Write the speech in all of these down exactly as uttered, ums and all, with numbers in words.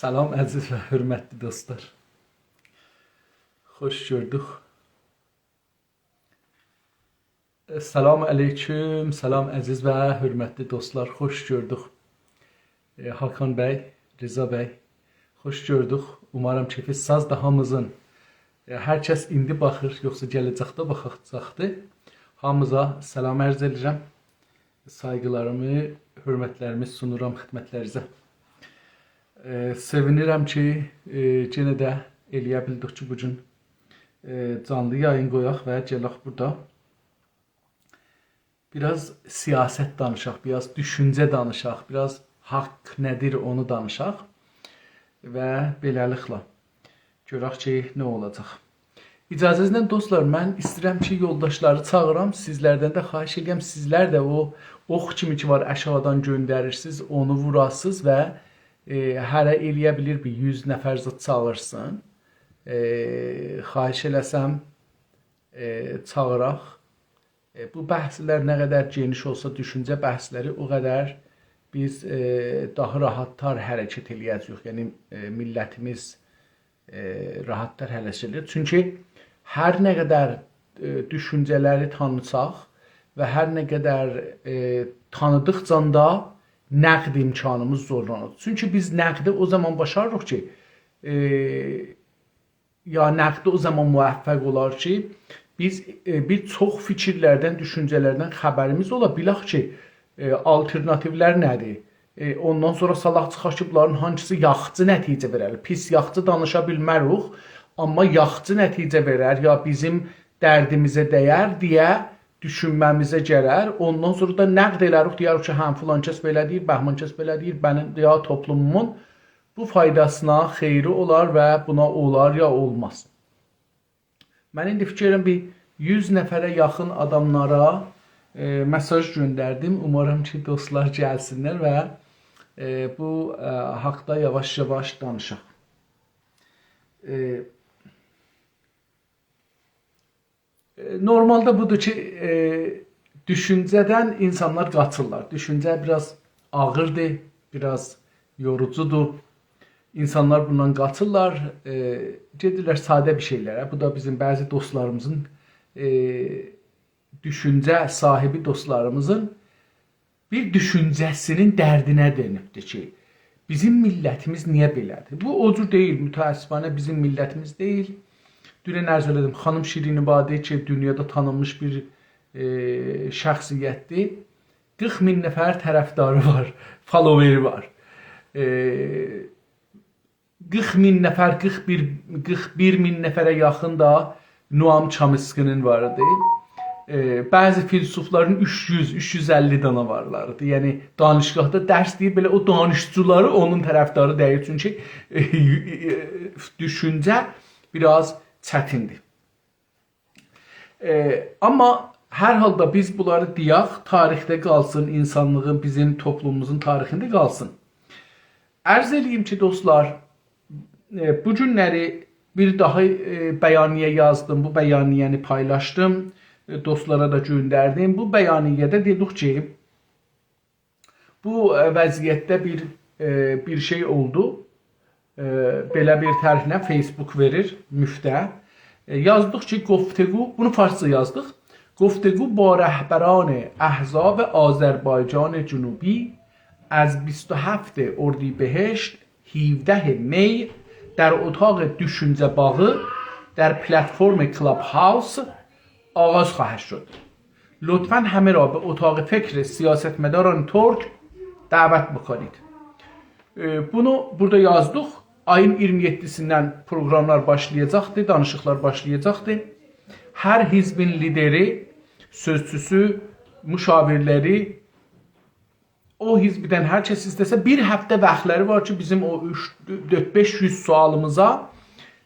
سلام، عزیز و حؤرمتلی دوستلار. خوش گؤردوک. سلام علیکم، سلام، عزیز و حؤرمتلی دوستلار، خوش گؤردوک. ائ، حاکان بی، رضا بی، خوش گؤردوک. اومارام کئفینیز سازدیر هامینیزین. ائ، هر کس ایندی باخیر، یوخسا گله‌جکده باخاجاقدیر. هامینیزا سلام عرض ائدیرم. سایغیلاریمی، حؤرمتلریمی سونورام خدمتلرینیزه. ائ، سئوینیرم کی، ائ، یئنه ده ائلیه بیلدیک کی، بو گون، ائ، جانلی یایین قویاق و گلک بورادا بیر آز سیاست دانیشاق، بیر آز دوشونجه دانیشاق، بیر آز حاق نه‌دیر اونو دانیشاق و بئله‌لیکله گؤرک کی، نه اولاجاق. اجازه‌نیزله دوستلار، من ایسته‌ییرم کی، یولداشلاری چاغیرام، سیزلردن ده خواهش ائدیرم، سیزلر ده او اوخ کیمی کی وار، آشاغیدان گؤندریرسینیز، اونو ووراسینیز و، ائ، هره ائلیه بیلیر بیر یوز نفر زاد چاغیرسین. ائ، خواهش ائله‌سم، ائ، چاغیراق. ائ، بو بحثلر نه قدر گئنیش اولسا، دوشونجه بحثلری، او قدر بیز، ائ، داها راحت‌تر حرکت ائلیه‌جه‌ییک. یعنی، ائ، میللتیمیز، ائ، راحت‌تر حرکت ائلیه‌جک. چونکی هر نه قدر، ائ، دوشونجه‌لری تانیساق و هر نه قدر، ائ، تانیدیقجا دا نقد امکانیمیز زورلانیر. چونکی بیز نقدی او زامان باشاریریق کی، ائ، یا نقدی او زامان موفق اولار کی، بیز، ائ، بیر چوخ فیکیرلردن، دوشونجه‌لردن خبریمیز اولا، بیلک کی، ائ، آلترناتیولر نه‌دیر؟ ائ، اوندان سونرا سالاق چیخاق کی، بونلارین هانسیسی یاخچی نتیجه وئرر؟ پیس، یاخچی دانیشا بیلمه‌ریک، آمما یاخچی نتیجه وئرر، یا بیزیم دردیمیزه دَیر دئیه دوشونمه‌میزه گلر. اوندان سونرا دا نقد ائله‌ریک، دئیه‌ریک کی، هه، فلان کس بئله دئییر، بهمان کس بئله دئییر، منیم یا توپلومومون بو فایداسینا خیری اولار و بونا اولار یا اولماز. من ایندی فیکر ائلیرم بیر یوز نفره یاخین آداملارا، ائ، مئساژ گؤندردیم. اومارام کی، دوستلار گلسینلر و، ائ، بو، ائ، حاقدا یاواش-یاواش دانیشاق. ائ، ائ، نورمالدا بودور کی، ائ، دوشونجه‌دن اینسانلار قاچیرلار. دوشونجه بیر آز آغیردیر، بیر آز یوروجودور. اینسانلار بوندان قاچیرلار، ائ، گئدیرلر ساده بیر شئیلره. بو دا بیزیم بعضی دوستلاریمیزین، ائ، دوشونجه صاحیبی دوستلاریمیزین بیر دوشونجه‌سینین دردینه دؤنوبدور کی، بیزیم میللتیمیز نییه بئله‌دیر؟ بو او جور دئییل، متأسفانه بیزیم میللتیمیز دئییل. دونن عرض ائله‌دیم، خانیم شیرین عبادی کی، دونیادا تانینمیش بیر، ائ، شخصیتدیر. قیرخ مین نفر طرفداری وار، فالووری وار. ائ، قیرخ مین نفر، قیرخ بیر، قیرخ بیر مین نفره یاخین دا نوام چامسکی‌نین وار ایدی. ائ، بعضی فیلسوفلارین اوچ یوز، اوچ یوز اللی دانا وارلار ایدی. یعنی، دانشگاهدا درس دئییر، بئله او دانشجولاری اونون طرفداری دئییل. چونکی، ائ، دوشونجه بیر آز چتیندیر. ائ، آمما هر حالدا بیز بونلاری دئیک، تاریخده قالسین، اینسانلیغین، بیزیم توپلوموموزون تاریخینده قالسین. عرض ائله‌ییم کی، دوستلار، ائ، بو گونلری بیر داها، ائ، بیانیه یازدیم، بو بیانیه‌نی پایلاشدیم، ائ، دوستلارا دا گؤندردیم. بو بیانیه‌ده دئدیک کی، بو، ائ، وضعیتده بیر، ائ، بیر شئی اولدو. ائ، بئله بیر طرحله فیسبوک وئریر مفته. ائ، یازدیق کی، گفتگو، بونو فارسجا یازدیق. گفتگو با رهبران احزاب آذربایجان جنوبی از بیست و هفت اردیبهشت هفده می در اتاق دوشونجه باغی در پلتفرم کلاب هاوس آغاز خواهد شد. لطفاً همه را به اتاق فکر سیاستمداران ترک دعوت بکنید. ائ، بونو بورادا یازدیق. آیین اییرمی یئددیسیندن پروگراملار باشلایاجاقدی، دانیشیقلار باشلایاجاقدی. هر حزبین لیدری، سؤزچوسو، مشاورلری، او حزبدن هر کس ایسته‌سه، بیر هفته واختلاری وار کی، بیزیم او اوچ، دؤرد، بئش یوز سؤالیمیزا،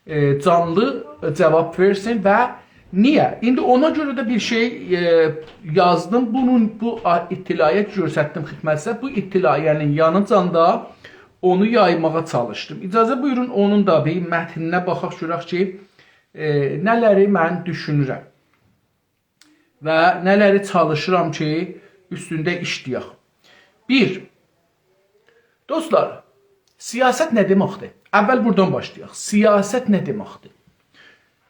ائ، جانلی جاواب وئرسین و نییه؟ ایندی اونا گؤره ده بیر شئی، ائ، یازدیم. بونون، بو آ-، اطلاعیه گؤستردیم خدمتینیزه. بو اطلاعیه‌نین یانیجان دا اونو یایماغا چالیشدیم. اجازه بویورون، اونون دا بیر متنینه باخاق، گؤرک کی، ائ، نه‌لری من دوشونورم و نه‌لری چالیشیرام کی، اوستونده ایشله‌یک. بیر، دوستلار، سیاست نه دئمکدیر؟ اول بورادان باشلایاق. سیاست نه دئمکدیر؟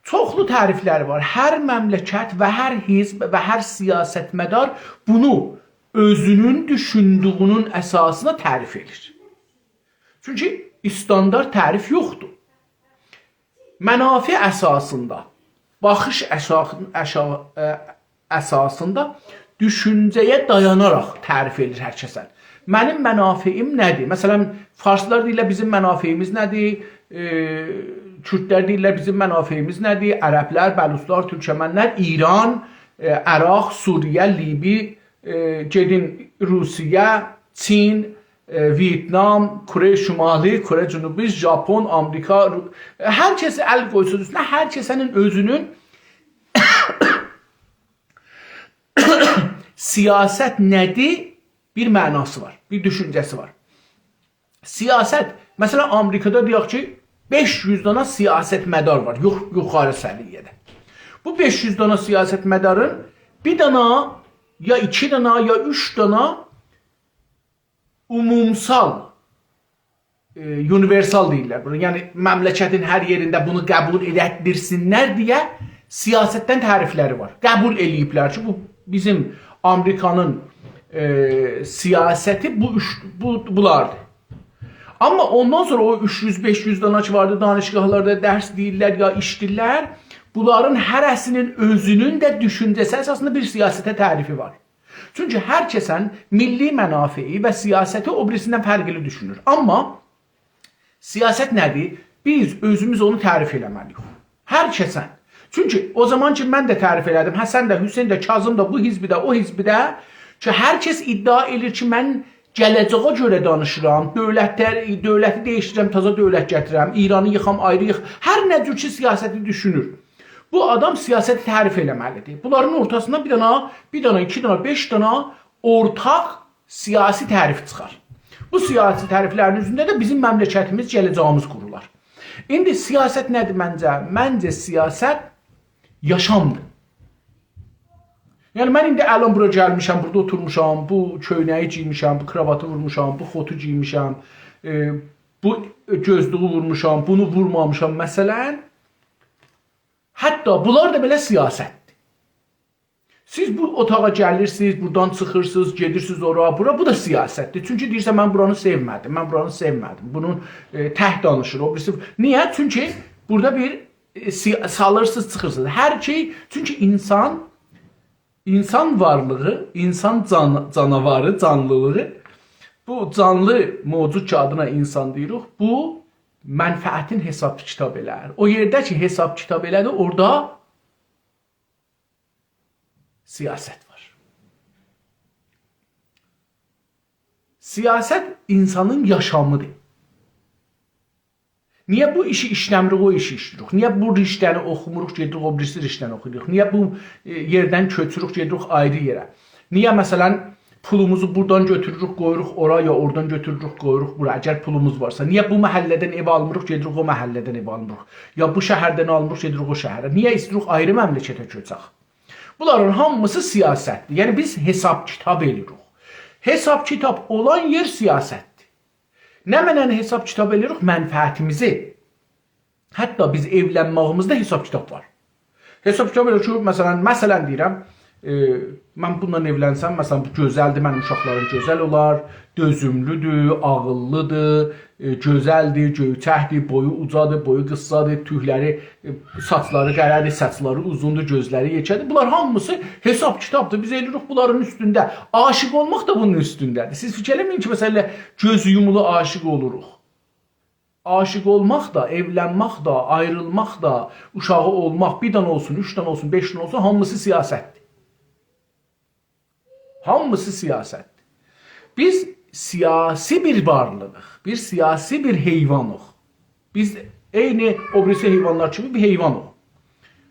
چوخلو تعریفلری وار. هر مملکت و هر حزب و هر سیاستمدار بونو اؤزونون دوشوندویونون اساسیندا تعریف ائدیر. چونکی استاندارد تعریف یوخدور. منافع اساسیندا، باخیش اشا-، اشا-، ا، اساسیندا دوشونجه‌یه دایاناراق تعریف ائدیر هر کسن. منیم منافعیم نه‌دیر؟ مثلا، فارسلار دئییرلر، بیزیم منافعیمیز نه‌دیر؟ ائ، کوردلر دئییرلر، بیزیم منافعیمیز نه‌دیر؟ عربلر، بلوچلار، تورکمنلر، ایران، ائ، عراق، سوریه، لیبی، ائ، گئدین روسیه، چین، ائ، ویتنام، کره شمالی، کره جنوبی، ژاپون، آمریکا، رو-، هر کسی ال قویسون اوستونه، هر کسه‌نین اؤزونون سیاست نه‌دیر؟ بیر معناسی وار، بیر دوشونجه‌سی وار. سیاست، مثلا، آمریکادا دئیک کی، بئش یوز دانا سیاستمدار وار، یوخ-، یوخاری سویه‌ده. بو بئش یوز دانا سیاستمدارین بیر دانا، یا ایکی دانا، یا اوچ دانا عمومسال، ائ، یونیورسال دئییرلر بونا. یعنی، مملکتین هر یئرینده بونو قبول ائلتدیرسینلر دئیه سیاستدن تعریفلری وار. قبول ائله‌ییبلر کی، بو بیزیم آمریکانین، ائ، سیاستی بو اوچ، بو، بولاردیر. آمما اوندان سونرا او اوچ یوز، بئش یوز دانا کی واردی، دانشگاهلاردا درس دئییرلر یا ایشله‌ییرلر، بونلارین هره‌سینین اؤزونون ده دوشونجه‌سی اساسیندا بیر سیاسته تعریفی وار. چونکی هر کسن میللی منافعی و سیاستی او بیریسیندن فرقلی دوشونور. آمما سیاست نه‌دیر؟ بیز اؤزوموز اونو تعریف ائله‌مه‌لی‌ییک. هر کسن. چونکی او زامان کی، من ده تعریف ائله‌دیم، حسن ده، حسین ده، کاظم دا، بو حزبی ده، او حزبی ده، کی، هر کس ادعا ائله‌ییر کی، من گله‌جه‌یه گؤره دانیشیرام، دؤولتلر-، دؤولتی دییشدیرم، تازا دؤولت گتیرم، ایرانی ییخام، آیری ییخ-، هر نه جور کی، سیاستی دوشونور. بو آدام سیاستی تعریف ائله‌مه‌لی‌دیر. بونلارین اورتاسیندا بیر دانا، بیر دانا، ایکی دانا، بئش دانا اورتاق سیاسی تعریف چیخار. بو سیاسی تعریفلرین اوزونده ده بیزیم مملکتیمیز، گله‌جه‌ییمیز قورولار. ایندی سیاست نه‌دیر منجه؟ منجه سیاست یاشامدیر. یعنی، من ایندی الان بورا گلمیشم، بورادا اوتورموشام، بو کؤینه‌یی گئیمیشم، بو کراواتی وورموشام، بو خوتو گئیمیشم، ائ، بو گؤزلویو وورموشام، بونو وورمامیشام، مثلا. حتی بونلار دا بئله سیاستدیر. سیز بو اوتاغا گلیرسینیز، بورادان چیخیرسینیز، گئدیرسینیز اورا، بورا، بو دا سیاستدیر. چونکی دئییرسن، «من بورانی سئومه‌دیم، من بورانی سئومه‌دیم.» بونون، ائ، تک دانیشیر، او بیریسی. نییه؟ چونکی بورادا بیر، ائ، سی-، سالیرسینیز، چیخیرسینیز. هر شئی، چونکی اینسان، اینسان وارلیغی، اینسان جان-، جاناواری، جانلیلیغی، بو جانلی موجود کی، آدینا اینسان دئییریک، بو منفعتین حساب کیتاب ائلر. او یئرده کی، حساب کیتاب ائله‌دی، اورادا سیاست وار. سیاست اینسانین یاشامیدیر. نییه بو ایشی ایشله‌میریک، او ایشی ایشله‌ییریک؟ نییه بو رشته‌نی اوخوموروق، گئدیریک او بیریسی رشته‌نی اوخویوروق؟ نییه بو، ائ، یئردن کؤچوروک، گئدیریک آیری یئره؟ نییه، مثلا، پولوموزو بورادان گؤتوروروک، قویوروق اورا، یا اورادان گؤتوروروک، قویوروق بورا، اگر پولوموز وارسا؟ نییه بو محله‌دن ائو آلمیریق، گئدیریک او محله‌دن ائو آلمیریق؟ یا بو شهردن آلمیریق، گئدیریک او شهره؟ نییه ایسته‌ییریک آیری مملکته کؤچک؟ بونلارین هامیسی سیاستدیر. یعنی، بیز حساب کیتاب ائله‌ییریک. حساب کیتاب اولان یئر سیاستدیر. نمنه‌نی حساب کیتاب ائله‌ییریک؟ منفعتیمیزی. حتی بیز ائولنمه‌ییمیزده حساب کیتاب وار. حساب کیتاب ائله‌ییریک کی، مثلا، مثلا دئییرم، ائ، من بونونلا ائولنسم، مثلا، بو گؤزلدیر، منیم اوشاقلاریم گؤزل اولار، دؤزوملودور، عاغیللیدیر، ائ، گؤزلدیر، گؤیچکدیر، بویو اوجادیر، بویو قیسادیر، توکلری، ائ، ساچلاری قره‌دیر، ساچلاری اوزوندور، گؤزلری یئکه‌دیر. بونلار هامیسی حساب کیتابدیر. بیز ائله‌ییریک بونلارین اوستونده. عاشیق اولماق دا بونون اوستونده‌دیر. سیز فیکیر ائله‌مه‌یین کی، مثلا، ائله گؤزو یومولو عاشیق اولوروق. عاشیق اولماق دا، ائولنمک ده، آیریلماق دا، اوشاغی اولماق، بیر دنه اولسون، اوچ دنه اولسون، بئش دنه اولسون، هامیسی سیاستدیر. هامیسی سیاستدیر. بیز سیاسی بیر وارلیغیق، بیر سیاسی بیر حیوانیق. بیز عینی او بیریسی حیوانلار کیمی بیر حیوانیق.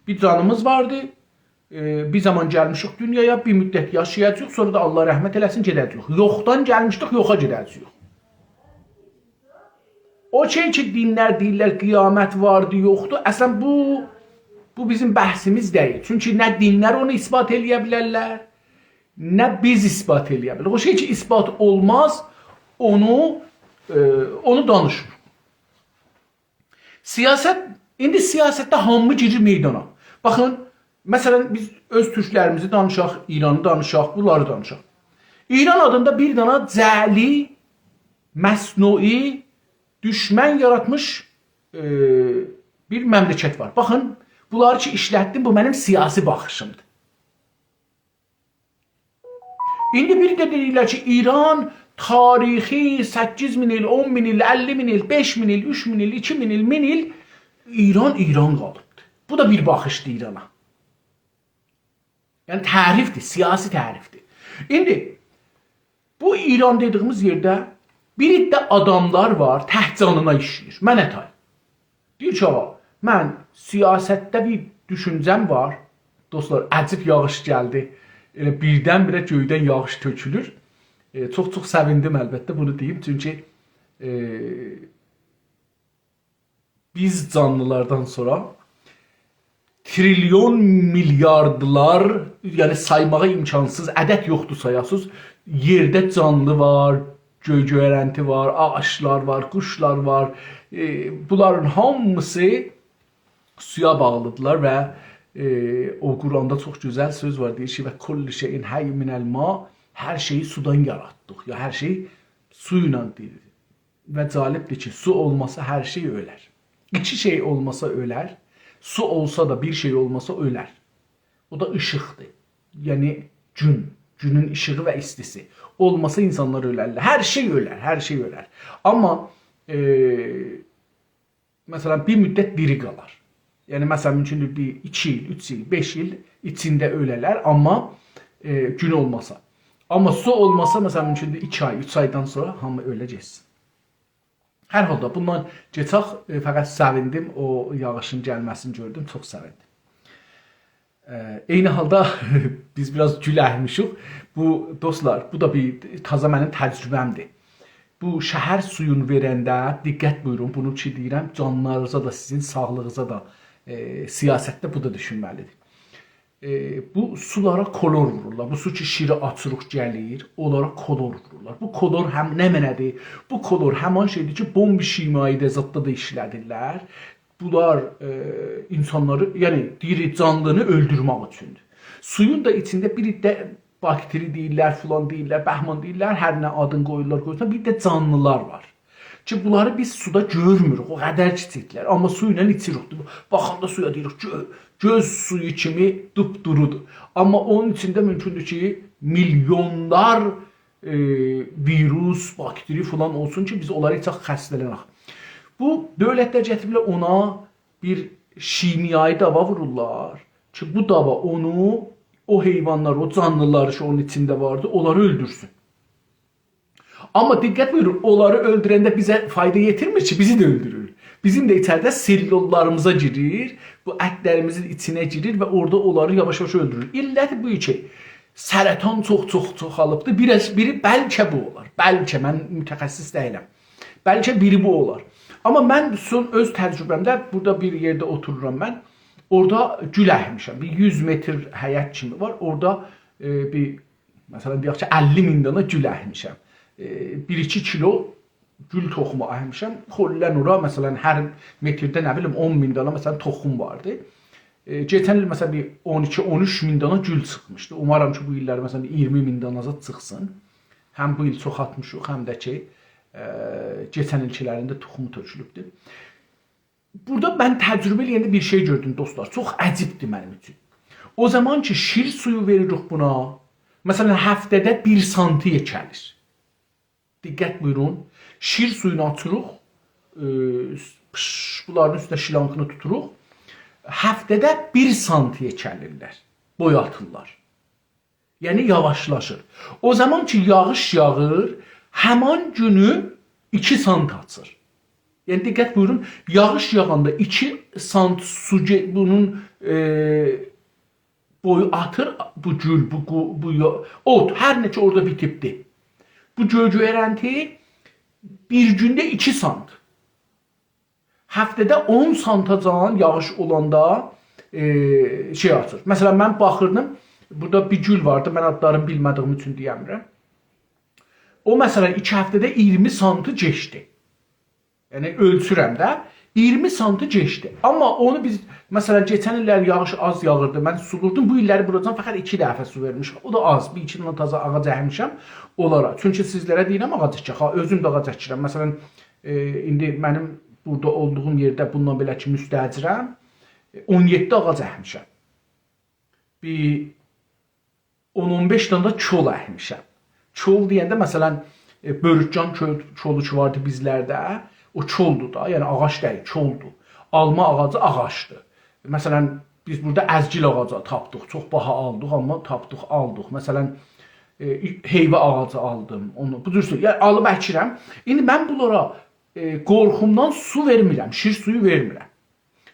بیر جانیمیز واردی، ائ، بیر زامان گلمیشیک دونیایا، بیر مدت یاشایاجاغیق، سونرا دا الله رحمت ائله‌سین، گئده‌جه‌ییک. یوخدان گلمیشدیک، یوخا گئده‌جه‌ییک. او شئی کی، دینلر دئییرلر، قیامت واردی، یوخدور. اصلا بو، بو بیزیم بحثیمیز دئییل. چونکی نه دینلر اونو اثبات ائله‌یه بیلرلر، نه بیز اثبات ائله‌یه بیلریک. او شئی کی، اثبات اولماز، اونو ائ، اونو دانیشمیر. سیاست، ایندی سیاستده هامی گیریر میدانا. باخین، مثلا، بیز اؤز تورکلریمیزی دانیشاق، ایرانی دانیشاق، بونلاری دانیشاق. ایران آدیندا بیر دانا جعلی، مصنوعی دوشمن یاراتمیش، ائ، بیر مملکت وار. باخین، بونلاری کی ایشلتدیم، بو منیم سیاسی باخیشیمدیر. ایندی بیر ده دئییرلر کی، ایران تاریخی سککیز مین ایل، اون مین ایل، اللی مین ایل، بئش مین ایل، اوچ مین ایل، ایکی مین ایل، مین ایل ایران، ایران قالیبدیر. بو دا بیر باخیشدیر ایرانا. یعنی تعریفدیر، سیاسی تعریفدیر. ایندی بو ایران دئدیییمیز یئرده بیر عده آداملار وار، تک جانینا ایشله‌ییر. منه تای. دئییر کی، آغا، من سیاستده بیر دوشونجه‌م وار. دوستلار، عجیب یاغیش گلدی. ائله بیردن-بیره گؤیدن یاغیش تؤکولور. ائ، چوخ-چوخ سئویندیم البته، بونو دئییم. چونکی، ائ، بیز جانلیلاردان سونرا تریلیون، میلیاردلار، یعنی سایماغا امکانسیز، عدد یوخدور سایاسیز. یئرده جانلی وار، گؤی-گؤیرنتی وار، آغاجلار وار، قوشلار وار. ائ، بونلارین هامیسی سویا باغلیدیرلار و، ائ، او قرآندا چوخ گؤزل سؤز وار، دئییر کی، «و کل شیء حی من الماء»، هر شئیی سودان یاراتدیق، یا هر شئی سو ایله دیریدیر. و جالبدیر کی، سو اولماسا هر شئی اؤلر. ایکی شئی اولماسا اؤلر، سو اولسا دا، بیر شئی اولماسا اؤلر. او دا ایشیقدیر. یعنی گون، گونون ایشیغی و ایستیسی. اولماسا اینسانلار اؤلرلر. هر شئی اؤلر، هر شئی اؤلر. آمما، ائ، مثلا، بیر مدت دیری قالار. یعنی، مثلا، مومکوندور بیر ایکی ایل، اوچ ایل، بئش ایل ایچینده اؤله‌لر، آمما، ائ، گون اولماسا. آمما سو اولماسا، مثلا، مومکوندور ایکی آی، اوچ آیدان سونرا هامی اؤله گئتسین. هر حالدا بوندان کئچک، ائ، فقط سئویندیم، او یاغیشین گلمه‌سینی گؤردوم، چوخ سئویندیم. ائ، عینی حالدا بیز بیر آز گول اکمیشیک. بو، دوستلار، بو دا بیر تازا منیم تجربه‌مدیر. بو شهر سویون وئرنده، دقت بویورون، بونو کی دئییرم، جانلارینیزا دا، سیزین ساغلیغینیزا دا، ائ، سیاستده بو دا دوشونمه‌لیدیر. ائ، بو سولارا کلور وورورلار. بو سو کی شیری آچیریق گلیر، اونلارا کلور وورورلار. بو کلور هم نمنه‌دیر؟ بو کلور همان شئیدیر کی، بمب شیمیایی دا زاددا دا ایشله‌دیرلر. بونلار، ائ، اینسانلاری، یعنی دیری جانلینی اؤلدورمک اوچوندور. سویون دا ایچینده بیر عده باکتری دئییرلر، فلان دئییرلر، بهمان دئییرلر، هر نه آدین قویورلار، قویسان، بیر ده جانلیلار وار. کی، بونلاری بیز سودا گؤرموروک، او قدر کیچیکدیرلر. آمما سو ایله ایچیریک. باخاندا سویا دئییریک، گؤ-، گؤز سویو کیمی دوپدورودور. آمما اونون ایچینده مومکوندور کی، میلیونلار، ائ، ویروس، باکتری فلان اولسون کی، بیز اونلاری ایچک، خسته‌لنک. بو دؤولتلر گتیریبلر اونا بیر شیمیایی داوا وورورلار کی، بو داوا اونو، او حیوانلار، او جانلیلاری کی، اونون ایچینده واردی، اونلاری اؤلدورسون. آمما دقت بویورون، اونلاری اؤلدورنده بیزه فایدا یئتیرمیر کی، بیزی ده اؤلدورور. بیزیم ده ایچریده سلوللاریمیزا گیریر، بو اتلریمیزین ایچینه گیریر و اورادا اونلاری یاواش-یاواش اؤلدورور. علتی بو کی، سرطان چوخ-چوخ چوخالیبدیر. بیر آز، بیری بلکه بو اولار. بلکه، من متخصص دئییلم. بلکه بیری بو اولار. آمما من سون اؤز تجربه‌مده، بورادا بیر یئرده اوتورورام من. اورادا گول اکمیشم. بیر یوز متر حیط کیمی وار. اورادا، ائ، بیر، مثلا، دئیک کی، اللی مین دانا گول اکمیشم. ائ، بیر ایکی کیلو گول توخومو اکمیشم. کلاً اورا، مثلا، هر مترده، نه بیلیم، اون مین دانا، مثلا، توخوم واردی. ائ، کئچن ایل، مثلا، بیر اون ایکی، اون اوچ مین دانا گول چیخمیشدی. اومارام کی، بو ایللر، مثلا، بیر اییرمی مین دانا زاد چیخسین. هم بو ایل چوخالتمیشیق، هم ده کی، ائ، کئچن ایلکیلرینده توخومو تؤکولوبدور. بورادا من تجربه ائله‌ینده بیر شئی گؤردوم، دوستلار. چوخ عجیبدیر منیم اوچون. او زامان کی، شیر سویو وئریریک بونا، مثلا، هفته‌ده بیر سانتی یئکه‌لیر. دقت بویورون، شیر سویونو آچیریق، ائ، پش، بونلارین اوستونه شیلانقینی توتوروق. هفته‌ده بیر سانتی یئکه‌لیرلر، بوی آتیرلار. یعنی یاواشلاشیر. او زامان کی، یاغیش یاغیر، همان گونو ایکی سانت آچیر. یعنی دقت بویورون، یاغیش یاغاندا ایکی سانت سو گئ-، بونون، ائ، بوی آتیر، بو گول، بو قو-، بو یا-، اوت، هر نه کی اورادا بیتیبدی. بو گؤ-، گؤیرنتی بیر گونده ایکی سانت. هفته‌ده اون سانتاجان یاغیش اولاندا، ائ، شئی آچیر. مثلا، من باخیردیم، بورادا بیر گول واردی، من آدلارینی بیلمه‌دیییم اوچون دئیه‌میرم. او، مثلا، ایکی هفته‌ده اییرمی سانتی کئچدی. یعنی، اؤلچورم ده، اییرمی سانتی کئچدی. آمما اونو بیز، مثلا، کئچن ایللر یاغیش آز یاغیردی، من سولوردوم. بو ایللری بوراجان فقط ایکی دفعه سو وئرمیشم. او دا آز، بیر ایکی دنه تازا آغاج اکمیشم اونلارا. چونکی سیزلره دئییرم، آغاج اکک. ها، اؤزوم ده آغاج اکیرم. مثلا، ائ، ایندی منیم بورادا اولدوغوم یئرده بوندان بئله کی، مستأجرم. ائ، اون یئددی آغاج اکمیشم. بیر اون اون بئش دنه ده کول اکمیشم. کول دئینده، مثلا، ائ، بؤروکجان کول-، کولو کی واردی بیزلرده، او کولدور دا، یعنی آغاج دئییل، کولدور. آلما آغاجی آغاجدیر. مثلا، بیز بورادا ازگیل آغاجی تاپدیق، چوخ باها آلدیق، آمما تاپدیق، آلدیق. مثلا، ائ، هئیوا آغاجی آلدیم، اونو، بو جور شئی. یعنی، آلیب اکیرم. ایندی من بونلارا، ائ، قورخومدان سو وئرمیرم، شیر سویو وئرمیرم.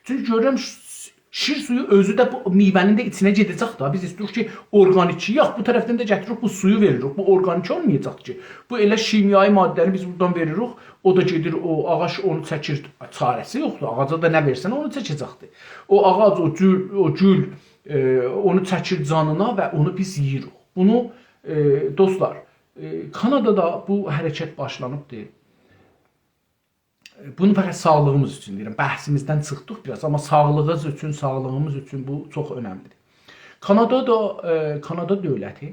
چونکی گؤرورم، ش-، شیر سویو اؤزو ده بو میوه‌نین ده ایچینه گئده‌جک ده. بیز ایسته‌ییریک کی، اورگانیک یاخ، بو طرفدن ده گتیریریک، بو سویو وئریریک. بو اورگانیک اولمایاجاق کی. بو ائله شیمیایی ماده‌نی بیز بورادان وئریریک، او دا گئدیر، او آغاج اونو چکیر، چاره‌سی یوخدور. آغاجا دا نه وئرسن، اونو چکه‌جکدیر. او آغاج، او گول، او گول، ائ، اونو چکیر جانینا و اونو بیز یئییریک. بونو، ائ، دوستلار، ائ، کانادادا بو حرکت باشلانیبدیر. بونو فقط ساغلیغیمیز اوچون دئییرم. بحثیمیزدن چیخدیق بیر آز، آمما ساغلیغیمیز اوچون، ساغلیغیمیز اوچون بو چوخ اؤنملیدیر. کانادادا، ائ، کانادا دؤولتی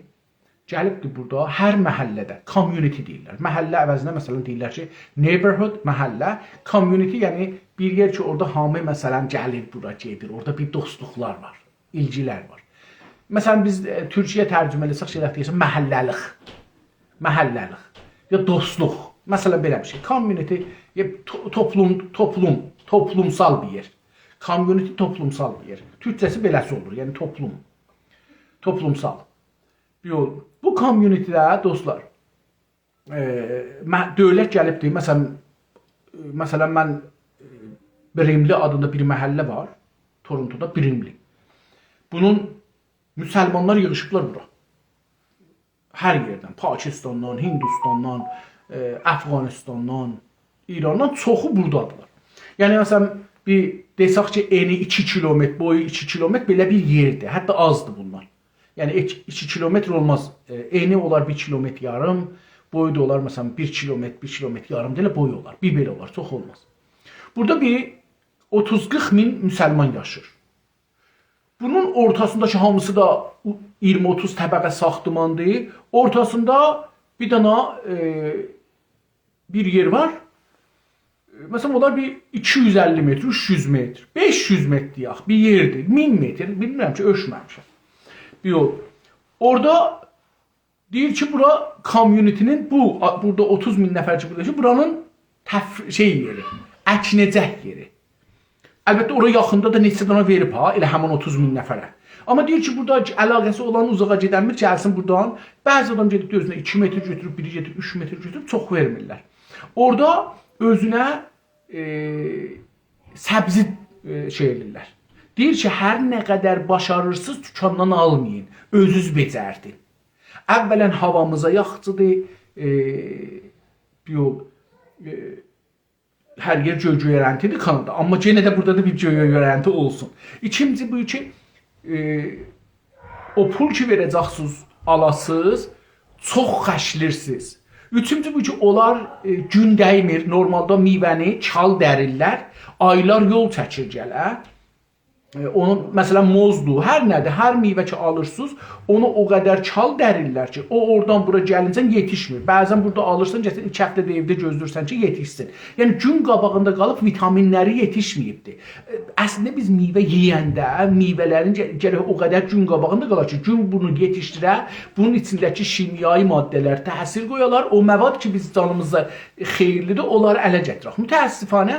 گلیبدیر بورادا هر محله‌ده، community دئییرلر. محله عوضینه، مثلا، دئییرلر کی، neighborhood، محله، community، یعنی بیر یئر کی، اورادا هامی، مثلا، گلیر بورا، گئدیر. اورادا بیر دوستلوقلار وار، ایلگیلر وار. مثلا، بیز، ائ، تورکیه ترجمه ائله‌سک، شئی دئییرسن، محله‌لیک. محله‌لیک. یا دوستلوق. مثلا، بئله بیر شئی. Community، یا تو-، توپلوم، توپلوم، توپلومسال بیر یئر. Community توپلومسال بیر یئر. تورکجه‌سی بئله‌سی اولور، یعنی توپلوم. توپلومسال. یول. بو community-ده، دوستلار، ائ، مه-، دؤولت گلیبدیر. مثلا، ائ، مثلا، من، ائ، بریملی آدیندا بیر محله وار. تورونتودا بریملی. بونون مسلمانلار ییغیشیبلار بورا. هر یئردن، پاکستاندان، هندوستاندان، ائ، افغانستاندان، ایراندان چوخو بورادادیرلار. یعنی، مثلا، بیر دئسک کی، انی ایکی کیلومتر، بویو ایکی کیلومتر، بئله بیر یئردیر. حتی آزدیر بوندان. یعنی، ایکی، ایکی کیلومتر اولماز. ائ، انی اولار بیر کیلومتر یاریم، بویو دا اولار، مثلا، بیر کیلومتر، بیر کیلومتر یاریم، ائله بویو اولار. بیر بئله اولار، چوخ اولماز. بورادا بیر اوتوز قیرخ مین مسلمان یاشاییر. بونون اورتاسیندا کی، هامیسی دا او-، اییرمی اوتوز طبقه ساختماندیر. اورتاسیندا بیر دنه، ائ، بیر یئر وار. ائ، مثلا، اونلار بیر ایکی یوز اللی متر، اوچ یوز متر، بئش یوز متر دئیک، بیر یئردیر، مین متر، بیلمیرم کی، اؤلچمه‌میشم. بیر یول. اورادا دئییر کی، بورا community-نین، بو، آ، بورادا اوتوز مین نفر کی، بورادا کی، بورانین تف-، شئی یئری، اکینه‌جک یئری. البته، اورا یاخیندا دا نئچه دنه وئریب ها، ائله همین اوتوز مین نفره. آمما دئییر کی، بورادا کی، علاقه‌سی اولان اوزاغا گئدنمیر، گلسین بورادان. بعضی آدام گئدیب ده اؤزونه ایکی متر گؤتوروب، بیری گئدیب اوچ متر گؤتوروب، چوخ وئرمیرلر. اورادا اؤزونه، ائ، سبزی، ائ، شئی ائدیرلر. دئییر کی، هر نه قدر باشاریرسینیز، دوکاندان آلمایین، اؤزونوز بئجردین. اولا هاوامیزا یاخشیدیر، ائ، یول، ائ، هر یئر گؤی-گؤیرنتیدیر کانادا. آمما یئنه ده بورادا دا بیر گؤی-گؤیرنتی اولسون. ایکینجی بو کی، ائ، او پول کی وئره‌جکسینیز، آلاسینیز، چوخ خرجله‌ییرسینیز. اوچونجو بو کی، اونلار، ائ، گون دَیمیر، نورمالدا میوه‌نی چال دریرلر، آیلار یول چکیر گله. ائ، اونون، مثلا، موزدور، هر نه‌دیر، هر میوه کی آلیرسینیز، اونو او قدر چال دریرلر کی، او اورادان بورا گلینجه یئتیشمیر. بعضا بورادا آلیرسان، گتیرسن ایکی هفته ده ائوده گؤزله‌ییرسن کی، یئتیشسین. یعنی، گون قاباغیندا قالیب ویتامین‌لری یئتیشمه‌ییبدیر. ائ، اصلینده بیز میوه یئینده، میوه‌لرین گ-، گرک او قدر گون قاباغیندا قالا کی، گون بونو یئتیشدیره، بونون ایچینده‌کی شیمیایی ماده‌لر تأثیر قویالار، او مواد کی، بیز جانیمیزا خئییرلیدیر، اونلاری اله گتیرک. متأسفانه،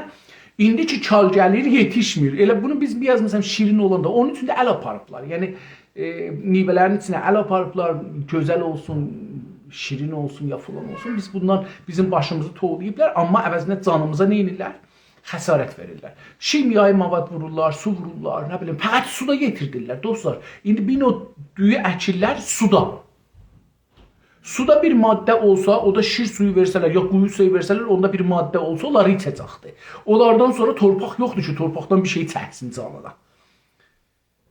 ایندی کی، چال گلیر، یئتیشمیر. ائله بونو بیز بیر آز، مثلا، شیرین اولاندا، اونون اوچون ده ال آپاریبلار. یعنی، ائ، میوه‌لرین ایچینه ال آپاریبلار، گؤزل اولسون، شیرین اولسون، یا فلان اولسون. بیز بوندان، بیزیم باشیمیزی توولاییبلار، آمما عوضینه جانیمیزا نه ائدیرلر؟ خسارت وئریرلر. شیمیایی مواد وورورلار، سو وورورلار، نه بیلیم، فقط سو دا یئتیردیرلر، دوستلار. ایندی بیر نوع دویو اکیرلر سودا. سودا بیر ماده اولسا، او دا شیر سویو وئرسه‌لر، یا قویو سویو وئرسه‌لر، اوندا بیر ماده اولسا، اونلاری ایچه‌جکدیر. اونلاردان سونرا تورپاق یوخدور کی، تورپاقدان بیر شئی چکسین جانینا.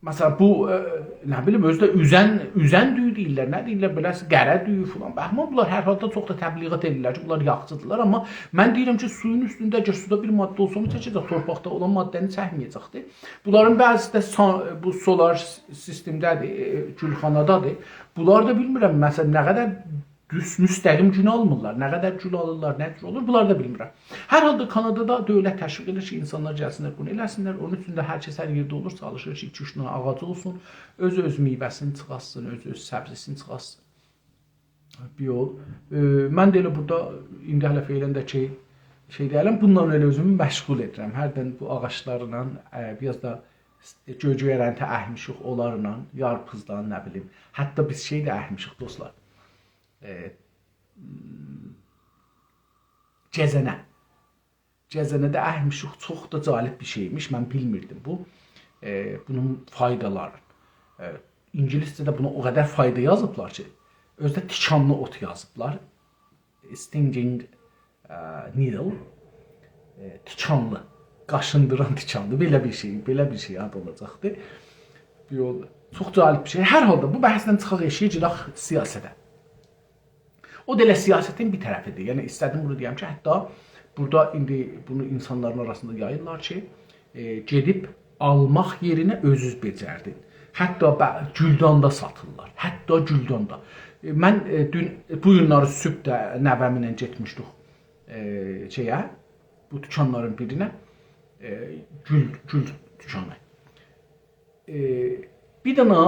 مثلا، بو، ائ، نه بیلیم، اؤزو ده اوزن، اوزن دویو دئییرلر، نه دئییرلر، بئله‌سی قره دویو فلان. بهمان، بونلار هر حالدا چوخ دا تبلیغات ائدیرلر کی، بونلار یاخشیدیرلار، آمما من دئییرم کی، سویون اوستونده، اگر سودا بیر ماده اولسا، اونو چکه‌جک، تورپاقدا اولان ماده‌نی چکمه‌یه‌جکدیر. بونلارین بعضیسی ده سا-، بو سولار س-، سیستمده‌دیر، ائ، گولخانادادیر. بونلار دا بیلمیرم، مثلا، نه قدر دوز مستقیم گون آلمیرلار، نه قدر گول آلیرلار، نه جور اولور، بونلاری دا بیلمیرم. هر حالدا کانادادا دؤولت تشویق ائدیر کی، اینسانلار گلسینلر، بونو ائله‌سینلر. اونون اوچون ده هر کس هر یئرده اولور، چالیشیر کی، ایکی-اوچ دنه آغاجی اولسون، اؤز-اؤز میوه‌سینی چیخارتسین، اؤز-اؤز سبزی‌سینی چیخارتسین. بیر یول. ائ، من ده ائله بورادا ایندی هله فعلا ده کی، شئی دئییرم، بونونلا ائله اؤزومو مشغول ائدیرم. هردن بو آغاجلارلا، ائ، بیر آز دا گؤی-گؤیرنتی اکمیشیک، اونلارلا، یارپیزلا، نه بیلیم. حتی بیز شئی ده اکمیشیک، دوستلار. ائ، م، گزنه. گزنه ده اکمیشیک، چوخ دا جالب بیر شئیمیش، من بیلمیردیم بو. ائ، بونون فایدالارین. ائ، اینگیلیسجه‌ده بونا او قدر فایدا یازیبلار کی، اؤزو ده تیکانلی اوت یازیبلار. Stinging، ائ، needle. ائ، تیکانلی، قاشیندیران تیکانلی، بئله بیر شئی، بئله بیر شئی آدی اولاجاقدی. بیر یول، چوخ جالب بیر شئی. هر حالدا بو بحثدن چیخاق ائشیگه، گئدک سیاسته. او دا ائله سیاستین بیر طرفیدیر. یعنی، ایسته‌دیم بونو دئیم کی، حتی بورادا ایندی بونو اینسانلارین آراسیندا یاییرلار کی، ائ، گئدیب آلماق یئرینه اؤزونوز بئجردین. حتی ب-، گولداندا ساتیرلار. حتی گولداندا. ائ، من، ائ، دون، بو گونلری صبح ده نوه‌مله گئتمیشدیک، ائ، شئیه، بو دوکانلارین بیرینه، ائ، گول، گول دوکانی. ائ، بیر دنه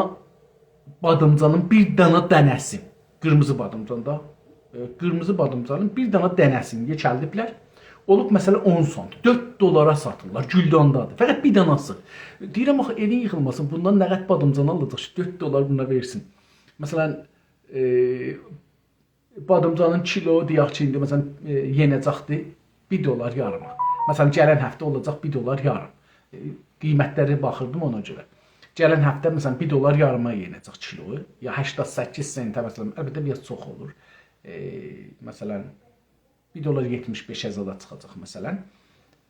بادیمجانین بیر دنه دنه‌سین، قیرمیزی بادیمجان دا، ائ، قیرمیزی بادیمجانین بیر دنه دنه‌سینی یئکلدیبلر. اولوب، مثلا، اون سانت، دؤرد دلارا ساتیرلار، گولداندادیر. فقط بیر دنه‌سی. دئییرم، آخی ائوین ییخیلماسین، بوندان نه قدر بادیمجان آلاجاق کی، دؤرد دلار بونا وئرسین. مثلا، ائ، بادیمجانین کیلو، دئیک کی، ایندی، مثلا، ائ، یئنه‌جکدیر بیر دلار یاریما. مثلا، گلن هفته اولاجاق بیر دلار یاریم. ائ، قیمتلری باخیردیم اونا گؤره. گلن هفته، مثلا، بیر دلار یاریما یئنه‌جک کیلو، یا هشتاد سککیز سنته، مثلا، البته، بیر آز چوخ اولور. ائ، مثلا، بیر دلار یئتمیش بئشه زادا چیخاجاق، مثلا.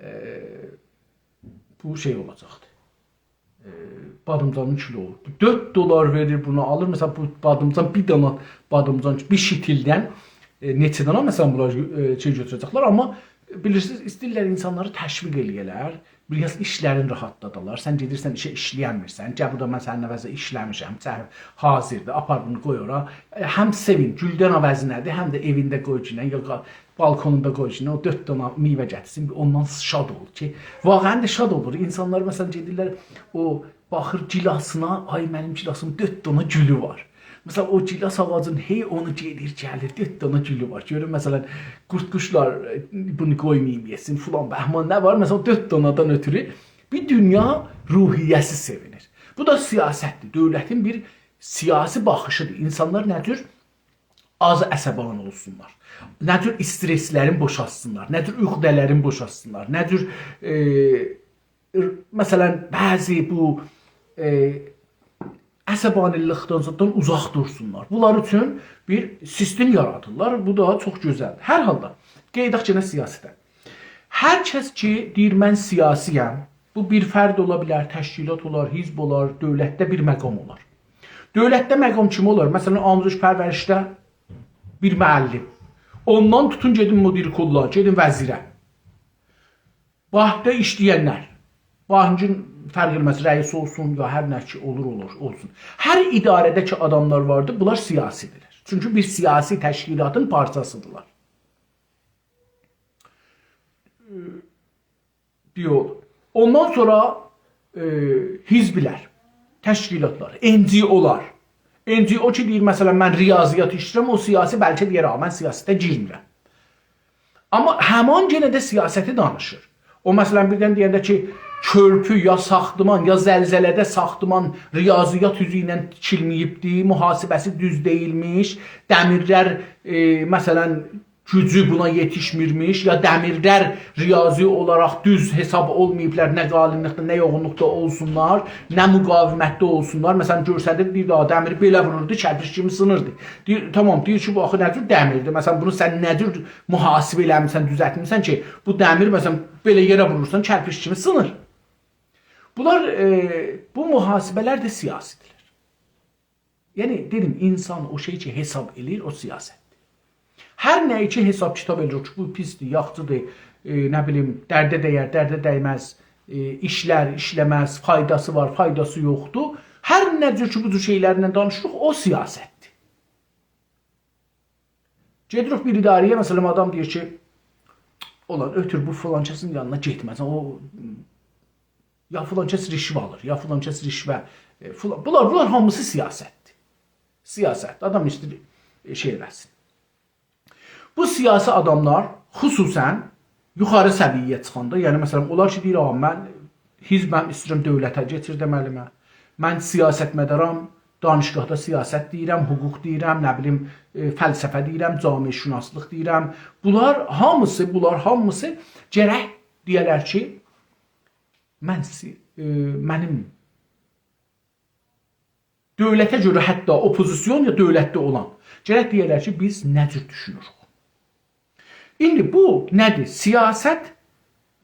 ائ، بو شئی اولاجاقدیر. ائ، بادیمجانین کیلو. دؤرد دلار وئریر بونا، آلیر. مثلا، بو بادیمجان، بیر دنه بادیمجان، بیر شیتیلدن، ائ، نئچه دنه، مثلا، بونلار، ائ، شئی گؤتوره‌جکلر. آمما بیلیرسینیز، ایسته‌ییرلر اینسانلاری تشویق ائله‌یه‌لر، بیر آز ایشلرین راحاتلادالار. سن گئدیرسن ایشه، ایشله‌ینمیرسن، گل بورادا، من سنین عوضه ایشله‌میشم، سن حاضیردیر، آپار بونو قوی اورا. ائ، هم سئوین، گولدن عوضینه‌دیر، هم ده ائوینده قوی کی، یا قا-، بالکونوندا قوی کی، او دؤرد دنه میوه گتیرسین، بیر اوندان شاد اول کی، واقعا ده شاد اولور. اینسانلار، مثلا، گئدیرلر، او باخیر گیلاسینا، «آی، منیم گیلاسیمین دؤرد دنه گولو وار.» مثلا، او گیلاس آغاجین هئی اونو گئدیر، گلیر، دؤرد دنه گولو وار. گؤرور، مثلا، قورد-قوشلار، ائ، بونو قویماییم یئسین، فلان بهمان نه وار؟ مثلا، دؤرد دنه‌دن اؤتورو بیر دونیا روحیه‌سی سئوینیر. بو دا سیاستدیر، دؤولتین بیر سیاسی باخیشیدیر. اینسانلار نه جور آز عصبانی اولسونلار، نه جور استرسلرین بوشالتسینلار، نه جور عقده‌لرین بوشالتسینلار، نه جور، ائ، ر-، مثلا، بعضی بو، ائ، عصبانیلیکدن زاددان اوزاق دورسونلار. بونلار اوچون بیر سیستم یارادیرلار. بو دا چوخ گؤزلدیر. هر حالدا، قاییداق یئنه سیاسته. هر کس کی، دئییر، «من سیاسی‌یم»، بو بیر فرد اولا بیلر، تشکیلات اولار، حزب اولار، دؤولتده بیر مقام اولار. دؤولتده مقام کیم اولار؟ مثلا، آموزش پرورشده بیر معلم. اوندان توتون، گئدین مدیر کلا، گئدین وزیره. بانکدا ایشله‌ینلر. بانکین، فرق ائله‌مز، رئیسی اولسون، یا هر نه کی اولور، اولور، اولسون. هر اداره‌ده کی آداملار واردیر، بونلار سیاسی‌دیرلر. چونکی بیر سیاسی تشکیلاتین پارچاسی‌دیرلار. دئییر. اوندان سونرا، ائ، حزبلر، تشکیلاتلار، NGO-لار. NGO کی دئییر، مثلا، «من ریاضیات ایشله‌ییرم»، او سیاسی بلکه دئیر، «آ، من سیاسته گیرمیرم.» آمما همان یئنه ده سیاستی دانیشیر. او، مثلا، بیردن دئینده کی، کؤرپو یا ساختمان، یا زلزله‌ده ساختمان ریاضیات اوزو ایله تیکیلمه‌ییبدی، محاسبه‌سی دوز دئییلمیش، دمیرلر، ائ، مثلا، گوجو بونا یئتیشمیرمیش، یا دمیرلر ریاضی اولاراق دوز حساب اولماییبلار، نه قالینلیقدا، نه یوغونلوقدا اولسونلار، نه مقاومتده اولسونلار. مثلا، گؤرسدیر، دئییر، «آ، دمیری بئله ووروردو، کرپیچ کیمی سینیردی.» دئییر، تامام، دئییر کی، «بو آخی نه جور دمیردیر؟ مثلا، بونو سن نه جور محاسبه ائله‌میسن، دوزلتمیسن کی، بو دمیر، مثلا، بئله یئره وورورسان، کرپیچ کیمی سینیر.» بونلار، ائ، بو محاسبه‌لر ده سیاسی‌دیرلر. یعنی، دئدیم، اینسان او شئی کی، حساب ائله‌ییر، او سیاستدیر. هر نه‌یی کی، حساب کیتاب ائله‌ییر، کی، بو پیسدیر، یاخشیدیر، ائ، نه بیلیم، درده دیر، درده دیمز، ائ، ایشلر، ایشله‌مز، فایداسی وار، فایداسی یوخدور. هر نه جور کی، بو جور شئیلرله دانیشیریق، او سیاستدیر. گئدیریک بیر اداره‌یه، مثلا، آدام دئییر کی، اولان، اؤتور بو فلان کسین یانینا گئتمه‌سن، او یا فلان کس رشوه آلیر، یا فلان کس رشوه، ائ، فلان، بونلار، بونلار هامیسی سیاستدیر. سیاست، آدام ایسته‌ییر، ائ، شئی ائله‌سین. بو سیاسی آداملار خصوصا یوخاری سویه‌یه چیخاندا، یعنی مثلا اونلار کی دئییر، «آ، من حزبم، ایسته‌ییرم دؤولته کئچیردم الیمه. من سیاستمدارام، دانشگاهدا سیاست دئییرم، حقوق دئییرم، نه بیلیم، ائ، فلسفه دئییرم، جامعه‌شناسلیق دئییرم.» بونلار هامیسی، بونلار هامیسی گرک دئیه‌لر کی، من سی-، ائ، منیم دؤولته گؤره حتی اوپوزیسیون یا دؤولتده اولان، گرک دئیه‌لر کی، بیز نه جور دوشونوروک؟ ایندی بو نه‌دیر؟ سیاست،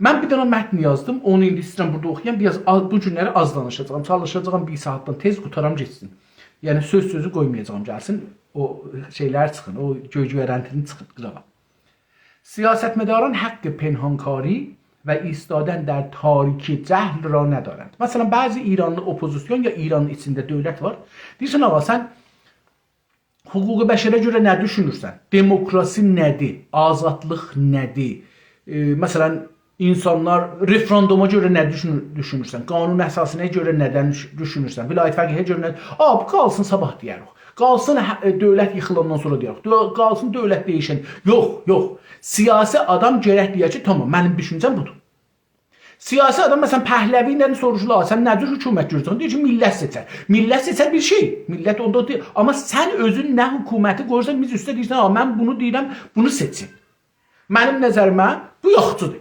من بیر دنه متن یازدیم، اونو ایندی ایسته‌ییرم بورادا اوخویام، بیر آز، آ-، بو گونلری آز دانیشاجاغام، چالیشاجاغام بیر ساعاتدان تئز قوتارام گئتسین. یعنی سؤز سؤزو قویمایاجاغام گلسین، او شئیلر چیخین، او گؤی‌گؤیرنتی‌نی چیخین قیراغا. سیاستمداران حق پنهانکاری و ایستادن در تاریکی جهل را ندارند. مثلا، بعضی ایرانلی اوپوزیسیون یا ایرانین ایچینده دؤولت وار. دئییرسن، «آغا، سن حقوق بشره گؤره نه دوشونورسن؟ دموکراسی نه‌دیر؟ آزادلیق نه‌دیر؟ ائ، مثلا، اینسانلار، رفراندوما گؤره نه دوشونور، دوشونورسن؟ قانون اساسی‌نا گؤره نه‌دن دوش-، دوشونورسن؟ ولایت فقیهه گؤره نه؟» آ، بو قالسین، صاباح دئیه‌ریک. قالسین، هه، ائ، دؤولت ییخیلاندان سونرا دئیه‌ریک. دؤ-، قالسین دؤولت دییشن. یوخ، یوخ. سیاسی آدام گرک دئیه کی، تامام، منیم دوشونجه‌م بودور. سیاسی آدام، مثلا، پهلوی ایله سوروشورلار، «سن نه جور حکومت گؤرورسن؟» دئییر کی، «میللت سئچر.» میللت سئچر بیر شئی. میللت اوندا دئییر، آمما سن اؤزون نه حکومتی قویورسان میز اوسته، دئییرسن، «آ، من بونو دئییرم، بونو سئچین.» منیم نظریمه بو یاخشیدیر.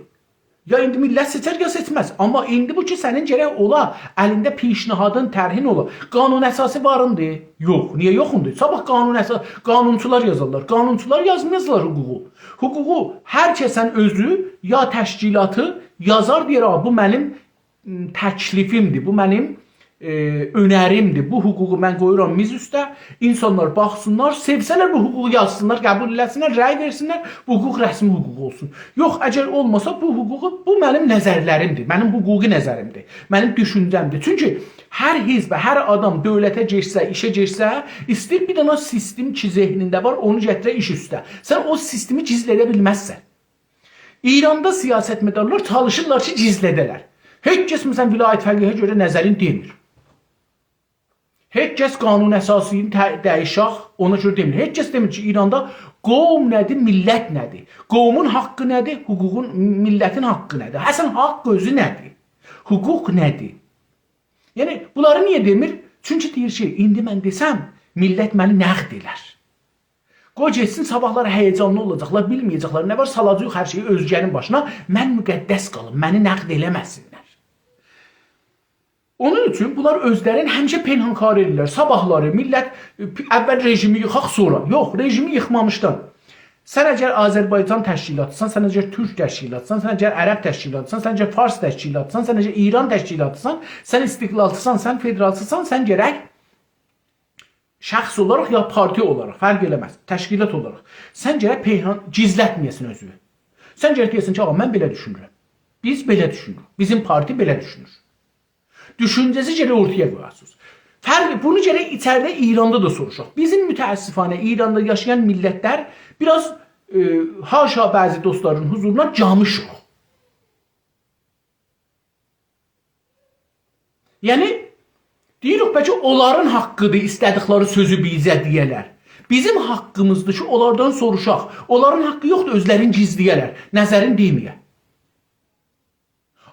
یا ایندی میللت سئچر، یا سئچمز. آمما ایندی بو کی، سنین گرک اولا، الینده پیشنهادین، طرحین اولا. قانون اساسی واریندیر؟ یوخ. نییه یوخوندور؟ صاباح قانون اسا-، قانونچولار یازارلار. قانونچولار یازمازلار حقوقو. حقوقو هر کسن اؤزو یا تشکیلاتی یازار، دئیر، «آ، بو منیم، م، تکلیفیمدیر، بو منیم، ائ، اؤنریمدیر. بو حقوقو من قویورام میز اوسته. اینسانلار باخسینلار، سئوسه‌لر بو حقوقو یازسینلار، قبول ائله‌سینلر، رأی وئرسینلر، بو حقوق رسمی حقوق اولسون. یوخ، اگر اولماسا، بو حقوقو، بو منیم نظرلریمدیر، منیم حقوقی نظریمدیر، منیم دوشونجه‌مدیر.» چونکی هر حزب، هر آدام دؤولته گئچسه، ایشه گئچسه، ایسته‌ییر بیر دنه سیستم کی، ذهنینده وار، اونو گتیره ایش اوسته. سن او سیستمی گیزلده بیلمزسن. ایراندا سیاستمدارلار چالیشیرلار کی، گیزلده‌لر. هئچ کس، مثلا، ولایت فقیهه گؤره نظرین دئمیر. هئچ کس قانون اساسی‌نی ته-، دییشک، اونا گؤره دئمیر. هئچ کس دئمیر کی، ایراندا قوم نه‌دیر، میللت نه‌دیر؟ قومون حقی نه‌دیر؟ حقوقون، میللتین حقی نه‌دیر؟ اصلا حق اؤزو نه‌دیر؟ حقوق نه‌دیر؟ یعنی، بونلاری نییه دئمیر؟ چونکی دئییر کی، ایندی من دئسم، میللت منی نقد ائلر. قوی گئتسین، صاباحلاری هیجانلی اولاجاقلار، بیلمه‌یه‌جکلر نه وار، سالاجاغیق هر شئیی اؤزگه‌نین باشینا، من مقدس قالیم، منی نقد ائله‌مه‌سینلر. اونون اوچون بونلار اؤزلرین همیشه پنهانکاری ائدیرلر. صاباحلاری میللت، ائ، پ-، اول رژیمی ییخاق، سونرا. یوخ، رژیمی ییخمامیشدان. سن اگر آذربایجان تشکیلاتیسان، سن اگر تورک تشکیلاتیسان، سن اگر عرب تشکیلاتیسان، سن اگر فارس تشکیلاتیسان، سن اگر ایران تشکیلاتیسان، سن استقلالچیسان، سن فدرالچیسان، سن گرک شخص اولاراق یا پارتی اولاراق، فرق ائله‌مز، تشکیلات اولاراق، سن گرک پنهان، گیزلتمه‌یه‌سن اؤزونو. سن گرک دئیه‌سن کی، «آغا، من بئله دوشونورم. بیز بئله دوشونوروک. بیزیم پارتی بئله دوشونور.» دوشونجه‌سی گرک اورتایا قویاسینیز. فرق، بونو گرک ایچریده ایراندا دا سوروشاق. بیزیم متأسفانه ایراندا یاشایان میللتلر بیر آز، ائ، حاشا بعضی دوستلارین حضورونا جامیشیق. یعنی، دئییریک، بلکه اونلارین حقیدیر ایسته‌دیکلری سؤزو بیزه دئیه‌لر. بیزیم حقیمیزدیر کی، اونلاردان سوروشاق. اونلارین حقی یوخدور اؤزلرینی گیزله‌یه‌لر، نظرین دئمه‌یه.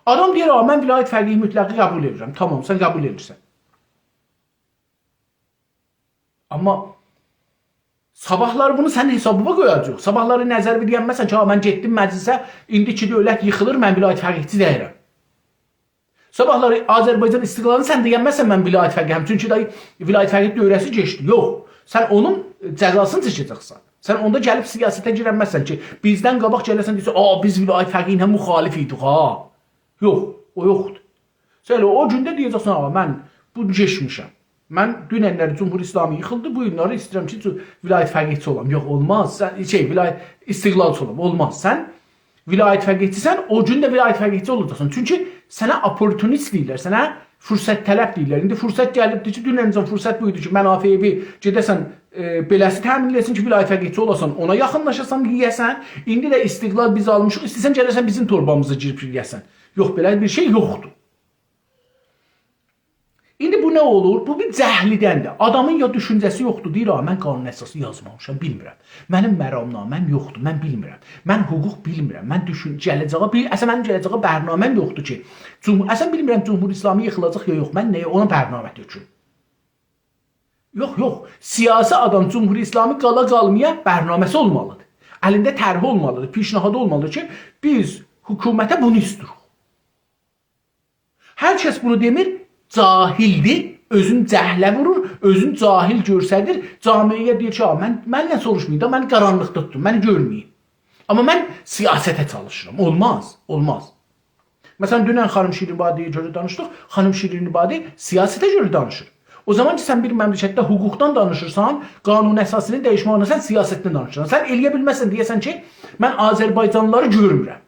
آدام دئییر، «آ، من ولایت فقیه مطلقی قبول ائدیرم.» تامام، سن قبول ائدیرسن. آمما صاباحلاری بونو سنین حسابینا قویاجاق. صاباحلاری نظر وئر، دئینمه‌سن کی، «آ، من گئتدیم مجلسه، ایندی کی دؤولت ییخیلیر، من ولایت فقیهچی دئییرم.» صاباحلاری آذربایجان استقلالینی سن دئینمه‌سن، «من ولایت فقیهم، چونکی دای ولایت فقیه دوره‌سی کئچدی.» یوخ، سن اونون جزاسینی چکه‌جکسن. سن اوندا گلیب سیاسته گیرنمزسن کی، بیزدن قاباق گله‌سن دئیه‌سن، «آ، بیز ولایت فقیهینه مخالف ایدیک، ها.» یوخ، او یوخدور. سن ائله او گونده دئیه‌جکسن: «آغا، من بونو کئچمیشم. من دوننلری جمهوری اسلامی ییخیلدی، بو گونلری ایسته‌ییرم کی، جو-، ولایت فقیه‌سی اولام.» یوخ، اولماز. سن، شئی، ولایت، استقلالچی اولام. اولماز. سن ولایت فقیه‌سی‌سن، او گون ده ولایت فقیه‌سی اولاجاقسان. چونکی سنه اپورتونیست دئییرلر، سنه فرصت‌طلب دئییرلر. ایندی فرصت گلیبدیر کی، دونن فرصت بو ایدی کی، منافعی بیر گئده‌سن، ائ، بئله‌سی تأمین ائله‌سین کی، ولایت فقیه‌سی اولاسان، اونا یاخینلاشاسان، یئیه‌سن. ایندی ده استقلال بیز آلمیشیق، ایسته‌سن گله‌سن بیزیم توربامیزا گیریب یئیه‌سن. یوخ، بئله بیر شئی یوخدور. ایندی بو نه اولور؟ بو بیر جهلیدندیر. آدامین یا دوشونجه‌سی یوخدور، دئییر: «آ، من قانون اساسی یازمامیشام، بیلمیرم. منیم مرامنامه‌م یوخدور، من بیلمیرم. من حقوق بیلمیرم. من دوشون-، گله‌جه‌یه بیل-، اصلاً منیم گله‌جه‌یه برنامه‌م یوخدور کی، جمهور-، اصلاً بیلمیرم جمهوری اسلامی ییخیلاجاق یا یوخ. من نه‌یه اونا برنامه تؤکوم؟» یوخ، یوخ. سیاسی آدام جمهوری اسلامی قالا قالمایا برنامه‌سی اولمالیدیر. الینده طرحی اولمالیدیر، پیشنهادی اولمالیدیر کی، بیز حکومته بونو ایستیروق. هر کس بونو دئمیر، جاهلدیر، اؤزون جهله وورور، اؤزون جاهل گؤرسدیر، جامعه‌یه دئییر کی: «آ، من، منله سوروشمایین دا، منی قارانلیقدا توتون، منی گؤرمه‌یین. آمما من سیاسته چالیشیرام.» اولماز، اولماز. مثلاً، دونن خانیم شیرین عبادی‌یه گؤره دانیشدیق، خانیم شیرین عبادی سیاسته گؤره دانیشیر. او زامان کی، سن بیر مملکتده حقوقدان دانیشیرسان، قانون اساسی‌نین دییشمه‌یینه، سن سیاستدن دانیشیرسان. سن ائلیه بیلمزسن دئیه‌سن کی، من آذربایجانلیلاری گؤرمورم.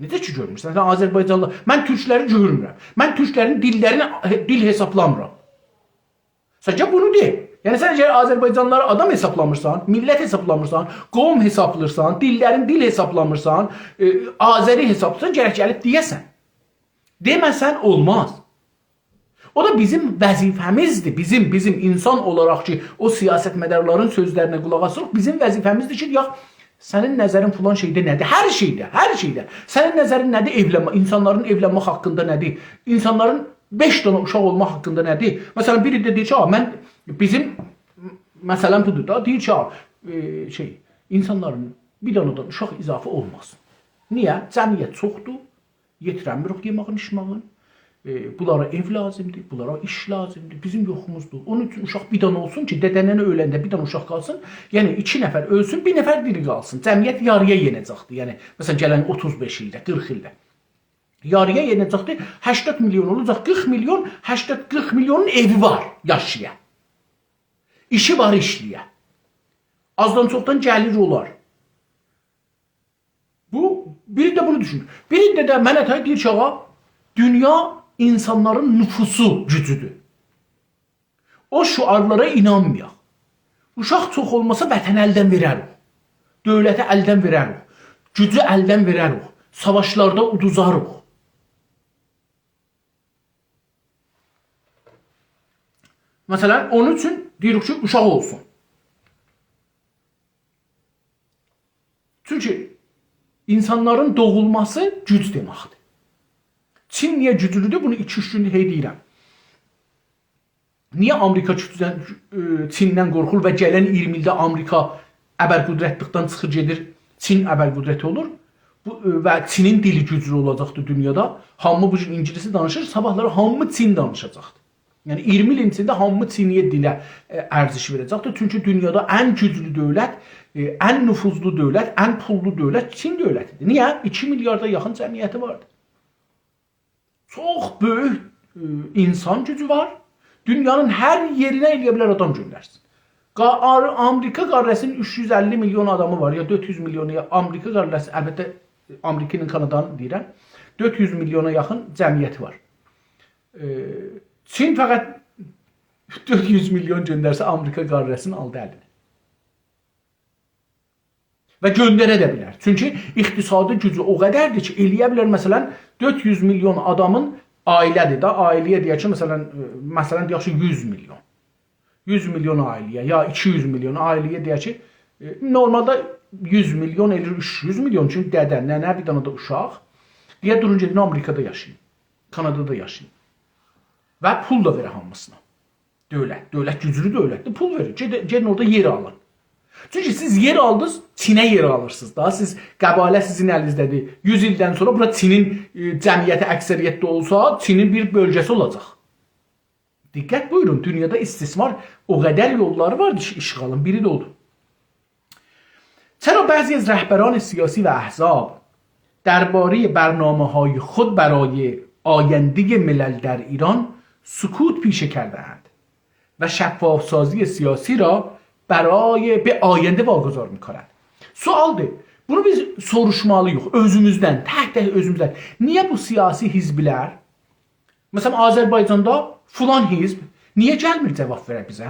نئجه کی گؤرمورسن؟ سن آذربایجانلی، من تورکلری گؤرمورم. من تورکلرین دیللرینی دیل حسابلامیرام. سن گل بونو دئ. یعنی سن اگر آذربایجانلیلاری آدام حسابلامیرسان، میللت حسابلامیرسان، قوم حسابلاییرسان، دیللرین دیل حسابلامیرسان، ائ، آذری حسابلاییرسان، گرک گلیب دئیه‌سن. دئمه‌سن اولماز. او دا بیزیم وظیفه‌میزدیر. بیزیم، بیزیم اینسان اولاراق کی، او سیاستمدارلارین سؤزلرینه قولاق آسیریق، بیزیم وظیفه‌میزدیر کی، دئیک، سنین نظرین فلان شئیده نه‌دیر؟ هر شئیده، هر شئیده. سنین نظرین نه‌دیر ائولنمه، اینسانلارین ائولنمک حاقیندا نه‌دیر؟ اینسانلارین بئش دنه اوشاق اولماق حاقیندا نه‌دیر؟ مثلاً، بیری ده دئییر کی، «آ، من، بیزیم، مثلاً بودور دا»، دئییر کی، «آ، ائ، شئی، اینسانلارین بیر دنه‌دن اوشاق اضافه اولماسین. نییه؟ جمعیت چوخدور، یئتیرنمیریک یئماغین، ایچماغین. ائ، بونلارا ائو لازیمدیر، بونلارا ایش لازیمدیر. بیزیم یوخوموزدور. اونون اوچون اوشاق بیر دنه اولسون کی، دده‌نن اؤلنده بیر دنه اوشاق قالسین. یعنی، ایکی نفر اؤلسون، بیر نفر دیری قالسین. جمعیت یارییا یئنه‌جکدیر. یعنی، مثلاً، گلن اوتوز بئش ایلده، قیرخ ایلده. یارییا یئنه‌جکدیر. هشتاد میلیون اولاجاق، قیرخ میلیون، هشتاد، قیرخ میلیونون ائوی وار، یاشایا. ایشی وار، ایشله‌یه. آزدان چوخدان گلیر اولار.» بو، بیری ده بونو دوشونور. بیری ده، ده منه تای دئییر کی، آغا، دونیا اینسانلارین نفوسو گوجودور. او شعارلارا اینانمایاق. اوشاق چوخ اولماسا وطنی الدن وئرریک. دؤولتی الدن وئرریک. گوجو الدن وئرریک. ساواشلاردا اودوزاریق. مثلاً، اونون اوچون دئییریک کی، اوشاق اولسون. چونکی اینسانلارین دوغولماسی گوج دئمکدیر. چین نییه گوجلودور؟ بونو ایکی-اوچ گوندور هئی دئییرم. نییه آمریکا گوجدن، ائ، چیندن قورخور و گلن اییرمی ایلده آمریکا ابرقدرتلیکدن چیخیر گئدیر، چین ابرقدرت اولور؟ بو، ائ، و چینین دیلی گوجلو اولاجاقدیر دونیادا. هامی بو گون اینگیلیسی دانیشیر، صاباحلاری هامی چین دانیشاجاقدیر. یعنی، اییرمی ایلین ایچینده هامی چینی‌یه دیله، ائ، ارزش وئره‌جکدیر. چونکی دونیادا ان گوجلو دؤولت، ائ، ان نفوذلو دؤولت، ان پوللو دؤولت چین دؤولتیدیر. نییه؟ ایکی میلیاردا یاخین جمعیتی واردیر. چوخ بؤیوک، ائ، اینسان گوجو وار. دونیانین هر یئرینه ائلیه بیلر آدام گؤندرسین. قا-، آر-، آمریکا قاره‌سی‌نین اوچ یوز اللی میلیون آدامی وار، یا دؤرد یوز میلیونو، یا آمریکا قاره‌سی، البته، آمریکانین، کانادانین دئییرم، دؤرد یوز میلیونا یاخین جمعیتی وار. ائ، چین فقط دؤرد یوز میلیون گؤندرسه، آمریکا قاره‌سینی آلدی الینه. و گؤندره ده بیلر. چونکی اقتصادی گوجو او قدردیر کی، ائلیه بیلر، مثلاً، دؤرد یوز میلیون آدامین، عائله‌دیر ده، عائله‌یه دئیک کی، مثلاً، ائ، مثلاً، دئیک کی، یوز میلیون. یوز میلیون عائله‌یه، یا ایکی یوز میلیون عائله‌یه دئیک کی، ائ، نورمالدا یوز میلیون ائله‌ییر اوچ یوز میلیون، چونکی دده، ننه، بیر دنه ده اوشاق. دئیه، دورون گئدین آمریکادا یاشایین، کانادادا یاشایین. و پول دا وئره هامیسینا. دؤولت، دؤولت گوجلو دؤولتدیر، پول وئریر. گئدین، گئدین اورادا یئر آلین. چونکی سیز یئر آلدینیز، چینه یئر آلیرسینیز دا. سیز قباله سیزین الینیزده‌دیر. یوز ایلدن سونرا بورا چینین، ائ، جمعیتی اکثریتده اولسا، چینین بیر بؤلگه‌سی اولاجاق. دقت بویورون، دونیادا استثمار او قدر یوللاری وار کی، اشغالین بیری ده اودور. چرا بعضی از رهبران سیاسی و احزاب دربارهٔ برنامه‌های خود برای آیندهٔ ملل در ایران سکوت پیشه کرده‌اند و شفاف‌سازی سیاسی را برای، به آینده واگذار می‌کنند. سؤالدیر. بونو بیز سوروشمالی‌ییق اؤزوموزدن، تک-تک اؤزوموزدن. نییه بو سیاسی حزب‌لر، مثلا، آذربایجاندا فلان حزب نییه گلمیر جواب وئره بیزه؟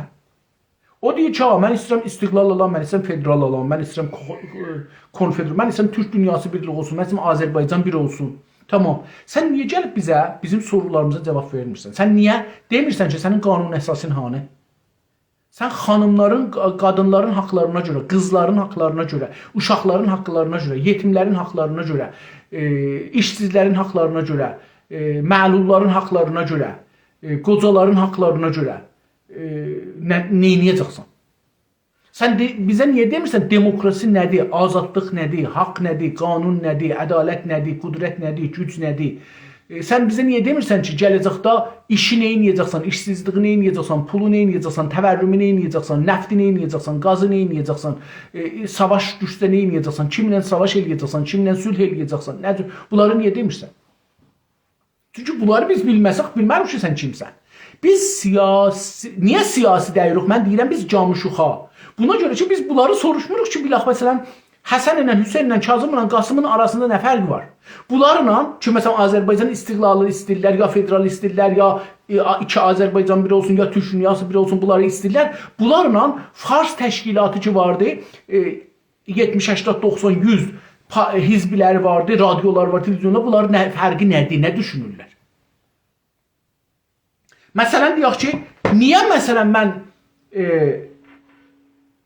او دئییر کی، «آ، من ایسته‌ییرم استقلال آلام، من ایسته‌ییرم فدرال آلام، من ایسته‌ییرم کو-، کنفدرال، من ایسته‌ییرم تورک دونیاسی بیرلیگی اولسون، من ایسته‌ییرم آذربایجان بیر اولسون.» تامام. سن نییه گلیب بیزه، بیزیم سورولاریمیزا جواب وئرمیرسن؟ سن نییه دئمیرسن کی، سنین قانون اساسین هانی؟ سن خانیملارین، قا-، قادینلارین حاقلارینا گؤره، قیزلارین حاقلارینا گؤره، اوشاقلارین حاقلارینا گؤره، یئتیملرین حاقلارینا گؤره، ائ، ایشسیزلرین حاقلارینا گؤره، ائ، معلوللارین حاقلارینا گؤره، ائ، قوجالارین حاقلارینا گؤره، ائ، نه، نئینیه‌جکسن؟ سن دئ-، بیزه نییه دئمیرسن دموکراسی نه‌دیر، آزادلیق نه‌دیر، حاق نه‌دیر، قانون نه‌دیر، عدالت نه‌دیر، قدرت نه‌دیر، گوج نه‌دیر؟ ائ، سن بیزه نییه دئمیرسن کی، گله‌جکده ایشی نئینیه‌جکسن، ایشسیزلیگی نئینیه‌جکسن، پولو نئینیه‌جکسن، تورمو نئینیه‌جکسن، نفتی نئینیه‌جکسن، گازی نئینیه‌جکسن، ائ، ائ، ساواش دوشسه نئینیه‌جکسن، کیمله ساواش ائله‌یه‌جکسن، کیمله صلح ائله‌یه‌جکسن، نه جور؟ بونلاری نییه دئمیرسن؟ چونکی بونلاری بیز بیلمه‌سک، بیلمه‌ریک کی، سن کیمسن. بیز سیاسی، نییه سیاسی دئییریک؟ من دئییرم، بیز جامیشوخا. بونا گؤره کی، بیز بونلاری سوروشموروق کی، بیلاخ، مثلا، حسن ایله، حسین ایله، کاظم ایله قاسمین آراسیندا نه فرقی وار؟ بونلارلا کی، مثلا، آذربایجان استقلالی ایسته‌ییرلر، یا فدرال ایسته‌ییرلر، یا، ائ، آ-، ایکی آذربایجان بیر اولسون، یا تورک دونیاسی بیر اولسون، بونلاری ایسته‌ییرلر. بونلارلا فارس تشکیلاتی کی واردی، ائ، یئتمیش، هشتاد، دوخسان، یوز پا-، حزب‌لری واردی، رادیولار وار، تلویزیونلار، بونلارین نه، فرقی نه‌دیر، نه دوشونورلر؟ مثلا، دئیک کی، نییه، مثلا، من، ائ،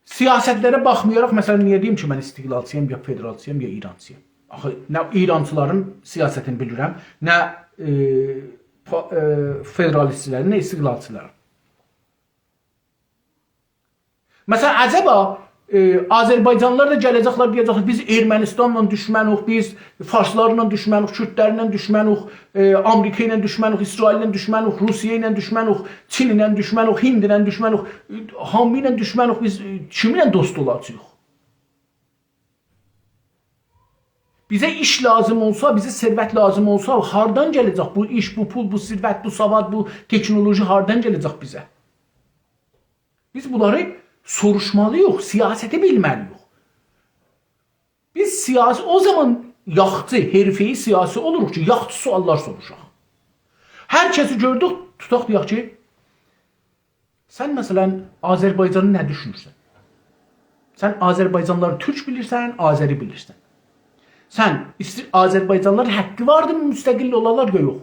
سیاست‌لره باخمایاراق، مثلا، نییه دئییم کی، من استقلالچی‌یام، یا فدرالچی‌یام، یا ایرانچی‌یام؟ آخی، نه ایرانچیلارین سیاستینی بیلیرم، نه، ائ، پا-، ائ، فدرالیست‌لرین، نه استقلالچیلارین. مثلا، عجبا، ائ، آذربایجانلیلار دا گله‌جکلر، دئیه‌جکلر، «بیز ارمنستانلا دوشمنوخ، بیز فارسلارلا دوشمنوخ، کوردلرله دوشمنوخ، ائ، آمریکا ایله دوشمنوخ، اسرائیل‌له دوشمنوخ، روسیه ایله دوشمنوخ، چین‌له دوشمنوخ، هندله دوشمنوخ، ائ، هامی ایله دوشمنوخ، بیز، ائ، کیمینله دوست اولاجاغیق؟» بیزه ایش لازیم اولسا، بیزه ثروت لازیم اولسا، هاردان گله‌جک بو ایش، بو پول، بو ثروت، بو سواد، بو تکنولوژی هاردان گله‌جک بیزه؟ بیز بونلاری سوروشمالی‌ییق، سیاستی بیلمه‌لی‌ییک. بیز سیاسی، او زامان یاخچی، حرفه‌ای سیاسی اولوروق کی، یاخچی سؤاللار سوروشاق. هر کسی گؤردوک، توتاق دئیک کی، سن، مثلا، آذربایجانی نه دوشونورسن؟ سن آذربایجانلیلاری تورک بیلیرسن، آذری بیلیرسن؟ سن ایستیر-، آذربایجانلیلارین حقی واردی مستقل اولالار، یا یوخ؟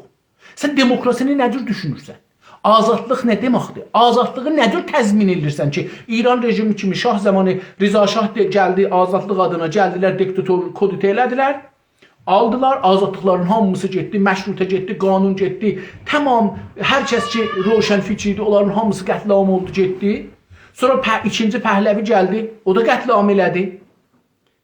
سن دموکراسینی نه جور دوشونورسن؟ آزادلیق نه دئمکدیر؟ آزادلیغی نه جور تضمین ائدیرسن کی، ایران رژیمی کیمی شاه زامانی رضا شاه ده گلدی، آزادلیق آدینا گلدیلر، دیکتاتور کودتا ائله‌دیلر. آلدیلار، آزادلیقلارین هامیسی گئتدی، مشروطه گئتدی، قانون گئتدی. تمام، هر کس کی، روشنفکر ایدی، اونلارین هامیسی قتل‌عام اولدو، گئتدی. سونرا په-، ایکینجی پهلوی گلدی، او دا قتل‌عام ائله‌دی.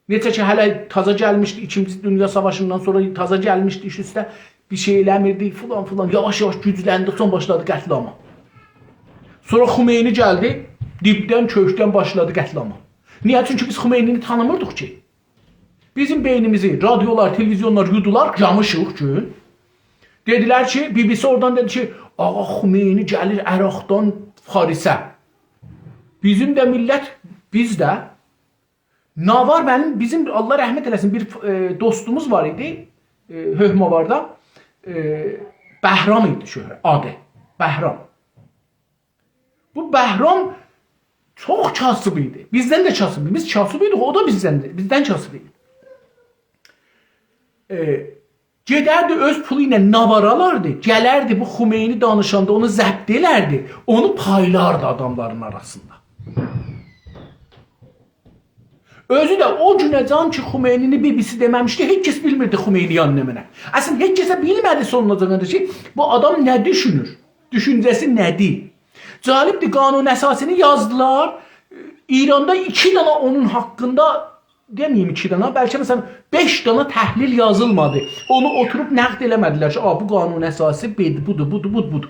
نئجه کی، هله تازا گلمیشدی، ایکینجی دونیا ساواشیندان سونرا تازا گلمیشدی ایش اوسته، بیر شئی ائله‌میردی، فلان فلان، یاواش-یاواش گوجلندی، سونرا باشلادی قتل‌عاما. سونرا خمینی گلدی، دیبدن، کؤکدن باشلادی قتل‌عاما. نییه؟ چونکی بیز خمینی‌نی تانیمیردیق کی. بیزیم بئینیمیزی رادیولار، تلویزیونلار یودولار، یامیشیق گون. دئدیلر کی، بی‌بی‌سی اورادان دئدی کی، «آغا، خمینی گلیر عراقدان پاریسه.» بیزیم ده میللت، بیز ده، ناوار منیم، بیزیم، الله رحمت ائله‌سین، بیر، ائ، دوستوموز وار ایدی، ائ، هؤکماواردا، ائ، بهرام ایدی شهره، آدی، بهرام. بو بهرام چوخ کاسیب ایدی. بیزدن ده کاسیب ایدی. بیز کاسیب ایدیک، او دا بیزدن، بیزدن کاسیب ایدی. ائ، گئدردی اؤز پولو ایله ناوار آلاردی، گلردی بو خمینی دانیشاندا اونو ضبط ائلردی، اونو پایلاردی آداملارین آراسیندا. اؤزو ده او گونه‌جان کی، خمینی‌نی بی‌بی‌سی دئمه‌میشدی، هئچ کس بیلمیردی خمینی یعنی نمنه. اصلا، هئچ کسه بیلمه‌دی سونوناجان قدر کی، بو آدام نه دوشونور؟ دوشونجه‌سی نه‌دیر؟ جالبدیر، قانون اساسینی یازدیلار. ایراندا ایکی دنه اونون حاقیندا، دئمه‌ییم ایکی دنه، بلکه، مثلا، بئش دنه تحلیل یازیلمادی. اونو اوتوروب نقد ائله‌مه‌دیلر کی، «آ، بو قانون اساسی بئد-، بودور، بودور، بودور، بودور.»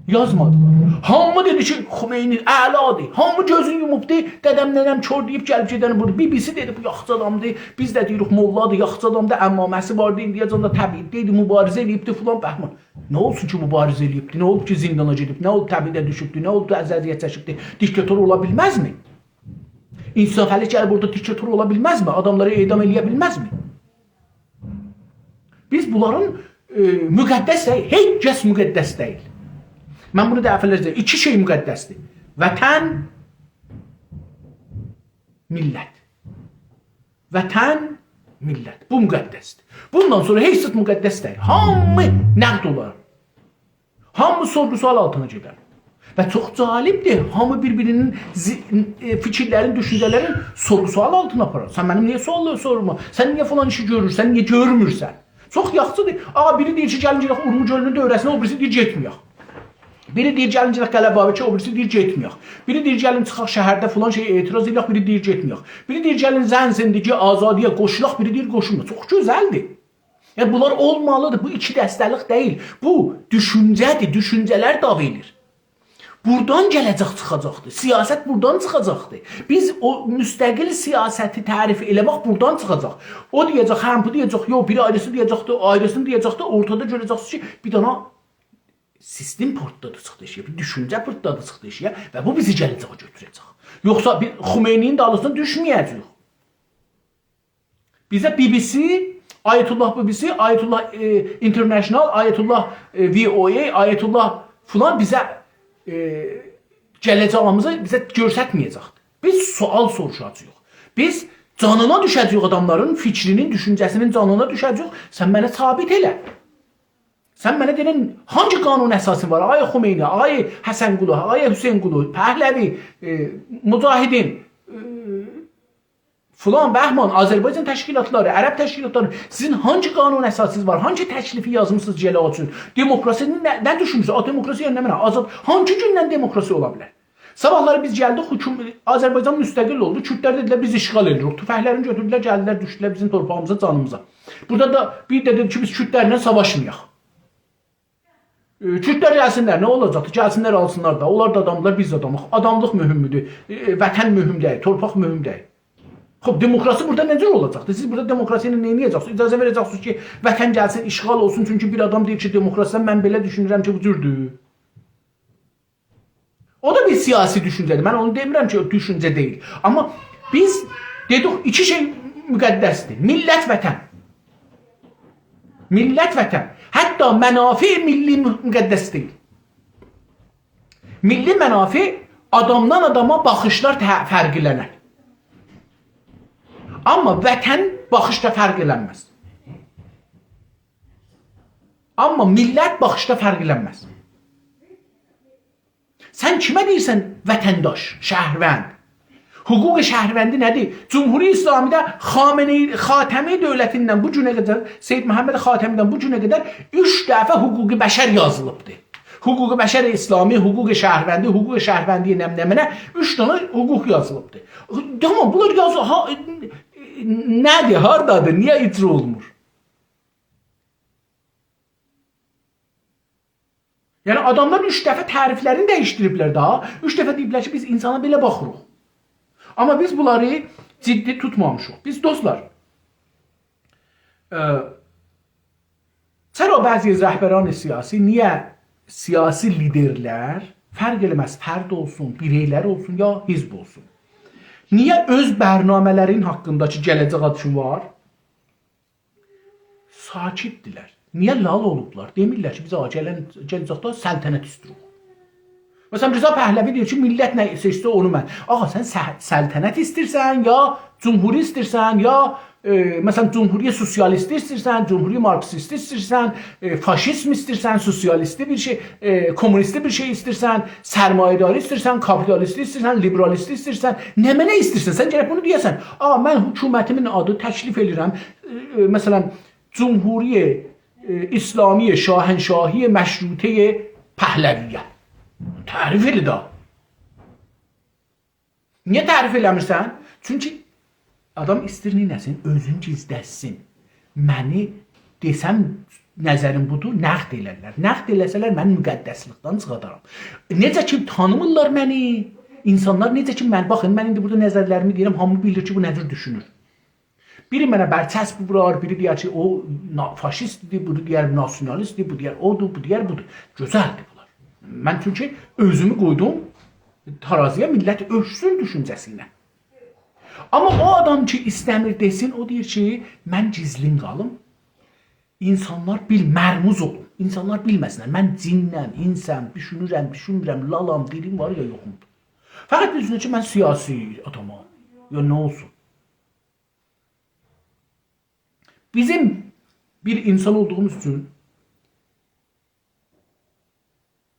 یازمادیلار. هامی دئدی کی، خمینی اعلادیر. هامی گؤزونو یوموبدو. دده‌م، ننه‌م کور دئییب گلیب گئدن بودور. بی بی سی دئدی، بو یاخشی آدامدیر. بیز ده دئییریک، موللادیر، یاخشی آدامدیر، عمامه‌سی واردی، ایندیه‌جن ده تبعیدده ایدی، مبارزه ائله‌ییبدی فلان، بهمان. نه اولسون کی، مبارزه ائله‌ییبدی؟ نه اولوب کی، زیندانا گئدیب؟ نه اولوب تبعیده دوشوبدو؟ نه اولوب اذیت چکیبدی؟ دیکتاتور اولا بیلمزمی؟ انصافعلی گلیب اورادا دیکتاتور اولا بیلمزمی؟ آداملاری اعدام ائله‌یه بیلمزمی؟ بیز بونلارین، ائ، مقدس دئییل، هئچ کس مقدس دئییل. من بونو دفعه‌لرجه، ایکی شئی مقدسدیر. وطن، میللت. وطن، میللت. بو مقدسدیر. بوندان سونرا هئچ زاد مقدس دئییل. هامی نقد اولار. هامی سورغو-سؤال آلتینا گئدر. و چوخ جالبدیر. هامی بیر-بیرینین زی-، ائ، فیکیرلرین، دوشونجه‌لرین سورغو-سؤال آلتینا آپارار. سن منیم نییه سؤال سورمورسان؟ سن نییه فلان ایشی گؤرورسن؟ نییه گؤرمورسن؟ چوخ یاخشیدیر. آقا، بیری دئییر کی، گلین گئدک اورمو گؤلونون دؤوره‌سینه، او بیریسی دئییر گئتمه‌یک. بیری دئییر گلین گئدک قلعه بابکه، او بیریسی دئییر گئتمه‌یک. بیری دئییر گلین چیخاق شهرده فلان شئیه اعتراض ائله‌یک، بیری دئییر گئتمه‌یک. بیری دئییر گلین زن زندگی آزادی‌یه قوشولاق، بیری دئییر قوشولما. چوخ گؤزلدیر. یعنی بونلار اولمالیدیر. بو ایکی دسته‌لیک دئییل. بو دوشونجه‌دیر، دوشونجه‌لر دعوا ائله‌ییر. بورادان گله‌جک چیخاجاقدیر. سیاست بورادان چیخاجاقدیر. بیز او مستقل سیاستی تعریف ائله‌مک بورادان چیخاجاق. او دئیه‌جک، هه، بو دئیه‌جک، یوخ، بیری آیریسی دئیه‌جکدیر، آیریسینی دئیه‌جکدیر. اورتادا گؤره‌جکسینیز کی، بیر دنه سیستم پارتلادی چیخدی ائشیگه، بیر دوشونجه پارتلادی چیخدی ائشیگه و بو بیزی گله‌جه‌یه گؤتوره‌جک. یوخسا بیز خمینی‌نین دالیسینا دوشمه‌یه‌جه‌ییک. بیزه بی بی سی، آیت‌الله بی بی سی، آیت‌الله، ائ، اینترنشنال، آیت‌الله، ائ، وی او ای، آیت‌الله فلان بیزه، ائ، گله‌جه‌ییمیزی بیزه گؤسترمه‌یه‌جکدیر. بیز سؤال سوروشاجاغیق. بیز جانینا دوشه‌جه‌ییک آداملارین فیکرینین، دوشونجه‌سینین جانینا دوشه‌جه‌ییک. سن منه ثابت ائله. سن منه دئنن، هانگی قانون اساسی وار، آقای خمینی، آقای حسن‌قلی، آقای حسین‌قلی، پهلوی، ائ، مجاهدین، ائ، فلان، بهمان، آذربایجان تشکیلاتلاری، عرب تشکیلاتلاری، سیزین هانگی قانون اساسیز وار؟ هانگی تکلیفی یازمیسینیز گله‌جک اوچون؟ دموکراسی نه، نه دوشونورسونوز؟ آ، دموکراسی یعنی نمنه؟ آزاد، هانگی گوندن دموکراسی اولا بیلر؟ صاباحلاری بیز گلدیک، حکوم-، آذربایجان مستقل اولدو. کوردلر دئدیلر، «بیز اشغال ائدیریک.» توفنگلرینی گؤتوردولر، گلدیلر، دوشدولر بیزیم تورپاغیمیزا، جانیمیزا. بورادا دا بیر ده دئدی کی، «بیز کوردلرله ساواشمایاق.» ائ، کوردلر گلسینلر، نه اولاجاقدی؟ گلسینلر، آلسینلار دا. اونلار دا آدامدیلار، بیز ده آدامیق. آداملیق مهمدور. ائ، وطن مهم دئییل، تورپاق مهم دئییل. خوب، دموکراسی بورادا نئجه اولاجاقدی؟ سیز بورادا دموکراسی ایله نه ائده‌جکسینیز؟ اجازه وئره‌جکسینیز کی، وطن گلسین، اشغال اولسون، چونکی بیر آدام دئییر کی، دموکراسی‌دن؟ من بئله دوشونورم کی، بو جوردور. او دا بیر سیاسی دوشونجه‌دیر. من اونو دئمیرم کی، او دوشونجه دئییل. آمما بیز دئدیک، ایکی شئی مقدسدیر. میللت، وطن. میللت، وطن. حتی منافع ملی م-، مقدس دئییل. میللی منافع آدامدان آداما باخیشلار ته-، فرقلنر. آمما وطن باخیشدا فرقلنمز. آمما میللت باخیشدا فرقلنمز. سن کیمه دئییرسن وطنداش، شهروند؟ حقوق شهروندی نه‌دیر؟ جمهوری اسلامی‌ده خامنه‌ای، خاتمی دؤولتیندن بو گونه قدر، سید محمد خاتمی‌دن بو گونه قدر اوچ دفعه حقوق بشر یازیلیبدی. حقوق بشر اسلامی، حقوق شهروندی، حقوق شهروندی نم-، نمنه، اوچ دنه حقوق یازیلیبدی. تامام، بونلار یازی-، ها، نه‌دیر، هاردادیر، نییه اجرا اولمور؟ یعنی، آداملار اوچ دفعه تعریفلرینی دییشدیریبلر دا. اوچ دفعه دئییبلر کی، بیز اینسانا بئله باخیریق. آمما بیز بونلاری جدی توتمامیشیق. بیز، دوستلار، ائ، چرا بعضی از رهبران سیاسی، نییه سیاسی لیدرلر، فرق ائله‌مز، فرد اولسون، بیرئیلر اولسون، یا حزب اولسون، نییه اؤز برنامه‌لرین حاقیندا کی، گله‌جک آدیشین وار، ساکتدیرلر؟ نییه لال اولوبلار؟ دئمیرلر کی، بیز، آ، گلن، گله‌جکده سلطنت ایستیروق. مثلا، رضا پهلوی دئییر کی، میللت نه سئچسه، اونو من. آقا، سن سه-، سلطنت ایستیرسن، یا جمهوری ایستیرسن، یا، ائ، مثلا، جمهوری سوسیالیستی ایستیرسن، جمهوری مارکسیستی ایستیرسن، ائ، فاشیزم ایستیرسن، سوسیالیستی بیر شئی، ائ، کمونیستی بیر شئی ایستیرسن، سرمایه‌داری ایستیرسن، کاپیتالیستی ایستیرسن، لیبرالیستی ایستیرسن، نمنه ایستیرسن؟ سن گرک بونو دئیه‌سن. آقا، من حکومتیمین آدی، تکلیف ائله‌ییرم، ائ، ائ، مثلا، جمهوری، ائ، اسلامی شاهنشاهی مشروطه پهلویه. تعریف ائله دا. نییه تعریف ائله‌میرسن؟ چونکی آدام ایستیر نئینه‌سین؟ اؤزون گیزلتسین. منی دئسم، نظریم بودور، نقد ائلرلر. نقد ائله‌سه‌لر، منی مقدسلیکدن چیخادارام. نئجه کی تانیمیرلار منی، اینسانلار نئجه کی، من، باخین، من ایندی بورادا نظرلریمی دئییرم، هامی بیلیر کی، بو نه جور دوشونور. بیری منه برچسب وورار، بیری دئیر کی، او نا-، فاشیستدیر، بیری دئیر ناسیونالیستدیر، بو دئیر اودور، بو دئیر بودور. گؤزلدیر بونلار. من چونکی اؤزومو قویدوم ترازی‌یه، میللت اؤلچسون دوشونجه‌سی ایله. آمما او آدام کی، ایسته‌میر دئسین، او دئییر کی، من گیزلین قالیم. اینسانلار بیل-، مرموز اولون. اینسانلار بیلمه‌سینلر. من جینم، اینسم، دوشونورم، دوشونمورم، لالام، دیریم وار یا یوخوم. فقط بیلسینلر کی، من سیاسی آدامام. یا نه اولسون؟ بیزیم بیر اینسان اولدوغوموز اوچون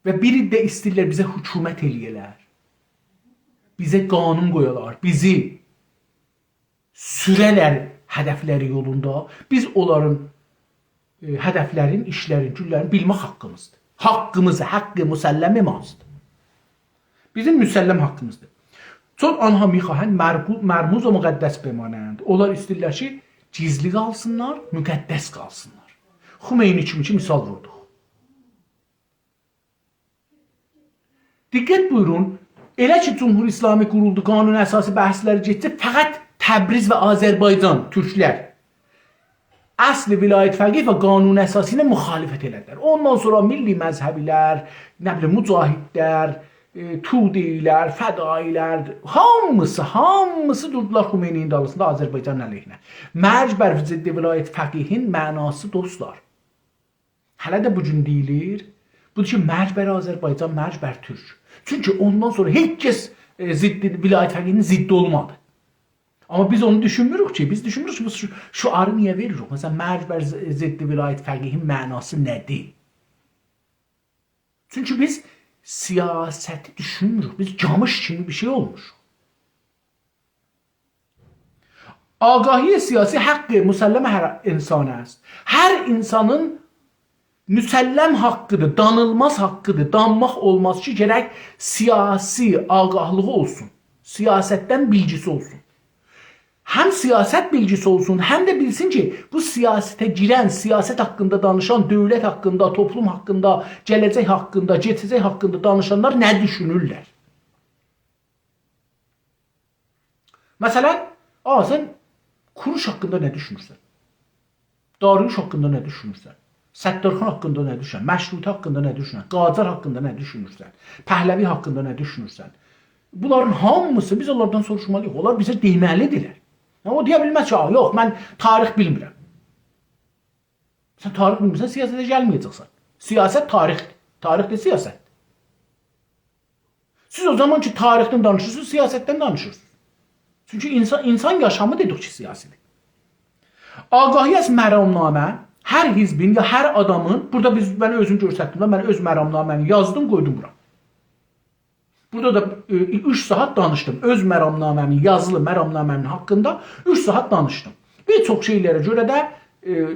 و بیری ده ایسته‌ییرلر بیزه حکومت ائله‌یه‌لر، بیزه قانون قویالار، بیزی سوره‌لر هدفلری یولوندا، بیز اونلارین، ائ، هدفلرین، ایشلرین، گونلرین بیلمک حاققیمیزدیر. حاققیمیز، حق مسلم ماست. بیزیم مسلم حاققیمیزدیر. «چون آنها می‌خواهند مرگو-، مرموز و مقدس بمانند.» اونلار ایسته‌ییرلر کی، گیزلی قالسینلار، مقدس قالسینلار. خمینی کیمی کی، مثال ووردوق. دقت بویورون، ائله کی، جمهوری اسلامی قورولدو، قانون اساسی بحثلری گئتدی، فقط تبریز و آذربایجان، تورکلر اصل ولایت فقیه و قانون اساسی ایله مخالفت ائله‌دیلر. اوندان سونرا میللی مذهبی‌لر، نه بیلیم، مجاهدلر، ائ، توده‌ای‌لر، فدایی‌لر، هامیسی، هامیسی دوردولار خمینی‌نین دالیسیندا آذربایجان علیهینه. مرگ بر ضد ولایت فقیهین معناسی، دوستلار، هله ده بو گون دئییلیر، بودور کی، مرگ بر آذربایجان، مرگ بر تورک. چونکی اوندان سونرا هئچ کس، ائ، ضد، ولایت فقیهینین ضدی اولمادی. آمما بیز اونو دوشونموروک کی، بیز دوشونموروک کی، بو شو-، شعاری نییه وئریریک؟ مثلا، «مرگ بر ض-، ضد ولایت فقیهین معناسی نه‌دیر؟» چونکی بیز سیاستی دوشونموروک. بیز قامیش کیمی بیر شئی اولموشوق. «آگاهی سیاسی حق مسلم هر انسان است.» هر اینسانین مسلم حاققیدیر، دانیلماز حاققیدیر، دانماق اولماز کی، گرک سیاسی آگاهلیغی اولسون، سیاستدن بیلگیسی اولسون. هم سیاست بیلگیسی اولسون، هم ده بیلسین کی، بو سیاسته گیرن، سیاست حاققیندا دانیشان، دؤولت حاققیندا، توپلوم حاققیندا، گله‌جک حاققیندا، کئچه‌جک حاققیندا دانیشانلار نه دوشونورلر؟ مثلا، آ، سن کوروش حاققیندا نه دوشونورسن؟ داریوش حاققیندا نه دوشونورسن؟ ستارخان حاققیندا نه دوشونورسن؟ مشروطه حاققیندا نه دوشونورسن؟ قاجار حاققیندا نه دوشونورسن؟ پهلوی حاققیندا نه دوشونورسن؟ بونلارین هامیسی، بیز اونلاردان سوروشمالی‌ییق. اونلار بیزه دئمه‌لی‌دیرلر. یعنی، او دئیه بیلمز کی، «آ، یوخ، من تاریخ بیلمیرم.» سن تاریخ بیلمیرسن، سیاسته گلمه‌یه‌جکسن. سیاست تاریخدیر. تاریخ ده سیاستدیر. سیز او زامان کی، تاریخدن دانیشیرسینیز، سیاستدن دانیشیرسینیز. چونکی اینسان، اینسان یاشامی دئدیک کی، سیاسی‌دیر. «آگاهی از مرامنامه هر حزبین یا هر آدامین»، بورادا بیز، من اؤزوم گؤستردیم ده، من اؤز مرامنامه‌می یازدیم، قویدوم بورا. بورادا دا، ائ، اوچ ساعات دانیشدیم. اؤز مرامنامه‌مین، یازیلی مرامنامه‌مین حاققیندا اوچ ساعات دانیشدیم. بیر چوخ شئیلره گؤره ده، ائ،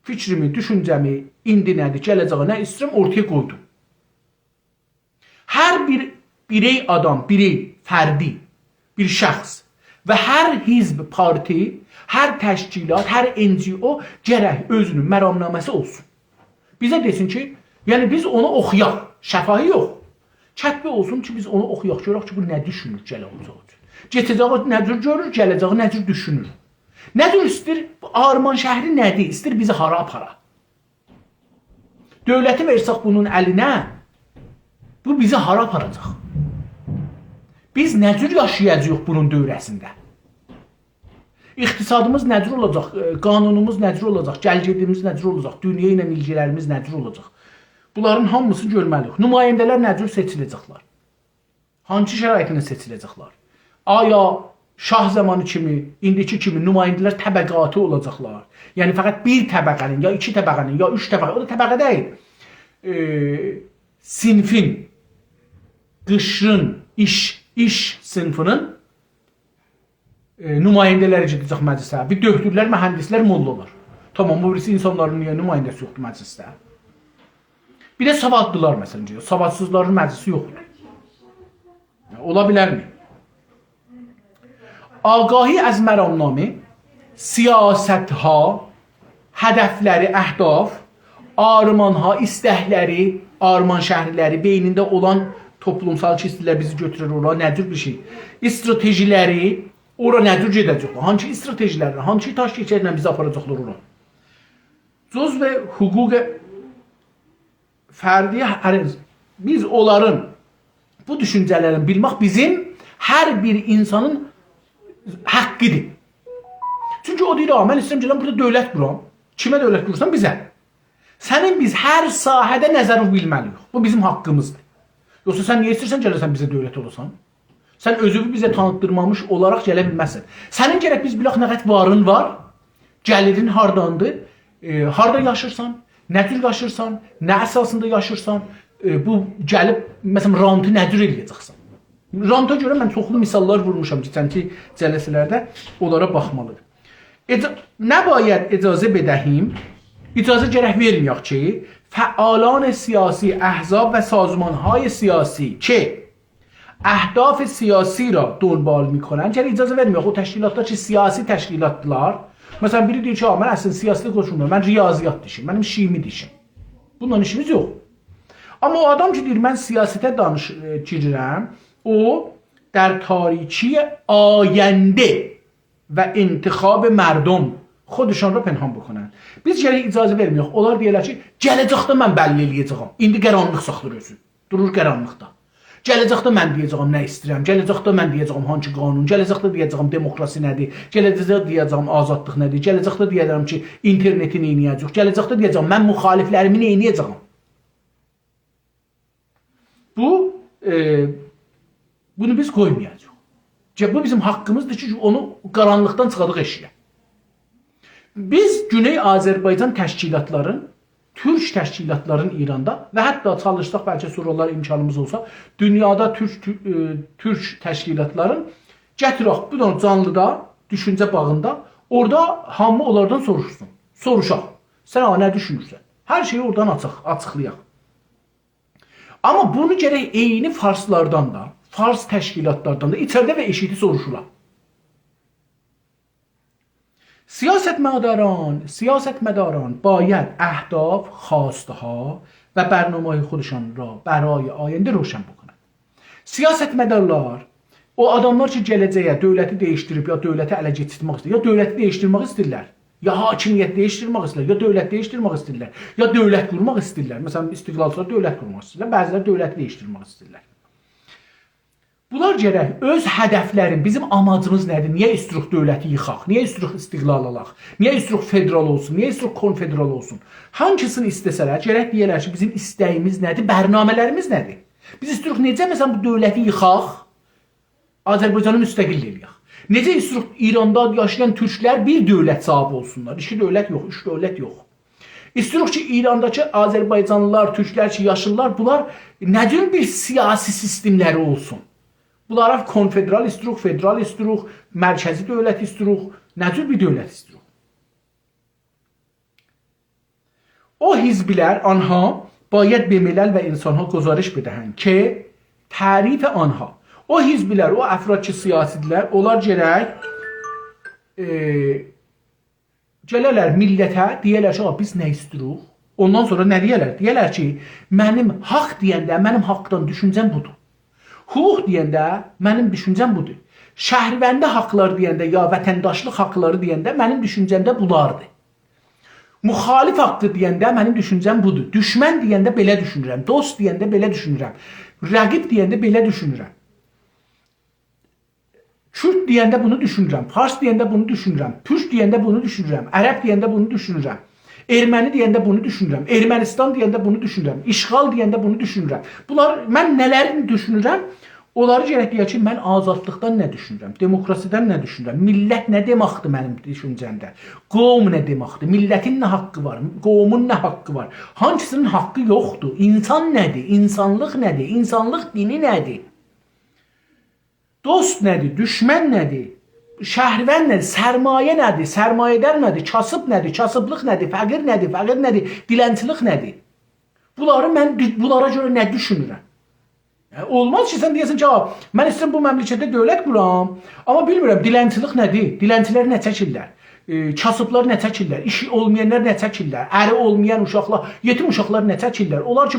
فیکریمی، دوشونجه‌می، ایندی نه‌دیر، گله‌جه‌یه نه ایسته‌ییرم، اورتایا قویدوم. هر بیر بیرئی آدام، بیرئی، فردی، بیر شخص و هر حزب، پارتی، هر تشکیلات، هر NGO گرک اؤزونون مرامنامه‌سی اولسون. بیزه دئسین کی، یعنی بیز اونو اوخویاق، شفاهی یوخ. کتبی اولسون کی، بیز اونو اوخویاق، گؤرک کی، بو نه دوشونور گله‌جک اوچون. کئچه‌جه‌یی نه جور گؤرور، گله‌جه‌یی نه جور دوشونور. نه جور ایستیر، بو آرمان‌شهری نه‌دیر؟ ایستیر بیزی هارا آپارا؟ دؤولتی وئرسک بونون الینه، بو بیزی هارا آپاراجاق؟ بیز نه جور یاشایاجاغیق بونون دؤوره‌سینده؟ اقتصادیمیز نه جور اولاجاق؟ ائ، قانونوموز نه جور اولاجاق؟ گل‌گئدیمیز نه جور اولاجاق؟ دونیا ایله ایلگیلریمیز نه جور اولاجاق؟ بونلارین هامیسینی گؤرمه‌لی‌ییک. نماینده‌لر نه جور سئچیله‌جکلر؟ هانسی شرایطینده سئچیله‌جکلر؟ آیا شاه زامانی کیمی، ایندیکی کیمی نماینده‌لر طبقاتی اولاجاقلار؟ یعنی فقط بیر طبقه‌نین، یا ایکی طبقه‌نین، یا اوچ طبقه، او دا طبقه دئییل. ائ، صینیفین، قشرین، ایش، ایش صینیفینین، ائ، نماینده‌لری گئده‌جک مجلسه. بیر دؤکتورلر، مهندسلر، موللالار. تامام، بو بیریسی اینسانلارین نییه نماینده‌سی یوخدور مجلسده؟ بیر ده سوادلیلار، مثلا، گئدیر. سوادسیزلارین مجلسی یوخدور. اولا بیلرمی؟ «آگاهی از مرامنامه، سیاست‌ها، هدفلری، اهداف، آرمان‌ها، ایستکلری، آرمان‌شهری‌لری، بئینینده اولان توپلومسال کی، ایسته‌ییرلر بیزی گؤتورر اورا، نه جور بیر شئی؟ استراتژی‌لری، اورا نه جور گئده‌جکلر؟ هانسی استراتژی‌لرله، هانسی تاکتیک‌لرله بیزی آپاراجاقلار اورا؟ جزو حقوق فردی هر انس-، بیز اونلارین بو دوشونجه‌لرینی بیلمک بیزیم هر بیر اینسانین حاققی‌دیر. چونکی او دئییر: «آ، من ایسته‌ییرم گلم بورادا دؤولت قورام.» کیمه دؤولت قورورسان؟ بیزه. سنین بیز هر ساحه‌ده نظرینی بیلمه‌لی‌ییک. بو بیزیم حاققیمیزدیر. یوخسا سن نییه ایسته‌ییرسن گله‌سن بیزه دؤولت اولاسان؟ سن اؤزونو بیزه تانیتدیرمامیش اولاراق گله بیلمزسن. سنین گرک بیز بیلک نه قدر وارین وار، گلیرین هارداندیر، ائ، هاردا یاشیرسان، نه جور یاشیرسان، نه اساسیندا یاشیرسان، ائ، بو گلیب، مثلا، رانتی نه جور ائله‌یه‌جکسن؟ رانتا گؤره من چوخلو مثال‌لار وورموشام کئچنکی جلسه‌لرده، اونلارا باخمالی‌دیر. اجا-، نباید اجازه بدهیم، اجازه گرک وئرمه‌یک کی، فعالان سیاسی، احزاب و سازمان‌های سیاسی که اهداف سیاسی را دنبال می‌کنند، یعنی اجازه وئرمه‌یک او تشکیلاتلار کی، سیاسی تشکیلاتلار، مثلا، بیری دئییر کی: «آ، من اصلینده سیاسته قوشولمورام، من ریاضیاتدا ایشیم، منیم شیمی‌ده ایشیم.» بونونلا ایشیمیز یوخ. آمما او آدام کی، دئییر: «من سیاسته دانیش-، ائ، گیریرم»، او در تاریکی آینده و انتخاب مردم خودشان را پنهان بکنند. بیز گرک اجازه وئرمه‌یک اونلار دئیه‌لر کی: «گله‌جکده من بللی ائله‌یه‌جه‌یم.» ایندی قارانلیق ساخلاییر اؤزو. دورور قارانلیقدا. گله‌جکده من دئیه‌جه‌یم نه ایسته‌ییرم، گله‌جکده من دئیه‌جه‌یم هانسی قانون، گله‌جکده دئیه‌جه‌یم دموکراسی نه‌دیر، گله‌جکده دئیه‌جه‌یم آزادلیق نه‌دیر، گله‌جکده دئیه‌جه‌یم کی، اینترنتی نئینیه‌جه‌ییک، گله‌جکده دئیه‌جه‌یم من مخالفلریمی نئینیه‌جه‌یم. بو، ائ، بونو بیز قویمایاجاغیق. کی، بو بیزیم حاققیمیزدیر کی، اونو قارانلیقدان چیخاداق ائشییه. بیز گونئی آذربایجان تشکیلاتلارین، تورک تشکیلاتلارین ایراندا و حتی چالیشساق، بلکه سونرالار امکانیمیز اولسا، دونیادا تورک، تو-، ائ، تورک تشکیلاتلارین گتیرک بیر دنه جانلیدا، دوشونجه باغیندا، اورادا هامی اونلاردان سوروشسون. سوروشاق. سن آغا نه دوشونورسن؟ هر شئیی اورادان آچیق، آچیقلایاق. آمما بونو گرک عینی فارسلاردان دا، فارس تشکیلاتلاردان دا ایچریده و ائشیکده سوروشولا. سیاستمداران، سیاستمداران باید اهداف، خواسته‌ها و برنامه‌های خودشان را برای آینده روشن بکنند. سیاستمدارلار، او آداملار کی، گله‌جه‌یه دؤولتی دییشدیریب یا دؤولتی اله کئچیرتمک ایسته‌ییر، یا دؤولتی دییشدیرمک ایسته‌ییرلر، یا حاکمیت دییشدیرمک ایسته‌ییرلر، یا دؤولت دییشدیرمک ایستهییرلر، یا دؤولت قورماق ایسته‌ییرلر. مثلا، استقلالچیلار دؤولت قورماق ایسته‌ییرلر، بعضی‌لری دؤولتی دییشدیرمک ایسته‌ییرلر. بونلار گرک اؤز هدفلرین، بیزیم آماجیمیز نه‌دیر؟ نییه ایستیروخ دؤولتی ییخاق؟ نییه ایستیروخ استقلال آلاق؟ نییه ایستیروخ فدرال اولسون؟ نییه ایستیروخ کنفدرال اولسون؟ هانسینی ایسته‌سه‌لر، گرک دئیه‌لر کی، بیزیم ایسته‌ییمیز نه‌دیر؟ برنامه‌لریمیز نه‌دیر؟ بیز ایستیروخ نئجه، مثلا، بو دؤولتی ییخاق، آذربایجانی مستقل ائله‌یک؟ نئجه ایستیروخ ایراندا یاشایان تورکلر بیر دؤولت صاحیبی اولسونلار؟ ایکی دؤولت یوخ، اوچ دؤولت یوخ. ایستیروخ کی، ایرانداکی آذربایجانلیلار، تورکلر کی، یاشیرلار، بونلار نه جور بیر سیاسی سیستملری اولسون؟ بونلارا کنفدرال ایستیروخ، فدرال ایستیروخ، مرکزی دؤولت ایستیروخ، نه جور بیر دؤولت ایستیروخ؟ او حزبلر، آنها باید به ملل و انسان‌ها گزارش بدهند که تعریف آنها. او حزبلر، او افراد کی، سیاسی‌دیرلر، اونلار گرک، ائ، گله‌لر میللته، دئیه‌لر کی، «آ، بیز نه ایستیروخ؟» اوندان سونرا نه دئیه‌لر؟ دئیه‌لر کی، «منیم حاق دئینده، منیم حاقدان دوشونجه‌م بودور. حقوق دئینده منیم دوشونجه‌م بودور. شهروندی حاقلاری دئینده، یا وطنداشلیق حاقلاری دئینده منیم دوشونجه‌م ده بونلاردیر. مخالف حاققی دئینده منیم دوشونجه‌م بودور. دوشمن دئینده بئله دوشونورم، دوست دئینده بئله دوشونورم، رقیب دئینده بئله دوشونورم. کورد دئینده بونو دوشونورم، فارس دئینده بونو دوشونورم، تورک دئینده بونو دوشونورم، عرب دئینده بونو دوشونورم، ارمنی دئینده بونو دوشونورم، ارمنستان دئینده بونو دوشونورم، اشغال دئینده بونو دوشونورم.» بونلار، من نه‌لرینی دوشونورم، اونلاری گرک دئیک کی، من آزادلیقدان نه دوشونورم، دموکراسی‌دن نه دوشونورم، میللت نه دئمکدیر منیم دوشونجه‌مده، قوم نه دئمکدیر، میللتین نه حاققی وار، قومون نه حاققی وار، هانسی‌نین حاققی یوخدور، اینسان نه‌دیر، اینسانلیق نه‌دیر، اینسانلیق دینی نه‌دیر؟ دوست نه‌دیر؟ دوشمن نه‌دیر؟ شهروند نه‌دیر؟ سرمایه نه‌دیر؟ سرمایه‌دار نه‌دیر؟ کاسیب نه‌دیر؟ کاسیبلیق نه‌دیر؟ فقیر نه‌دیر؟ فقیر نه‌دیر؟ دیلنچیلیک نه‌دیر؟ بونلاری من، بونلارا گؤره نه دوشونورم؟ یعنی، اولماز کی، سن دئیه‌سن کی، «آ، من ایسته‌ییرم بو مملکتده دؤولت قورام، آمما بیلمیرم دیلنچیلیک نه‌دیر؟ دیلنچیلر نه چکیرلر؟ ائ، کاسیبلار نه چکیرلر؟ ایشی اولمایانلار نه چکیرلر؟ اری اولمایان اوشاقلار، یئتیم اوشاقلار نه چکیرلر؟ اونلار کی،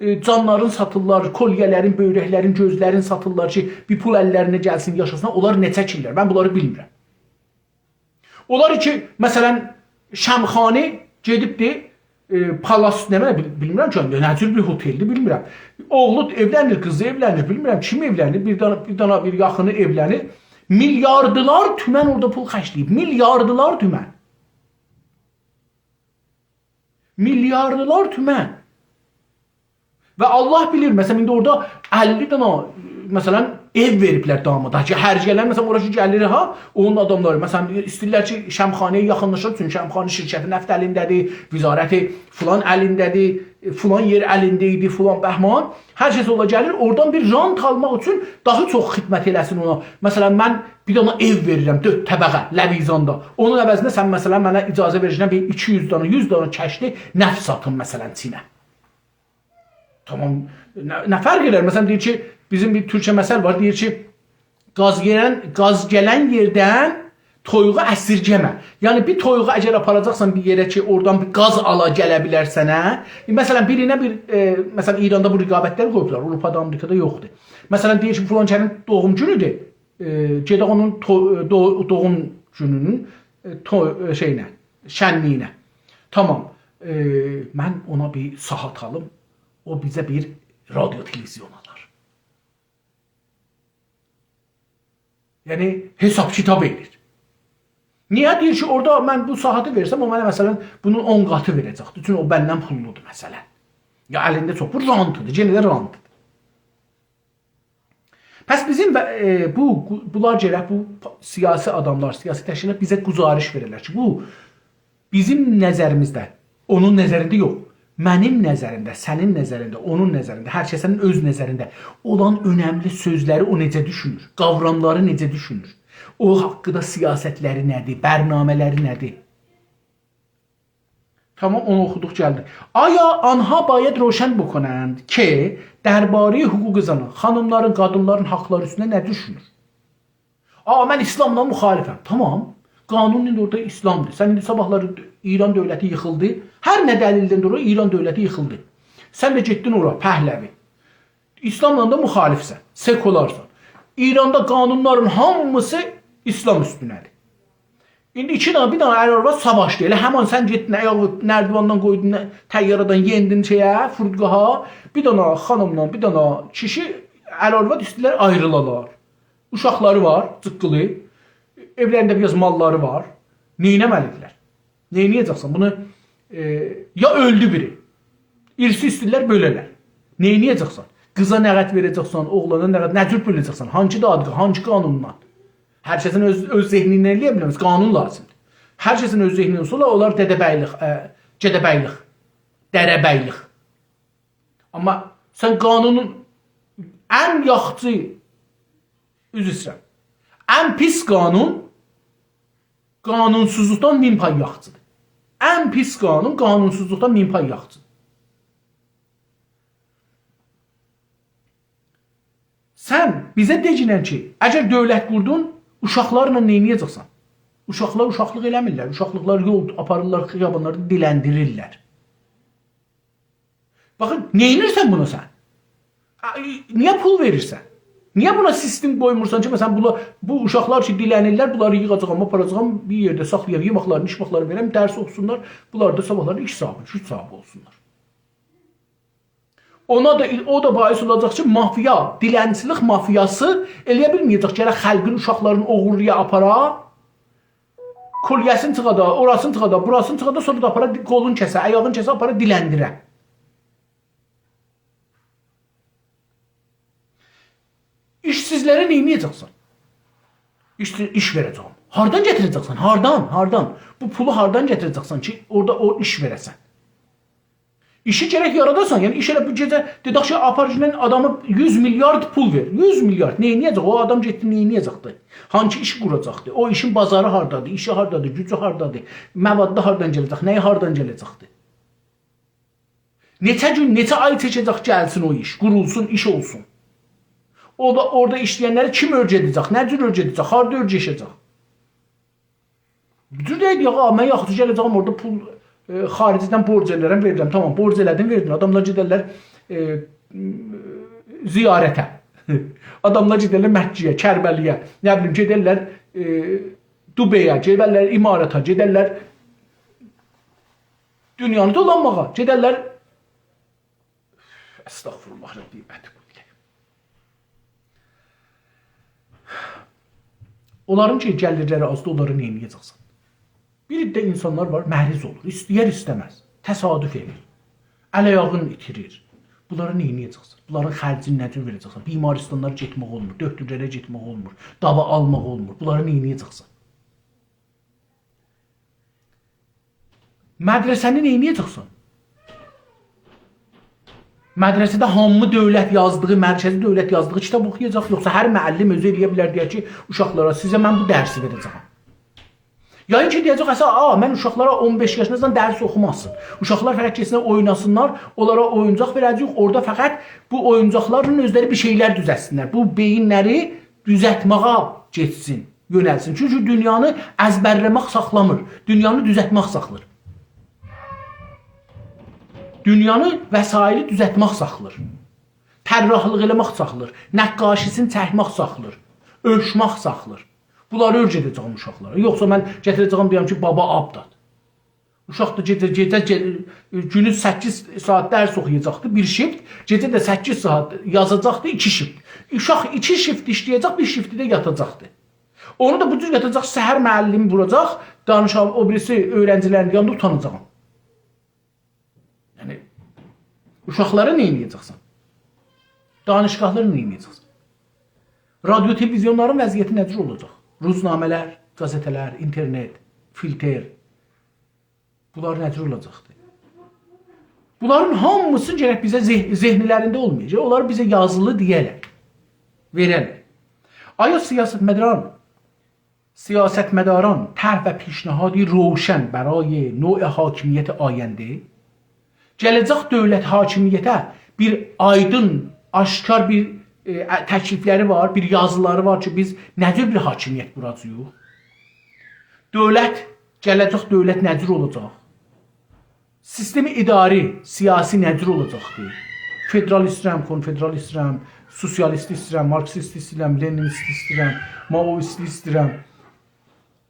ائ، جانلارینی ساتیرلار، کلیه‌لرین، بؤیرکلرین، گؤزلرینی ساتیرلار کی، بیر پول اللرینه گلسین، یاشاسینلار. اونلار نه چکیرلر؟ من بونلاری بیلمیرم. اونلار کی، مثلا، شمخانی گئدیبدی، ائ، پالاس، نه بیلیم، بیل-، بیلمیرم کی، نه جور بیر هتلدیر، بیلمیرم. اوغلو ائولنیر، قیزی ائولنیر، بیلمیرم کیم ائولنیر، بیر دانا، بیر دانا بیر یاخینی ائولنیر. میلیاردلار تومن اورادا پول خرجله‌ییب، میلیاردلار تومن. میلیاردلار تومن. و الله بیلیر، مثلا، ایندی اورادا اللی دانا، مثلا، ائو وئریبلر دامادا کی، هر گلن، مثلا، اورا کی گلیر، ها، اونون آداملاری، مثلا، ایسته‌ییرلر کی، شمخانی‌یه یاخینلاشا، چونکی شمخانی شرکت نفت الینده‌دیر، وزارت فلان الینده‌دیر، فلان یئر الینده ایدی، فلان بهمان. هر کس اولا گلیر، اورادان بیر رانت آلماق اوچون داها چوخ خدمت ائله‌سین اونا. مثلا، من بیر دانا ائو وئریرم، دؤرد طبقه، لویزاندا. اونون عوضینه سن، مثلا، منه اجازه وئریرسن بیر ایکی یوز دانا، یوز دانا کشتی نفت ساتیم، مثلا، چینه. تامام، نه، نه فرق ائدر؟ مثلا، دئییر کی، بیزیم بیر تورکجه مثل وار، دئییر کی، «گاز گلن، گاز گلن یئردن تویوغو اسیرگه‌مه.» یعنی، بیر تویوغو اگر آپاراجاقسان بیر یئره کی، اورادان بیر گاز آلا گله بیلر سنه، مثلا، بیرینه بیر، ائ، مثلا، ایراندا بو رقابتلر قویوبلار، آوروپادا، آمریکادا یوخدور. مثلا، دئییر کی، فلان کسین دوغوم گونودور، ائ، گئدک اونون تو-، دو-، دوغوم گونونون، ائ، تو-، ائ، شئیینه، شنلیگینه. تامام. ائ، من اونا بیر ساعات آلیم، او بیزه بیر رادیو تلویزیون آلار. یعنی، حساب کیتاب ائدیر. نییه؟ دئییر کی، اورادا من بو ساعاتی وئرسم، او منه، مثلا، بونون اون قاتی وئره‌جکدیر. چونکی او مندن پوللودور، مثلا. یا الینده چوخ، بو رانتدیر، یئنه ده رانتدیر. پس بیزیم و، ائ، بو، بونلار گرک، بو سیاسی آداملار، سیاسی تشکیلات بیزه گزارش وئره‌لر کی، بو بیزیم نظریمیزده، اونون نظرینده یوخ، منیم نظریمده، سنین نظرینده، اونون نظرینده، هر کسین اؤز نظرینده اولان اؤنملی سؤزلری او نئجه دوشونور، قاوراملاری نئجه دوشونور، او حاققیندا سیاستلری نه‌دیر، برنامه‌لری نه‌دیر؟ تامام، اونو اوخودوق، گلدی. آیا آنها باید روشن بکنند که دربارهٔ حقوق زنان، خانیملارین، قادینلارین حاقلاری اوستونده نه دوشونور؟ آ، من ایسلاملا مخالفم. تامام. قانون ایندی اورادا ایسلامدیر. سن ایندی صاباحلاری ایران دؤولتی ییخیلدی. هر نه دلیلدن دورا ایران دؤولتی ییخیلدی. سن ده گئتدین اورا، پهلوی. ایسلاملا دا مخالفسن، سکولارسان. ایراندا قانونلارین هامیسی ایسلام اوستونه‌دیر. ایندی ایکی دنه، بیر دنه ار آرواد ساواشدی. ائله همان سن گئتدین، آیاغی نردیواندان قویدون، نه، طیاره‌دن یئندین شئیه، فرودگاها. بیر دنه خانیملا بیر دنه کیشی ار آرواد ایسته‌ییرلر آیریلالار. اوشاقلاری وار، جیققیلی. ائولرینده بیر آز ماللاری وار. نئینه‌مه‌لیدیرلر؟ نئینیه‌جکسن؟ بونو، ائ، یا اؤلدو بیری. ارثی ایسته‌ییرلر بؤله‌لر. نئینیه‌جکسن؟ قیزا نه قدر وئره‌جکسن، اوغلانا نه قدر، نه جور بؤله‌جکسن؟ هانسی دادگا، هانسی قانونلا؟ هر کسین اؤز، اؤز ذهنی ایله ائلیه بیلمز، قانون لازیمدیر. هر کسین اؤز ذهنی اولسا، اولار دده‌بیلیک، ائ، گده‌بیلیک، دره‌بیلیک. آمما سن قانونون ان یاخشی، عذر ایسته‌ییرم، ان پیس قانون قانونسوزلوقدان مین پای یاخشیدیر. ان پیس قانون قانونسوزلوقدان مین پای یاخشیدیر. سن بیزه دئگینن کی، اگر دؤولت قوردون، اوشاقلارلا نئینیه‌جکسن؟ اوشاقلار اوشاقلیق ائله‌میرلر. اوشاقلیقلار یول آپاریرلار، خیابانلاردا دیلندیریرلر. باخین، نئینیرسن بونو سن؟ آ، نییه پول وئریرسن؟ نییه بونا سیستم قویمورسان کی، مثلا، بولا-، بو اوشاقلار کی، دیلنیرلر، بونلاری ییغاجاغام، آپاراجاغام، بیر یئرده ساخلایام، یئمکلرینی، ایچمکلرینی وئرم، درس اوخوسونلار، بونلار دا صاباحلاری ایش صاحیبی، گوج صاحیبی اولسونلار. اونا دا، او دا باعث اولاجاق کی، مافیا، دیلنچیلیک مافیاسی ائلیه بیلمه‌یه‌جک، گرک خالقین اوشاقلارینی اوغورلویا آپارا، کلیه‌سینی چیخادا، اوراسینی چیخادا، بوراسینی چیخادا، سونرا دا آپارا، قولون کسه، آیاغین کسه، آپارا دیلندیره. ایشسیزلره نئینیه‌جکسن؟ ایش، ایش وئره‌جم. هاردان گتیره‌جکسن؟ هاردان؟ هاردان؟ بو پولو هاردان گتیره‌جکسن کی، اورادا او ایش وئره‌سن؟ ایشی گرک یاراداسان. یعنی، ایش ائله بو گئجه، دئدک کی، آپار گونن آداما یوز میلیارد پول وئر. یوز میلیارد. نئینیه‌جک؟ او آدام گئتدی، نئینیه‌جکدی؟ هانسی ایشی قوراجاقدی؟ او ایشین بازاری هاردادیر؟ ایشی هاردادیر؟ گوجو هاردادیر؟ موادی هاردان گله‌جک؟ نه‌یی هاردان گله‌جکدی؟ نئچه گون، نئچه آی چکه‌جک گلسین او ایش، قورولسون، ایش اولسون؟ او دا اورادا ایشله‌ینلری کیم اؤرگده‌جک، نه جور اؤرگده‌جک، هاردا اؤرگشه‌جک؟ بو جور دئییل، یوخ، آ، من یاخشی گله‌جم اورادا پول، ائ، خارجیدن بورج ائله‌رم، وئریرم. تامام، بورج ائله‌دین، وئردین. آداملار گئدرلر، ائ، م، زیارته. آداملار گئدرلر مکه‌یه، کربلایه، نه بیلیم، گئدرلر، ائ، دوبایه، گئدرلر اماراتا، گئدرلر دونیانی دولانماغا، گئدرلر. استغفرالله ربی و اتوب الیه. اونلارین کی، گلیرلری آزدیر، اونلاری نئینیه‌جکسن؟ بیر عده اینسانلار وار، مریض اولور، ایسته‌یر، ایسته‌مز، تصادف ائدیر، ال-آیاغینی ایتیریر. بونلاری نئینیه‌جکسن؟ بونلارین خرجینی نه جور وئره‌جکسن؟ بیمارستانلارا گئتمک اولمور، دؤکتورلره گئتمک اولمور، داوا آلماق اولمور. بونلاری نئینیه‌جکسن؟ مدرسه‌نی نئینیه‌جکسن؟ مدرسه‌ده هامی دؤولت یازدیغی، مرکزی دؤولت یازدیغی کیتاب اوخویاجاق، یوخسا هر معلم اؤزو ائلیه بیلر، دئیر کی، اوشاقلارا، سیزه من بو درسی وئره‌جه‌یم. یا این کی، دئیه‌جک، اصلا، آ، من اوشاقلارا اون بئش یاشیندان درس اوخوماسین. اوشاقلار فقط گئتسینلر، اویناسینلار، اونلارا اویونجاق وئره‌جه‌ییک، اورادا فقط بو اویونجاقلارلا اؤزلری بیر شئیلر دوزلتسینلر. بو بئیینلری دوزلتمه‌یه گئتسین، یؤنلسین. چونکی دونیانی ازبرله‌مک ساخلامیر، دونیانی دوزلتمک ساخلیر. دونیانی وسایلی دوزلتمک ساخلیر. طراحلیق ائله‌مک ساخلیر. نقاشی‌سینی چکمک ساخلیر. اؤلچمک ساخلیر. بونلاری اؤیره‌ده‌جه‌یم اوشاقلارا. یوخسا من گتیره‌جه‌یم، دئیه‌رم کی، بابا آب داد. اوشاق دا گئجه، گئجه، گئ-، گونوز سککیز ساعات درس اوخویاجاقدی، بیر شیفت. گئجه ده سککیز ساعات یازاجاقدی، ایکی شیفت. اوشاق ایکی شیفت ایشله‌یه‌جک، بیر شیفتی ده یاتاجاقدی. اونو دا بو جور یاتاجاق، سحر معلمی ووراجاق، دانشان او بیریسی اؤیرنجی‌لرین یانیندا اوتاناجاغام. یعنی، اوشاقلارا نه ائده‌جکسن؟ دانشگاهلارا نه ائده‌جکسن؟ رادیو، تلویزیونلارین وضعیتی نه جور اولاجاق؟ روزنامه‌لر، قزئته‌لر، اینترنت، فیلتر، بونلار نه جور اولاجاقدیر؟ بونلارین هامیسینی گرک بیزه ذهن-، ذهنلرینده اولمایاجاق. اونلاری بیزه یازیلی دئیه‌لر، وئره‌لر. آیا سیاستمداران، سیاستمداران طرح و پیشنهادی روشن برای نوع حاکمیت آینده؟ گله‌جک دؤولت حاکمیته بیر آیدین، آشکار بیر، ائ، تکلیفلری وار، بیر یازیلاری وار کی، بیز نه جور بیر حاکمیت قوراجاغیق؟ دؤولت، گله‌جک دؤولت نه جور اولاجاق؟ سیستم اداری، سیاسی نه جور اولاجاقدیر؟ فدرال ایسته‌ییرم، کنفدرال ایسته‌ییرم، سوسیالیست ایسته‌ییرم، مارکسیست ایسته‌ییرم، لنینیست ایسته‌ییرم، مائویست ایسته‌ییرم،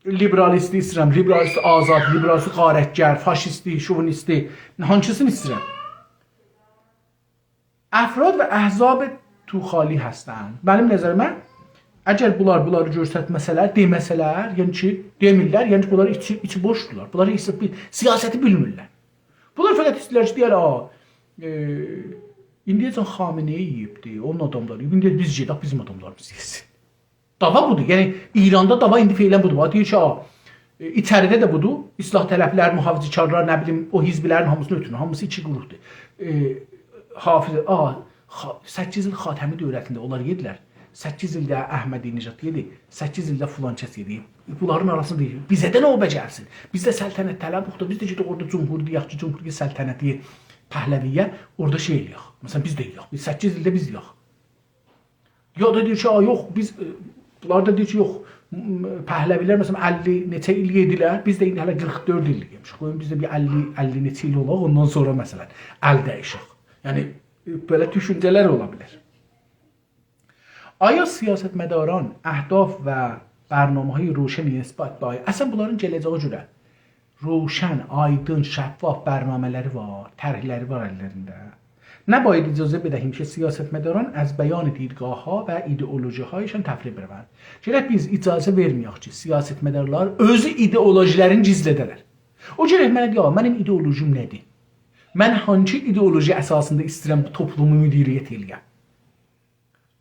لیبرالیست ایسته‌ییرم، لیبرالیست آزاد، لیبرالیست غارتگر، فاشیستی، شووینیستی، هانسینی ایسته‌ییرم؟ افراد و احزاب توخالی هستند. منیم نظریمه، اگر بونلار بونلاری گؤسترمه‌سه‌لر، دئمه‌سه‌لر، یعنی کی، دئمیرلر، یعنی کی، بونلار ایچی، ایچی بوشدولار. بونلار هئچ بیر سیاستی بیلمیرلر. بونلار فقط ایسته‌ییرلر کی، دئیه‌لر، «آ، ائ، ایندیه‌جن خامنه‌ای یئییبدی، اونون آداملاری یئییب، ایندی بیز گئدک، بیزیم آداملاریمیز یئسین.» دعوا بودور. یعنی، ایراندا دعوا ایندی فعلاً بودور. باخ، دئییر کی، آ، ائ، ایچریده ده بودور. اصلاح‌طلب‌لر، محافظه‌کارلار، نه بیلیم، او حزب‌لرین هامیسینی اؤتورون. هامیسی ایکی گروپدور. ائ، حافظ، آ، خا-، سککیز ایل خاتمی دؤولتینده اونلار یئدیلر. سککیز ایل ده احمدی‌نژاد یئدی. سککیز ایل ده فلان کس یئدی. بونلارین آراسیندا دئییر، بیزه ده نوبه گلسین. بیز ده سلطنت‌طلبوق دا، بیز ده گئدک اورادا جمهوری، یاخشی جمهوری، سلطنتی، پهلوی‌یه، اورادا شئی ائله‌یک. مثلاً، بیز ده یئیک. بیز سککیز ایلده بیز یئیک. یا دا دئییر کی، «آ، یوخ، بیز»، ائ، بونلار دا دئییر کی، «یوخ، م، پهلوی‌لر، مثلاً، اللی نئچه ایل یئدیلر، بیز ده ایندی هله قیرخ دؤرد ایل یئمیشیک. قویون بیز ده بیر اللی، اللی نئچه ایل اولاق، اوندان سونرا، مثلاً، ال دییشک.» یعنی، ائ، بئله دوشونجه‌لر اولا بیلر. آیا سیاستمداران اهداف و برنامه‌های روشنی نسبت به آی-، اصلاً بونلارین گله‌جه‌یه گؤره روشن، آیدین، شفاف برنامه‌لری وار، طرح‌لری وار اللرینده. نباید اجازه بدهیم که سیاستمداران از بیان دیدگاه‌ها و ایدئولوژی‌هایشان تفره بروند. گرک بیز اجازه وئرمه‌یک کی، سیاستمدارلار اؤز ایدئولوژی‌لرینی گیزله‌ده‌لر. او گرک منه دئیه، «آ، منیم ایدئولوژیم نه‌دیر؟ من هانسی ایدئولوژی اساسیندا ایسته‌ییرم بو توپلومو مدیریت ائله‌یم؟»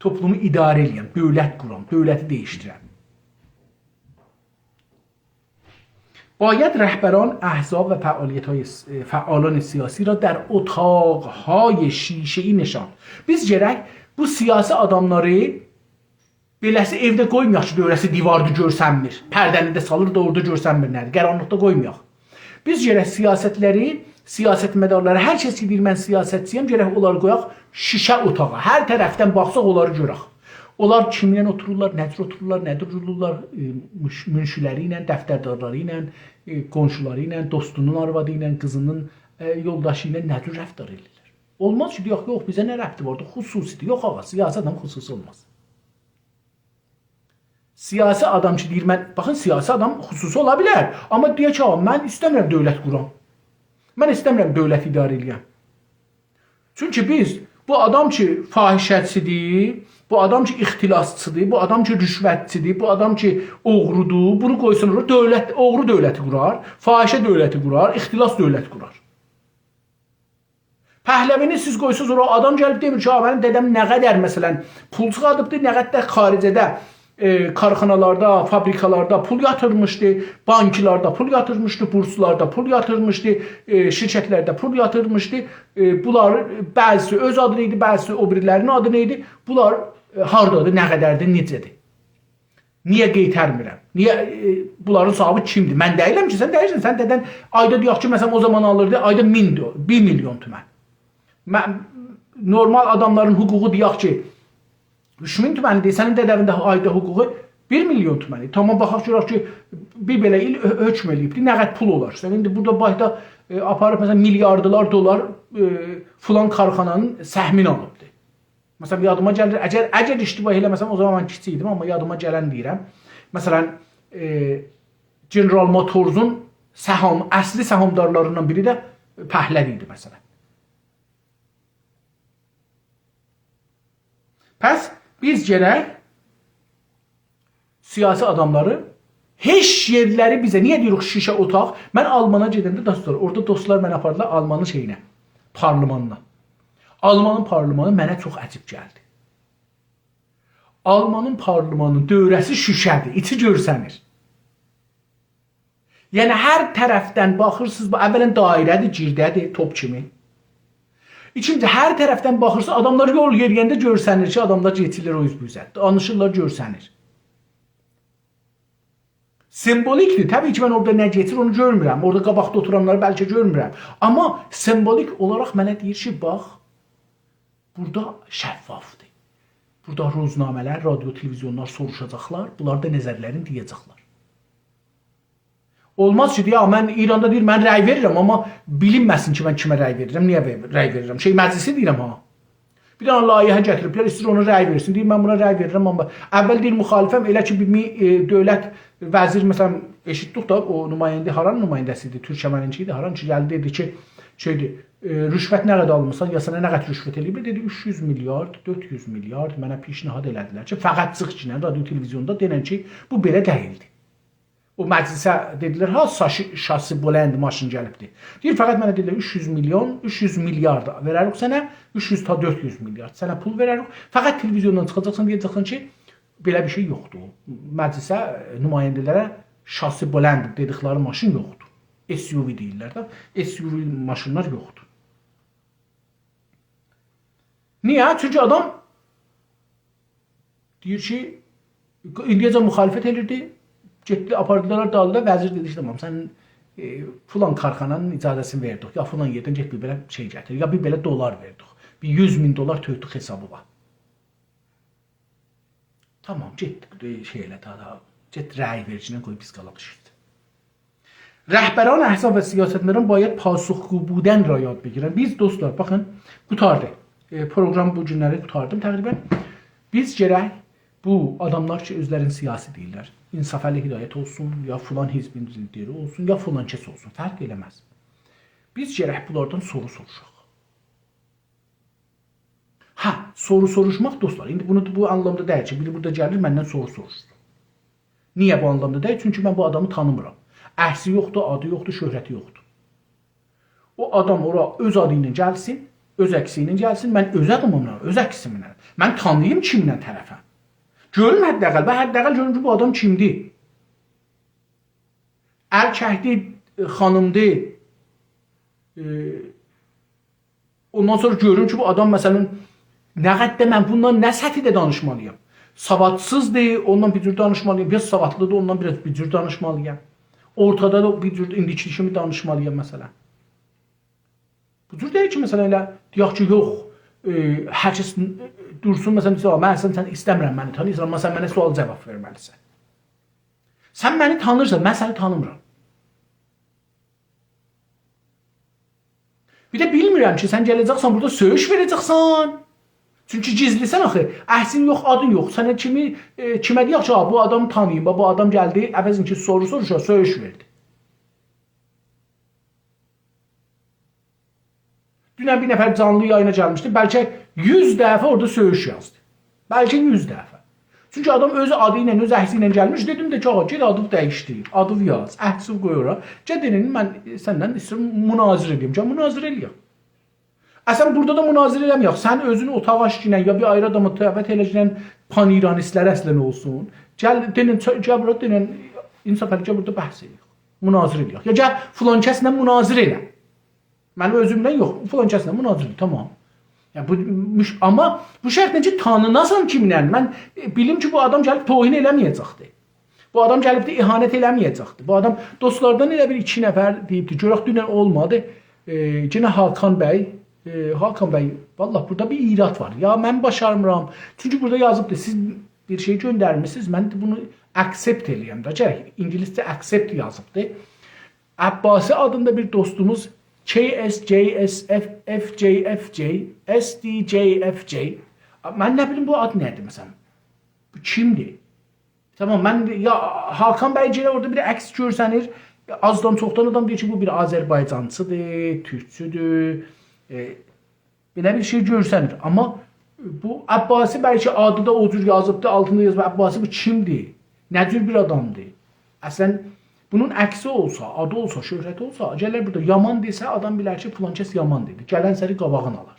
توپلومو اداره ائله‌یم، دؤولت قورام، دؤولتی دییشدیرم. باید رهبران، احزاب و فعالیت‌های س-، فعالان سیاسی را در اتاق‌های شیشه‌ای نشاند. بیز گرک بو سیاسی آداملاری بئله‌سی ائوده قویمایاق کی، دؤوره‌سی دیواردی گؤرسنمیر. پرده‌نی ده سالیر دا اورادا گؤرسنمیر نه‌دیر. قارانلیقدا قویمایاق. بیز گرک سیاستلری، سیاستمدارلاری، هر کس کی دئییر، «من سیاستچی‌یم»، گرک اونلاری قویاق شیشه اوتاغا. هر طرفدن باخساق اونلاری گؤرک. اونلار کیمینله اوتورورلار، نه جور اوتورورلار، نه جور دورورلار، ائ، مش-، منشی‌لری ایله، دفتردارلاری ایله، ائ، قونشولاری ایله، دوستونون آروادی ایله، قیزینین، ائ، یولداشی ایله نه جور رفتار ائدیرلر؟ اولماز کی، دئیک، یوخ، بیزه نه ربطی واردی، خصوصی‌دیر. یوخ، آغا، سیاسی آدام خصوصی اولماز. سیاسی آدام کی، دئییر، من، باخین، سیاسی آدام خصوصی اولا بیلر، آمما دئییر کی، «آغا، من ایسته‌میرم دؤولت قورام. من ایسته‌میرم دؤولتی اداره ائله‌یم.» چونکی بیز، بو آدام کی، فاحشه‌چی‌دیر، بو آدام کی، اختلاسچی‌دیر، بو آدام کی، رشوتچی‌دیر، بو آدام کی، اوغرودور، بونو قویسون اورا، دؤولت، اوغرو دؤولتی قورار، فاحشه دؤولتی قورار، اختلاس دؤولتی قورار. پهلوی‌نی سیز قویسوز اورا، آدام گلیب دئمیر کی، «آ، منیم دده‌م نه قدر، مثلا، پول چیخاردیبدی، نه قدر خارجه‌ده، ائ، کارخانالاردا، فابریکالاردا پول یاتیرمیشدی، بانکلاردا پول یاتیرمیشدی، بورسلاردا پول یاتیرمیشدی، ائ، شرکتلرده پول یاتیرمیشدی.» ائ، بونلار بعضی‌سی اؤز آدینا ایدی، بعضی‌سی او بیری‌لرینین آدینا ایدی. بونلار، ائ، هاردادیر، نه قدردیر، نئجه‌دیر؟ نییه قئیترمیرم؟ نییه، ائ، بونلارین صاحیبی کیمدیر؟ من دئییلم کی، سن دئییرسن، سن دده‌ن آیدا دئیک کی، مثلا، او زامان آلیردی، آیدا مین دو-، بیر میلیون تومن. من، نورمال آداملارین حقوقو دئیک کی، اوچ مین تومن‌دیر، سنین دده‌وین ده آیدا حقوقو بیر میلیون تومن‌دیر. تامام، باخاق گؤرک کی، بیر بئله ایل حؤ-، حکم ائله‌ییبدی، نه قدر پول اولار؟ سن ایندی بورادا بایاق دا، ائ، آپاریب، مثلا، میلیاردلار دلار، ائ، فلان کارخانانین سهمینی آلیبدی. مثلا، یادیما گلیر، اگر، اگر اشتباه ائله‌مه‌سم، او زامان من کیچیک ایدیم، آمما یادیما گلن دئییرم. مثلا، ائ، جنرال موتورزون سهام، اصلی سهامدارلاریندان بیری ده پهلوی ایدی، مثلا. پس بیز گرک سیاسی آداملاری، هئچ یئرلری بیزه، نییه دئییریک شیشه اوتاق؟ من آلمانا گئدنده، دوستلار، اورادا دوستلار منی آپاردیلار آلمانین شئیینه، پارلمانینا. آلمانین پارلمانی منه چوخ عجیب گلدی. آلمانین پارلمانی‌نین دؤوره‌سی شوشه‌دیر، ایچی گؤرسنیر. یعنی، هر طرفدن باخیرسینیز، بو اولاً دایره‌دیر، گیرده‌دیر، توپ کیمی. ایکینجی، هر طرفدن باخیرسینیز، آداملار یول یئریینده گؤرسنیر کی، آداملار کئچیرلر او اوز بو اوزه. دانیشیرلار، گؤرسنیر. سیمبولیک‌دیر. طبیعی کی، من اورادا نه کئچیر، اونو گؤرمورم. اورادا قاباقدا اوتورانلاری بلکه گؤرمورم. آمما سیمبولیک اولاراق منه دئییر کی، باخ، بورادا شفاف‌دیر. بورادا روزنامه‌لر، رادیو، تلویزیونلار سوروشاجاقلار، بونلار دا نظرلرینی دئیه‌جکلر. اولماز کی، دئیه، «من ایراندا»، دئییر، «من رأی وئریرم، آمما بیلینمه‌سین کی، من کیمه رأی وئریرم، نییه وئ-، رأی وئریرم. شئی، مجلسی دئییرم ها. بیر دنه لایحه گتیریبلر، ایسته‌ییر اونا رأی وئرسین.» دئییر، «من بونا رأی وئریرم، آمما»، اول دئییر مخالفم، ائله کی، بیر می-، ائ، دؤولت وزیر، مثلا، ائشیتدیک دا، او نماینده، هارانین نماینده‌سی ایدی؟ تورکمنینکی ایدی، هاران کی، گلدی، دئدی کی، شئی‌دیر، ائ، رشوت نه قدر آلمیسان، یا سنه نه قدر رشوت ائله‌ییبلر؟ دئدی، «اوچ یوز میلیارد، دؤرد یوز میلیارد منه پیشنهاد ائله‌دیلر کی، فقط چیخ کی، رادیو، تلویزیوندا دئنن کی، بو بئله دئییلدی.» او مجلسه دئدیلر، «ها، شاسی، شاسی بلند ماشین گلیبدی؟» دئییر، «فقط منه دئدیلر، اوچ یوز میلیون، اوچ یوز میلیارد وئرریک سنه، اوچ یوز تا دؤرد یوز میلیارد سنه پول وئرریک. فقط تلویزیوندان چیخاجاقسان، دئیه‌جکسن کی، بئله بیر شئی یوخدور. مجلسه، نماینده‌لره شاسی بلند دئدیکلری ماشین یوخدور. SUV دئییرلر ده، SUV ماشینلار یوخدور.» نییه؟ چونکی آدام دئییر کی، ایندیه‌جن مخالفت ائدیردی، گئتدی، آپاردیلار دالیدا، وزیر دئدی کی، «تامام، سن، ائ، فلان کارخانانین اجازه‌سینی وئردیک، یا فلان یئردن گئت بیر بئله شئی گتیر، یا بیر بئله دلار وئردیک، بیر یوز مین دلار تؤکدوک حسابیوا.» تامام، گئت، ائ، شئی ائله، داها، داها، گئت رأی وئر کی، قوی بیز قالاق ایشیکده. رهبران احزاب و سیاستمداران باید پاسخگو بودن را یاد بگیرن. بیز، دوستلار، باخین، قوتاردی. ائ، پروگرام بو گونلری قوتاردیم تقریبا. بیز گرک بو آداملار کی، اؤزلرینی سیاسی دئییرلر، انصافعلی هدایت اولسون، یا فلان حزبین لیدری اولسون، یا فلان کس اولسون، فرق ائله‌مز. بیز گرک بونلاردان سورو سوروشاق. هه، سورو سوروشماق، دوستلار، ایندی بونو، بو آنلامدا دئییل کی، بیری بورادا گلیر، مندن سورو سوروشسون. نییه بو آنلامدا دئییل؟ چونکی من بو آدامی تانیمیرام. عکسی یوخدور، آدی یوخدور، شهرتی یوخدور. او آدام اورا اؤز آدی ایله گلسین، اؤز عکسی ایله گلسین، من اؤز آدیمیملا، اؤز عکسیمله. من تانیییم کیمله طرفم. گؤروم حداقل، و حداقل گؤروم کی، بو آدام کیمدیر. ارککدیر، خانیمدیر. ائ، اوندان سونرا گؤروم کی، بو آدام، مثلا، نه قدر من بوننان نه سطحده دانیشمالییام. سوادسیزدیر، اوننان بیر جور دانیشمالییام. بیر آز سوادلیدیر، اوننان بیر آز بیر جور دانیشمالییام. اورتادا دا بیر جور ایندیکی کیمی دانیشمالییام، مثلا. بو جور دئییل کی، مثلا، ائله دئیک کی، یوخ، ائ، هر کس دورسون، مثلا، دئسه: «آ، من سن، سن ایسته‌میرم منی تانییاسان، آمما سن منه سؤال جاواب وئرمه‌لیسن.» سن منی تانییرسان، من سنی تانیمیرام. بیر ده بیلمیرم کی، سن گله‌جکسن بورادا سؤیوش وئره‌جکسن. چونکی گیزلیسن آخی. عکسین یوخ، آدین یوخ. سنه کیمی، ائ، کیمه دئیک کی، «آ، بو آدامی تانیییم، باخ، بو آدام گلدی، عوضین کی سورو سوروشا، سؤیوش وئردی.» دونن بیر نفر جانلی یایینا گلمیشدی. بلکه یوز دفعه اورادا سؤیوش یازدی. بلکه یوز دفعه. چونکی آدام اؤز آدی ایله، اؤز عکسی ایله گلمیش. دئدیم ده کی، «آغا، گئت آدینی دییشدیر. آدینی یاز. عکسی قوی اورا. گل دئنن، من سندن ایسته‌ییرم، مناظره ائله‌ییم. گل مناظره ائله‌یک.» اصلا بورادا دا مناظره ائله‌مه‌یک. سن اؤزون اوتاغا آچ گینن، یا بیر آیری آدامی دعوت ائله گینن، پان‌ایرانیستلر اصلا اولسون. گل دئنن، چا-، گل بورا دئنن، انصافعلی، گل بورادا بحث ائله‌یک. مناظره ائله‌یک. یا گل فلان کسله مناظره ائله. منیم اؤزومله یوخ، فلان کسله مناظره ائله، تامام. یا بو مش-، آمما بو شرطله کی، تانیناسان کیمله. من، ائ، بیلیم کی، بو آدام گلیب توهین ائله‌مه‌یه‌جکدی. بو آدام گلیب ده اهانت ائله‌مه‌یه‌جکدی. بو آدام دوستلاردان ائله بیر ایکی نفر دئییبدی، گؤرک دونن اولمادی. ائ، یئنه حاکان بی، ائ، حاکان بی، والله بورادا بیر ایراد وار. یا من باشارمیرام. چونکی بورادا یازیبدی، سیز بیر شئی گؤندرمیسینیز، من ده بونو accept ائله‌یم ده. گرک اینگیلیسجه accept یازیبدی. عباسی آدیندا بیر دوستوموز K S J S F F J F J S D J F J. من نه بیلیم بو آد نه‌دیر، مثلا؟ بو کیمدیر؟ تامام، من، یا حاکان بی گئنه اورادا بیر عکس گؤرسنیر. آزدان چوخدان آدام دئییر کی، بو بیر آذربایجانچیدیر، تورکچودور. ائ، بئله بیر شئی گؤرسنیر. آمما بو عباسی بلکه آدی دا او جور یازیبدی، آلتیندا یازیب، عباسی بو کیمدیر؟ نه جور بیر آدامدیر؟ اصلا بونون عکسی اولسا، آدی اولسا، شهرتی اولسا، گلر بورادا یامان دئسه، آدام بیلر کی، فلان کس یامان دئدی. گلن سری قاباغین آلار.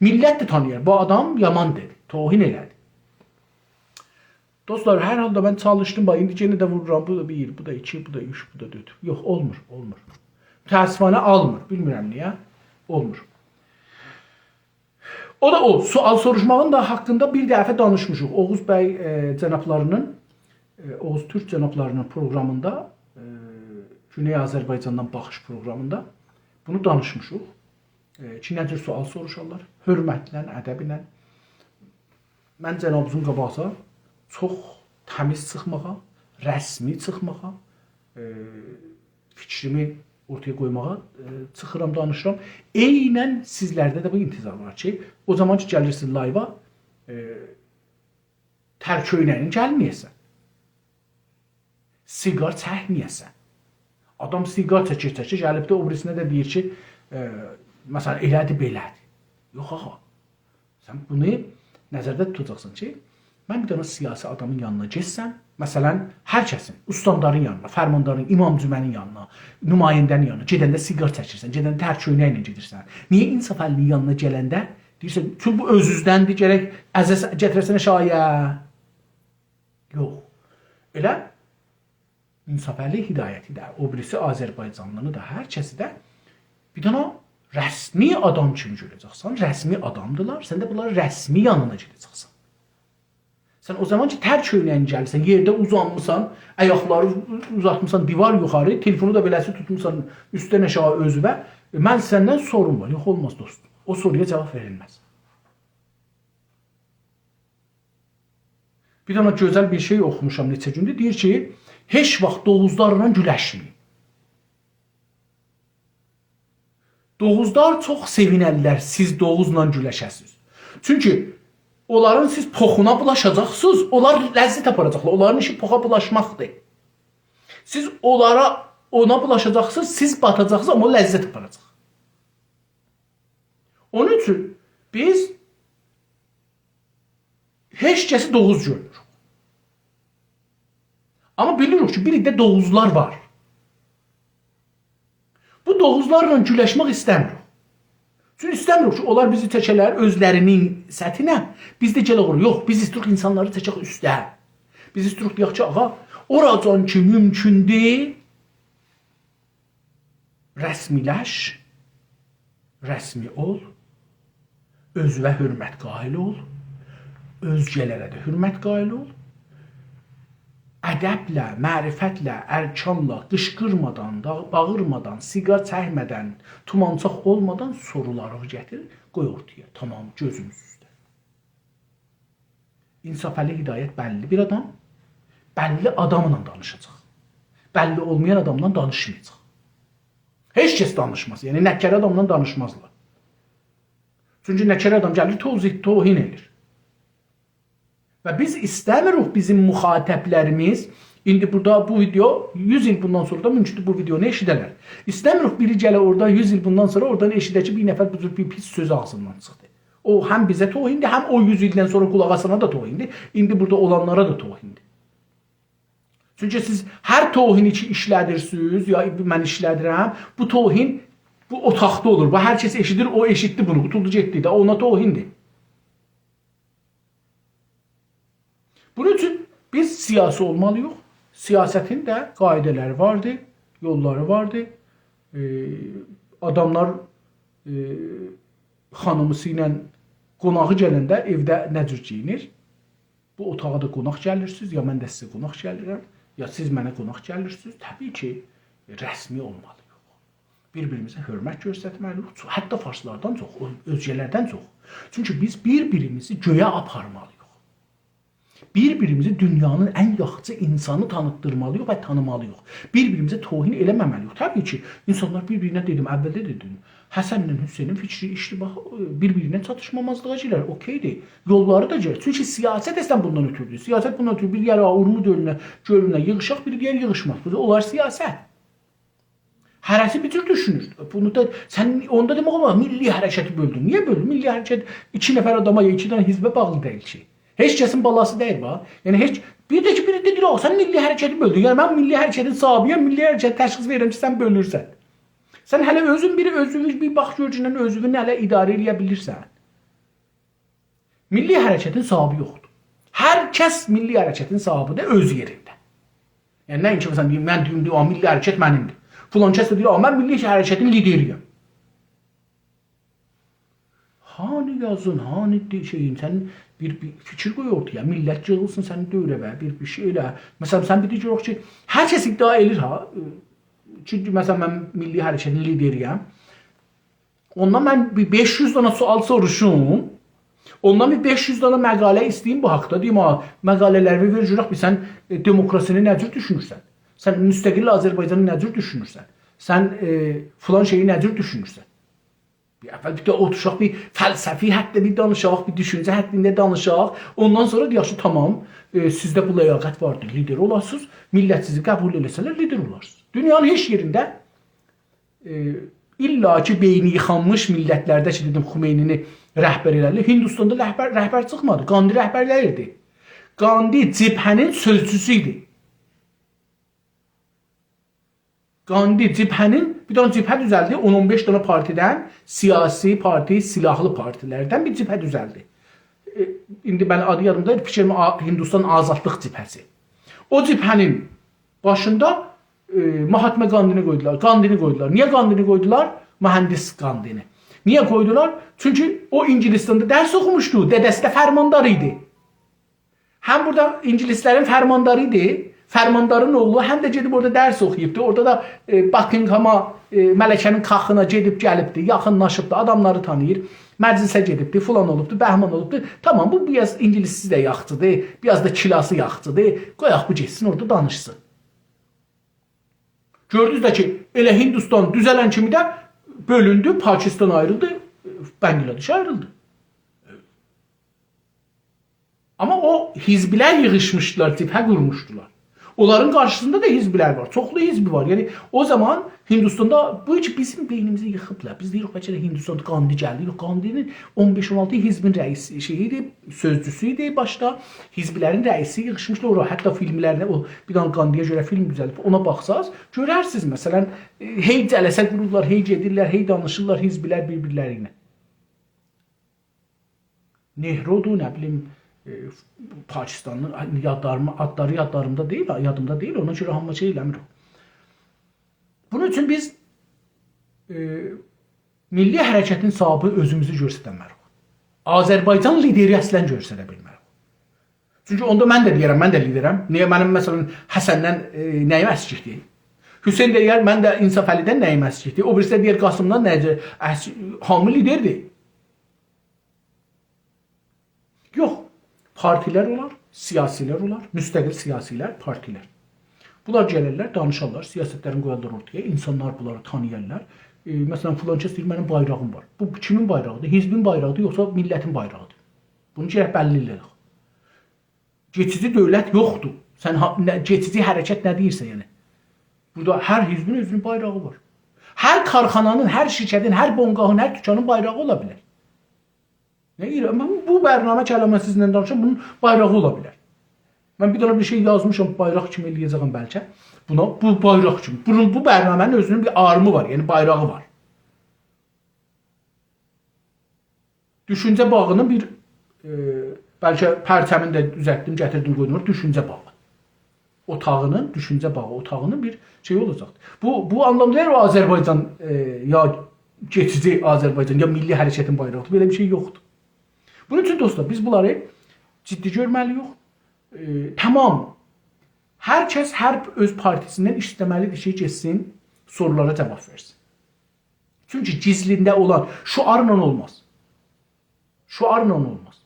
میللت ده تانییار، بو آدام یامان دئدی، توهین ائله‌دی. دوستلار، هر حالدا من چالیشدیم، باخ، ایندی یئنه ده وورورام، بو دا بیر، بو دا ایکی، بو دا اوچ، بو دا دؤرد. یوخ، اولمور، اولمور. متأسفانه آلمیر، بیلمیرم نییه، اولمور. او دا او، سؤال سوروشماغین دا حاقیندا بیر دفعه دانیشمیشیق. اوغوز بی، ائ، جنابلاری‌نین، ائ، اوغوز تورک جنابلاری‌نین پروقرامیندا، ائ، گونئی آذربایجاندان باخیش پروقرامیندا بونو دانیشمیشیق. ائ، کی، نه جور سؤال سوروشارلار، حؤرمتله، ادبله. من جنابینیزین قاباغینا چوخ تمیز چیخماغا، رسمی چیخماغا، ائ، فیکریمی اورتایا قویماغا، ائ، چیخیرام، دانیشیرام. عیناً سیزلرده ده بو انتظار وار کی، او زامان کی، گلیرسین لایوا، ائ، تر کؤینه‌یینن گلمه‌یه‌سن. سیگار چکمه‌یه‌سن. آدام سیگار چکیر، چکیر، گلیب ده او بیریسینه ده دئییر کی، ائ، مثلا، ائله‌دیر، بئله‌دیر. یوخ، آغا. سن بونو نظرده توتاجاقسان کی، من بیر دنه سیاسی آدامین یانینا گئتسم، مثلا، هر کسین، استاندارین یانینا، فرماندارین، امام جمعه‌نین یانینا، نماینده‌نین یانینا، گئدنده سیگار چکیرسن، گئدنده تر کؤینه‌یینن گئدیرسن. نییه انصافعلی‌نین یانینا گلنده دئییرسن، چونکی بو اؤزوزدندیر، گرک عزا گتیره‌سن آشاغییا؟ یوخ. ائله انصافعلی هدایتی ده، او بیریسی آذربایجانلینی دا، هر کسی ده بیر دنه رسمی آدام کیمی گؤره‌جکسن. رسمی آدامدیلار، سن ده بونلاری رسمی یانینا گئده‌جکسن. سن او زامان کی، تر کؤینه‌یینن گلیرسن، یئرده اوزانمیسان، آیاقلاری اوزاتمیسان دیوار یوخاری، تلفونو دا بئله‌سی توتموسان اوستدن آشاغی اؤزووه، ائ، من سندن سوروم وار. یوخ، اولماز، دوست. او سورویا جاواب وئریلمز. بیر دنه گؤزل بیر شئی اوخوموشام نئچه گوندور. دئییر کی، هئچ واخت دوغوزلارلا گولشمه‌یین. دوغوزلار چوخ سئوینرلر سیز دوغوزلا گولشه‌سینیز. چونکی اونلارین سیز پوخونا بولاشاجاقسینیز، اونلار لذت آپاراجاقلار. اونلارین ایشی پوخا بولاشماقدیر. سیز اونلارا، اونا بولاشاجاقسینیز، سیز باتاجاقسینیز، آمما او لذت آپاراجاق. اونون اوچون بیز هئچ کسی دوغوز گؤرموروک. آمما بیلیریک کی، بیر عده دوغوزلار وار. بو دوغوزلارلا گولشمک ایسته‌میریک. چونکی ایسته‌میریک کی، اونلار بیزی چکه‌لر اؤزلری‌نین سطحینه، بیز ده گلک اورایا. یوخ، بیز ایسته‌ییریک اینسانلاری چکک اوسته. بیز ایسته‌ییریک دئیک کی، آغا، اوراجان کی مومکوندور، رسمی‌لش، رسمی اول، اؤزووه حؤرمت قائل اول، اؤزگه‌لره ده حؤرمت قائل اول. ادبله، معرفتله، ارکانلا، قیشقیرمادان، دا-، باغیرمادان، سیگار چکمه‌دن، تومانچاق اولمادان سورولاری گتیر، قوی اورتایا. تامام، گؤزوموز اوسته. انصافعلی هدایت بللی بیر آدام، بللی آداملا دانیشاجاق. بللی اولمایان آداملا دانیشمایاجاق. هئچ کس دانیشماز. یعنی، نکره آداملا دانیشمازلار. چونکی نکره آدام گلیر، توضیح، توهین ائدیر. و بیز ایسته‌میریک بیزیم مخاطبلریمیز، ایندی بورادا بو ویدئو، یوز ایل بوندان سونرا دا مومکوندور بو ویدئونو ائشیده‌لر. ایسته‌میریک بیری گله اورادا یوز ایل بوندان سونرا اورادان ائشیده کی، بیر نفر بو جور بیر پیس سؤز آغزیندان چیخدی. او هم بیزه توهیندیر، هم او یوز ایلدن سونرا قولاق آسانا دا توهیندیر، ایندی بورادا اولانلارا دا توهیندیر. چونکی سیز هر توهینی کی ایشله‌دیرسینیز، یا من ایشله‌دیرم، بو توهین بو اوتاقدا اولور. بو هر کس ائشیدیر، او ائشیتدی بونو، قوتولدو گئتدی ده، اونا توهیندیر. بونون اوچون بیز سیاسی اولمالی‌ییق. سیاستین ده قاعده‌لری واردی، یوللاری واردی. ائ، آداملار، ائ، خانیمیسی ایله قوناغی گلنده ائوده نه جور گئیینیر؟ بو اوتاغا دا قوناق گلیرسینیز، یا من ده سیزه قوناق گلیرم، یا سیز منه قوناق گلیرسینیز. طبیعی کی، رسمی اولمالی‌ییق. بیر-بیریمیزه حؤرمت گؤسترمه‌لی‌ییک. چو-، حتی فارسلاردان چوخ، او-، اؤزگه‌لردن چوخ. چونکی بیز بیر-بیریمیزی گؤیه آپارمالی‌ییق. بیر-بیریمیزی دونیانین ان یاخشی اینسانی تانیتدیرمالی‌ییق و تانیمالی‌ییق. بیر-بیریمیزه توهین ائله‌مه‌مه‌لی‌ییک. طبیعی کی، اینسانلار بیر-بیرینه، دئدیم، اولده ده دئدیم، حسنله حسینین فیکری، اشتباه، بیر-بیرینه چاتیشمامازلیغا گیرر، اوکئیدیر. یوللاری دا گرک. چونکی سیاست اصلاً بوندان اؤتوردور. سیاست بوندان اؤتورو بیر یئره، اورمو گؤلونه، گؤلونه ییغیشاق، بیر یئره ییغیشماق. بو اولار سیاست. هره‌سی بیر جور دوشونور. بونو دا، سن اوندا دئمک اولماز، میللی حرکتی بؤلدون. نییه بؤلدون؟ میللی حرکت ایکی نفر آداما، یا ایکی دنه حزبه باغلی دئییل کی. هئچ کسین بالاسی دئییل، باخ. یعنی، هئچ، بیر ده کی، بیری ده دئییر، «آخی، سن میللی حرکتی بؤلدون.» یعنی، من میللی حرکتین صاحیبی‌یم، میللی حرکتی تشخیص وئریرم کی، سن بؤلورسن. سن هله اؤزون بیر، اؤزونو بیر باخ گؤر کی، اؤزونو هله اداره ائله‌یه بیلیرسن. میللی حرکتین صاحابی یوخدور. هر کس میللی حرکتین صاحابی‌دیر اؤز یئرینده. یعنی، نه اینکی، مثلاً، دئییم، من دئییم، دئییم، «آ، میللی حرکت منیمدیر.» فلان کس ده دئییر، «آ، من میللی حرکتین لیدری‌یم.» هانی یازین، هانی دئ-، شئیین، سن بیر، بیر فیکیر قوی اورتایا، میللت ییغیلسین سنین دؤوره‌وه، بیر، بیر شئی ائله. مثلاً، سن بیر دئ گؤرک کی، هر کس ادعا ائله‌ییر، ها، چونکی، مثلاً، من میللی حرکتین لیدری‌یم. اوندان من بیر بئش یوز دنه سؤال سوروشوم. اوندان بیر بئش یوز دنه مقاله ایسته‌ییم بو حاقدا. دئییم، «آ، مقاله‌لریمی وئر گؤرک، بیر سن، ائ، دموکراسینی نه جور دوشونورسن؟ سن مستقل آذربایجانی نه جور دوشونورسن؟ سن، ائ، فلان شئیی نه جور دوشونورسن؟» بیر اول بیر ده اوتوراق، بیر فلسفی حدده بیر دانیشاق، بیر دوشونجه حدینده دانیشاق. اوندان سونرا دئیک کی، تامام، ائ، سیزده بو لیاقت واردیر، لیدر اولاسینیز. میللت سیزی قبول ائله‌سه‌لر، لیدر اولارسینیز. دونیانین هئچ یئرینده ائ، الا کی، بئینی ییخانمیش میللتلرده کی، دئدیم، خمینی‌نی رهبر ائله‌دی. هندوستاندا رهبر، رهبر چیخمادی. گاندی رهبرلر ایدی. گاندی جبهه‌نین سؤزچوسو ایدی. گاندی جبهه‌نین، بیر دنه جبهه دوزلدی، اون اون بئش دنه پارتیدن، سیاسی پارتی، سیلاحلی پارتیلردن بیر جبهه دوزلدی. ائ، ایندی من آدی یادیمدا دئییل، فیکریم آ-، هندوستان آزادلیق جبهه‌سی. او جبهه‌نین باشیندا، ائ، ماهاتما گاندینی قویدولار، گاندینی قویدولار. نییه گاندینی قویدولار؟ مهندس گاندینی. نییه قویدولار؟ چونکی او اینگیلیستاندا درس اوخوموشدو، دده‌سی ده فرماندار ایدی. هم بورادا اینگیلیسلرین فرمانداری ایدی، فرماندارین اوغلو، هم ده گئدیب اورادا درس اوخویوبدو. اورادا دا، ائ، باکینگهاما، ائ، ملکه‌نین کاخینا گئدیب گلیبدی، یاخینلاشیبدی، آداملاری تانیییر، مجلسه گئدیبدی، فلان اولوبدو، بهمان اولوبدو. تامام، بو بیر آز اینگیلیسی‌سی ده یاخشیدیر، بیر آز دا کلاسی یاخشیدیر. قویاق بو گئتسین، اورادا دانیشسین. گؤردونوز ده کی، ائله هندوستان دوزلن کیمی ده بؤلوندو، پاکستان آیریلدی، بنگلادش آیریلدی. آمما او حزبلر ییغیشمیشدیلار، جبهه قورموشدولار. اونلارین قارشیسیندا دا حزبلر وار، چوخلو حزب وار. یعنی، او زامان هندوستاندا، بو کی، بیزیم بئینیمیزی ییخیبلار. بیز دئییریک، بلکه ده هندوستاندا گاندی گلدی. یوخ، گاندینین اون بئش اون آلتی حزبین رئیسی، شئیی ایدی، سؤزچوسو ایدی باشدا. حزبلرین رئیسی ییغیشمیشدی اورا. حتی فیلملرینه، او، بیر دنه گاندی‌یا گؤره فیلم دوزلدیب، اونا باخساز، گؤررسینیز، مثلا، ائ، هئی جلسه قورورلار، هئی گئدیرلر، هئی دانیشیرلار حزبلر بیر-بیرلری ایله. نهرودور، نه بیلیم، ائ، پاکستانلی، یادلاریما، آدلاری یادلاریمدا دئییل، یادیمدا دئییل، اونا گؤره هامی شئی ائله‌میر او. بونون اوچون بیز، ائ، میللی حرکتین صاحابی اؤزوموزو گؤسترمه‌ریک. آذربایجان لیدری اصلا گؤستره بیلمه‌ریک. چونکی اوندا من ده دئیه‌رم، من ده لیدرم. نییه منیم، مثلا، حسندن، ائ، نه‌ییم اسکیکدیر؟ حسین دئیر، من ده انصافعلی‌دن نه‌ییم اسکیکدیر؟ او بیریسی ده دئیر، قاسمدان نه‌ییم اس-، هامی لیدردیر. یوخ، پارتیلر اولار، سیاسیلر اولار، مستقل سیاسیلر، پارتیلر. بونلار گلرلر، دانیشارلار، سیاستلرینی قویارلار اورتایا، اینسانلار بونلاری تانییارلار. ائ، مثلا، فلان کس دئییر، «منیم بایراغیم وار.» بو کیمین بایراغیدیر؟ حزبین بایراغیدیر، یوخسا میللتین بایراغیدیر؟ بونو گرک بللی ائله‌یک. کئچیجی دؤولت یوخدور. سن ها، نه، کئچیجی حرکت نه دئییرسن، یعنی؟ بورادا هر حزبین اؤزونون بایراغی وار. هر کارخانانین، هر شرکتین، هر بنگاهین، هر دوکانین بایراغی اولا بیلر. نه دئییرم؟ من بو برنامه کلمه‌سیزله دانیشیرام، بونون بایراغی اولا بیلر. من بیر دنه بیر شئی یازمیشام، بایراق کیمی ائله‌یه‌جه‌یم بلکه. بونا بو بایراق کیمی. بونون، بو برنامه‌نین اؤزونون بیر آرمی وار، یعنی بایراغی وار. دوشونجه باغینین بیر، ائ، بلکه پرچمینی ده دوزلتدیم، گتیردیم، قویدوم. دوشونجه باغی اوتاغینین، دوشونجه باغی اوتاغینین بیر شئیی اولاجاقدیر. بو، بو آنلامدا دئییل، او آذربایجان، ائ، یا کئچیجی آذربایجان، یا میللی حرکتین بایراغیدیر. بئله بیر شئی یوخدور. بونون اوچون، دوستلار، بیز بونلاری جدی گؤرمه‌لی‌ییک. ائ، تامام. هر کس، هر اؤز پارتیسیندن ایسته‌مه‌لیدیر کی، گئتسین، سورولارا جاواب وئرسین. چونکی گیزلینده اولان، شعارلا اولماز. شعارلا اولماز.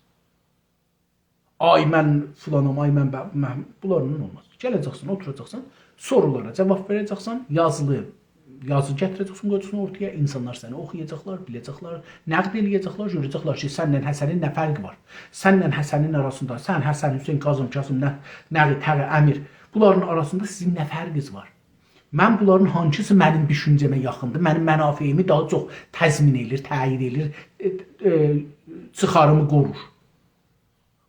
«آی، من فلانام، آی، من به-، من»، بونلارلا اولماز. گله‌جکسن، اوتوراجاقسان، سورولارا جاواب وئره‌جکسن، یازیلی، یازی گتیره‌جکسن، قویاجاقسان اورتایا، اینسانلار سنی اوخویاجاقلار، بیله‌جکلر، نقد ائله‌یه‌جکلر، گؤره‌جکلر کی، سنله حسنین نه فرقی وار؟ سنله حسنین آراسیندا، سن، حسن، حسین، کاظم، کاظم، نه، نقی، تقی، امیر، بونلارین آراسیندا سیزین نه فرقینیز وار؟ من بونلارین هانسیسی منیم دوشونجه‌مه یاخیندیر، منیم منافعیمی داها چوخ تضمین ائله‌ییر، تأیید ائله‌ییر، ائ، ائ، چیخاریمی قورور؟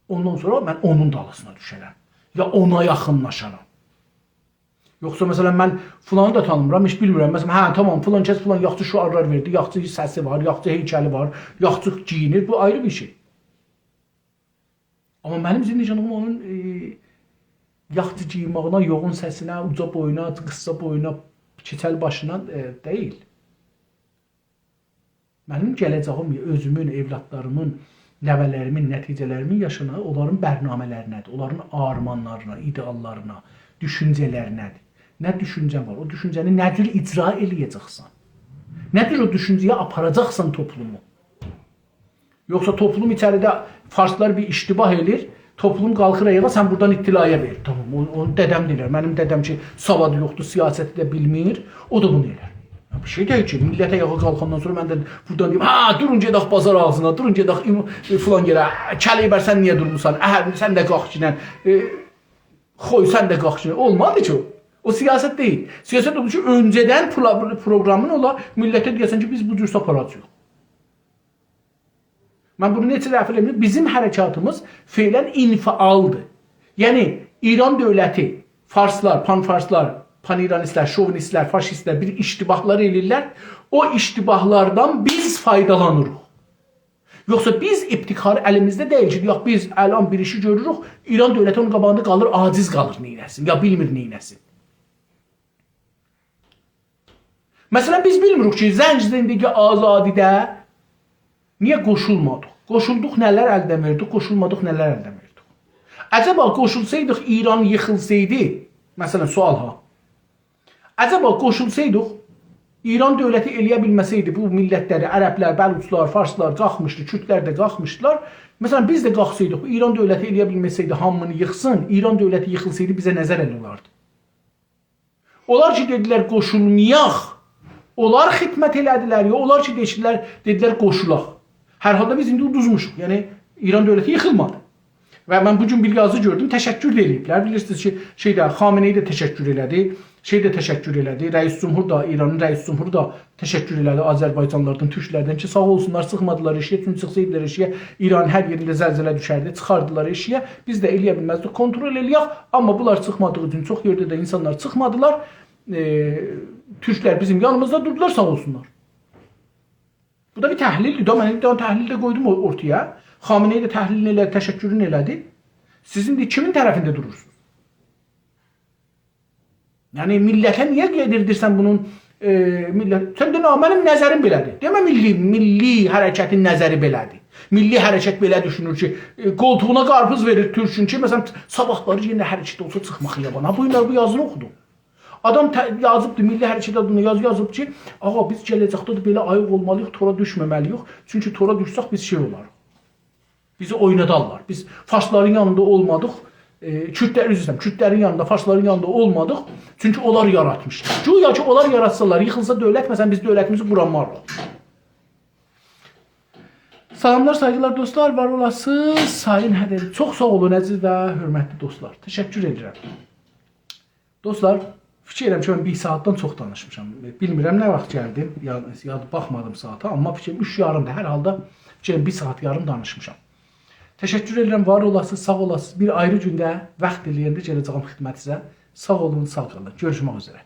اوندان سونرا من اونون دالیسینا دوشرم. یا اونا یاخینلاشارام. یوخسا، مثلا، من فلانی دا تانیمیرام، هئچ بیلمیرم. مثلا، هه، تامام، فلان کس فلان یاخشی شعارلار وئردی، یاخشی سسی وار، یاخشی هیکلی وار، یاخشی گئیینیر، بو آیری بیر شئی. آمما منیم زندگانلیغیم اونون، ائ، یاخشی گئیینماغینا، یوغون سسینه، اوجا بویونا، قیسا بویونا، کئچل باشینا، ائ، دئییل. منیم گله‌جه‌ییم، اؤزومون، اولادلاریمین، نوه‌لریمین، نتیجه‌لریمین یاشینا، اونلارین برنامه‌لرینه‌دیر، اونلارین آرمانلارینا، ایده‌آللارینا، دوشونجه‌لرینه‌دیر. نه دوشونجه‌ن وار؟ او دوشونجه‌نی نه جور اجرا ائله‌یه‌جکسن؟ نه جور او دوشونجه‌یه آپاراجاقسان توپلومو؟ یوخسا توپلوم ایچریده فارسلار بیر اشتباه ائله‌ییر، توپلوم قالخیر آیاغا، سن بورادان اطلاعیه وئر. تامام، اونو، اونو دده‌م دئییرلر. منیم دده‌م کی، سوادی یوخدور، سیاستی ده بیلمیر، او دا بونو ائلر. یا، بیر شئی دئییل کی، میللت آیاغا قالخاندان سونرا من ده بورادان دئییم، «هه، دورون گئدک بازار آغزینا، دورون گئدک ایم-، ائ، فلان یئره، کلیبر، سن نییه دورموسان؟ اهه، سن ده قالخ کی، ائ، خوی، سن ده قالخ کی.» اولمادی کی او. او سیاست دئییل. سیاست اودور کی، اؤنجه‌دن پلا-، پروگرامین اولا، میللته دئیه‌سن کی، بیز بو جور آپاراجاغیق. من بونو نئچه دفعه ائله‌میشم. بیزیم حرکاتیمیز فعلاً انفعالدیر. یعنی، ایران دؤولتی، فارسلار، پان‌فارسلار، پان‌ایرانیستلر، شووینیستلر، فاشیستلر بیر اشتباهلار ائله‌ییرلر. او اشتباهلاردان بیز فایدالانیریق. یوخسا بیز ابتکار الیمیزده دئییل کی، یوخ، بیز الان بیر ایشی گؤروروک، ایران دؤولتی اونون قاباغیندا قالیر، عاجز قالیر، نئینه‌سین، یا بیلمیر نئینه‌سین. مثلا، بیز بیلمیریک کی، زنگ زندگی آزادی‌ده نییه قوشولمادیق؟ قوشولدوق، نه‌لر الدن وئردیک، قوشولمادیق، نه‌لر الدن وئردیک؟ عجبا قوشولسایدیق، ایران ییخیلسایدی، مثلا، سؤال ها. عجبا قوشولسایدیق، ایران دؤولتی ائله‌یه بیلمه‌سه‌یدی بو میللتلری، عربلر، بلوچلار، فارسلار قالخمیشدی، کوردلر ده قالخمیشدیلار. مثلا، بیز ده قالخسایدیق، بو ایران دؤولتی ائله‌یه بیلمه‌سه‌یدی هامینی ییخسین، ایران دؤولتی ییخیلسایدی بیزه نه ضرری اولاردی؟ اونلار کی، دئدیلر، قوشولمایاق، اونلار خدمت ائله‌دیلر، یوخ، اونلار کی، دئشیلر، دئدیلر، قوشولاق. هر حالدا بیز ایندی اودوزموشوق. یعنی، ایران دؤولتی ییخیلمادی. و من بو گون بیر یازی گؤردوم، تشکر ده ائله‌ییبلر. بیلیرسینیز کی، شئی ده، خامنه‌ای ده تشکر ائله‌دی، شئی ده تشکر ائله‌دی، رئیس جمهور دا، ایرانین رئیس جمهورو دا تشکر ائله‌دی آذربایجانلیلاردان، تورکلردن کی، ساغ اولسونلار، چیخمادیلار ائشیگه، چونکی چیخسایدیلار ائشیگه، ایران هر یئرینده زلزله دوشردی، چیخاردیلار ائشیگه، بیز ده ائله‌یه بیلمزدیک کونترول ائله‌یک. آمما بونلار چیخمادیغی اوچون، چوخ یئرده ده اینسانلار چیخمادیلار. ائ، تورکلر بیزیم یانیمیزدا دوردولار، ساغ اولسونلار. بو دا بیر تحلیلدیر دا، من بیر دنه تحلیل ده قویدوم او-، اورتایا. خامنه‌ای ده تحلیلینی ائله‌دی، تشکرونو ائله‌دی. سیز ایندی کیمین طرفینده دورورسونوز؟ یعنی، میللته نییه گئدیر، دئییرسن بونون، ائ، میللت، سن دئمه، منیم نظریم بئله‌دیر. دئمه میللی، میللی حرکتین نظری بئله‌دیر. میللی حرکت بئله دوشونور کی، ائ، قولتوغونا قارپیز وئریر تورکون کی، مثلا، صاباحلاری یئنه حرکت اولسا چیخما خیابانا. بو گونلر بو یازینی اوخودوم. آدام ته-، یازیبدی، میللی حرکت آدیندا یازی یازیب کی، «آغا، بیز گله‌جکده ده بئله آییق اولمالی‌ییق، تورا دوشمه‌مه‌لی‌ییک. چونکی تورا دوشسک، بیز شئی اولاریق.» بیزی اوینادارلار. بیز فارسلارین یانیندا اولمادیق. ائ، کوردلر، عذر ایسته‌ییرم، کوردلرین یانیندا، فارسلارین یانیندا اولمادیق. چونکی اونلار یاراتمیشلار. گویا کی، اونلار یاراتسالار، ییخیلسا دؤولت، مثلا، بیز دؤولتیمیزی قورانماریق. سلاملار، سایغیلار دوستلار، وار اولاسینیز. سایین هدری، چوخ ساغ اولون، عزیز و حؤرمتلی دوستلار. تشکر ائدیرم. دوستلار، فیکیر ائدیرم کی، من بیر ساعاتدان چوخ دانیشمیشام. بیلمیرم نه واخت گلدیم، یا، یا باخمادیم ساعاتا، آمما فیکریم اوچ یاریمدیر. هر حالدا فیکریم بیر ساعات یاریم دانیشمیشام. تشکر ائدیرم، وار اولاسینیز، ساغ اولاسینیز. بیر آیری گونده واخت ائله‌ینده گله‌جه‌یم خدمتینیزه. ساغ اولون، ساغ قالین. گؤروشمک اوزره.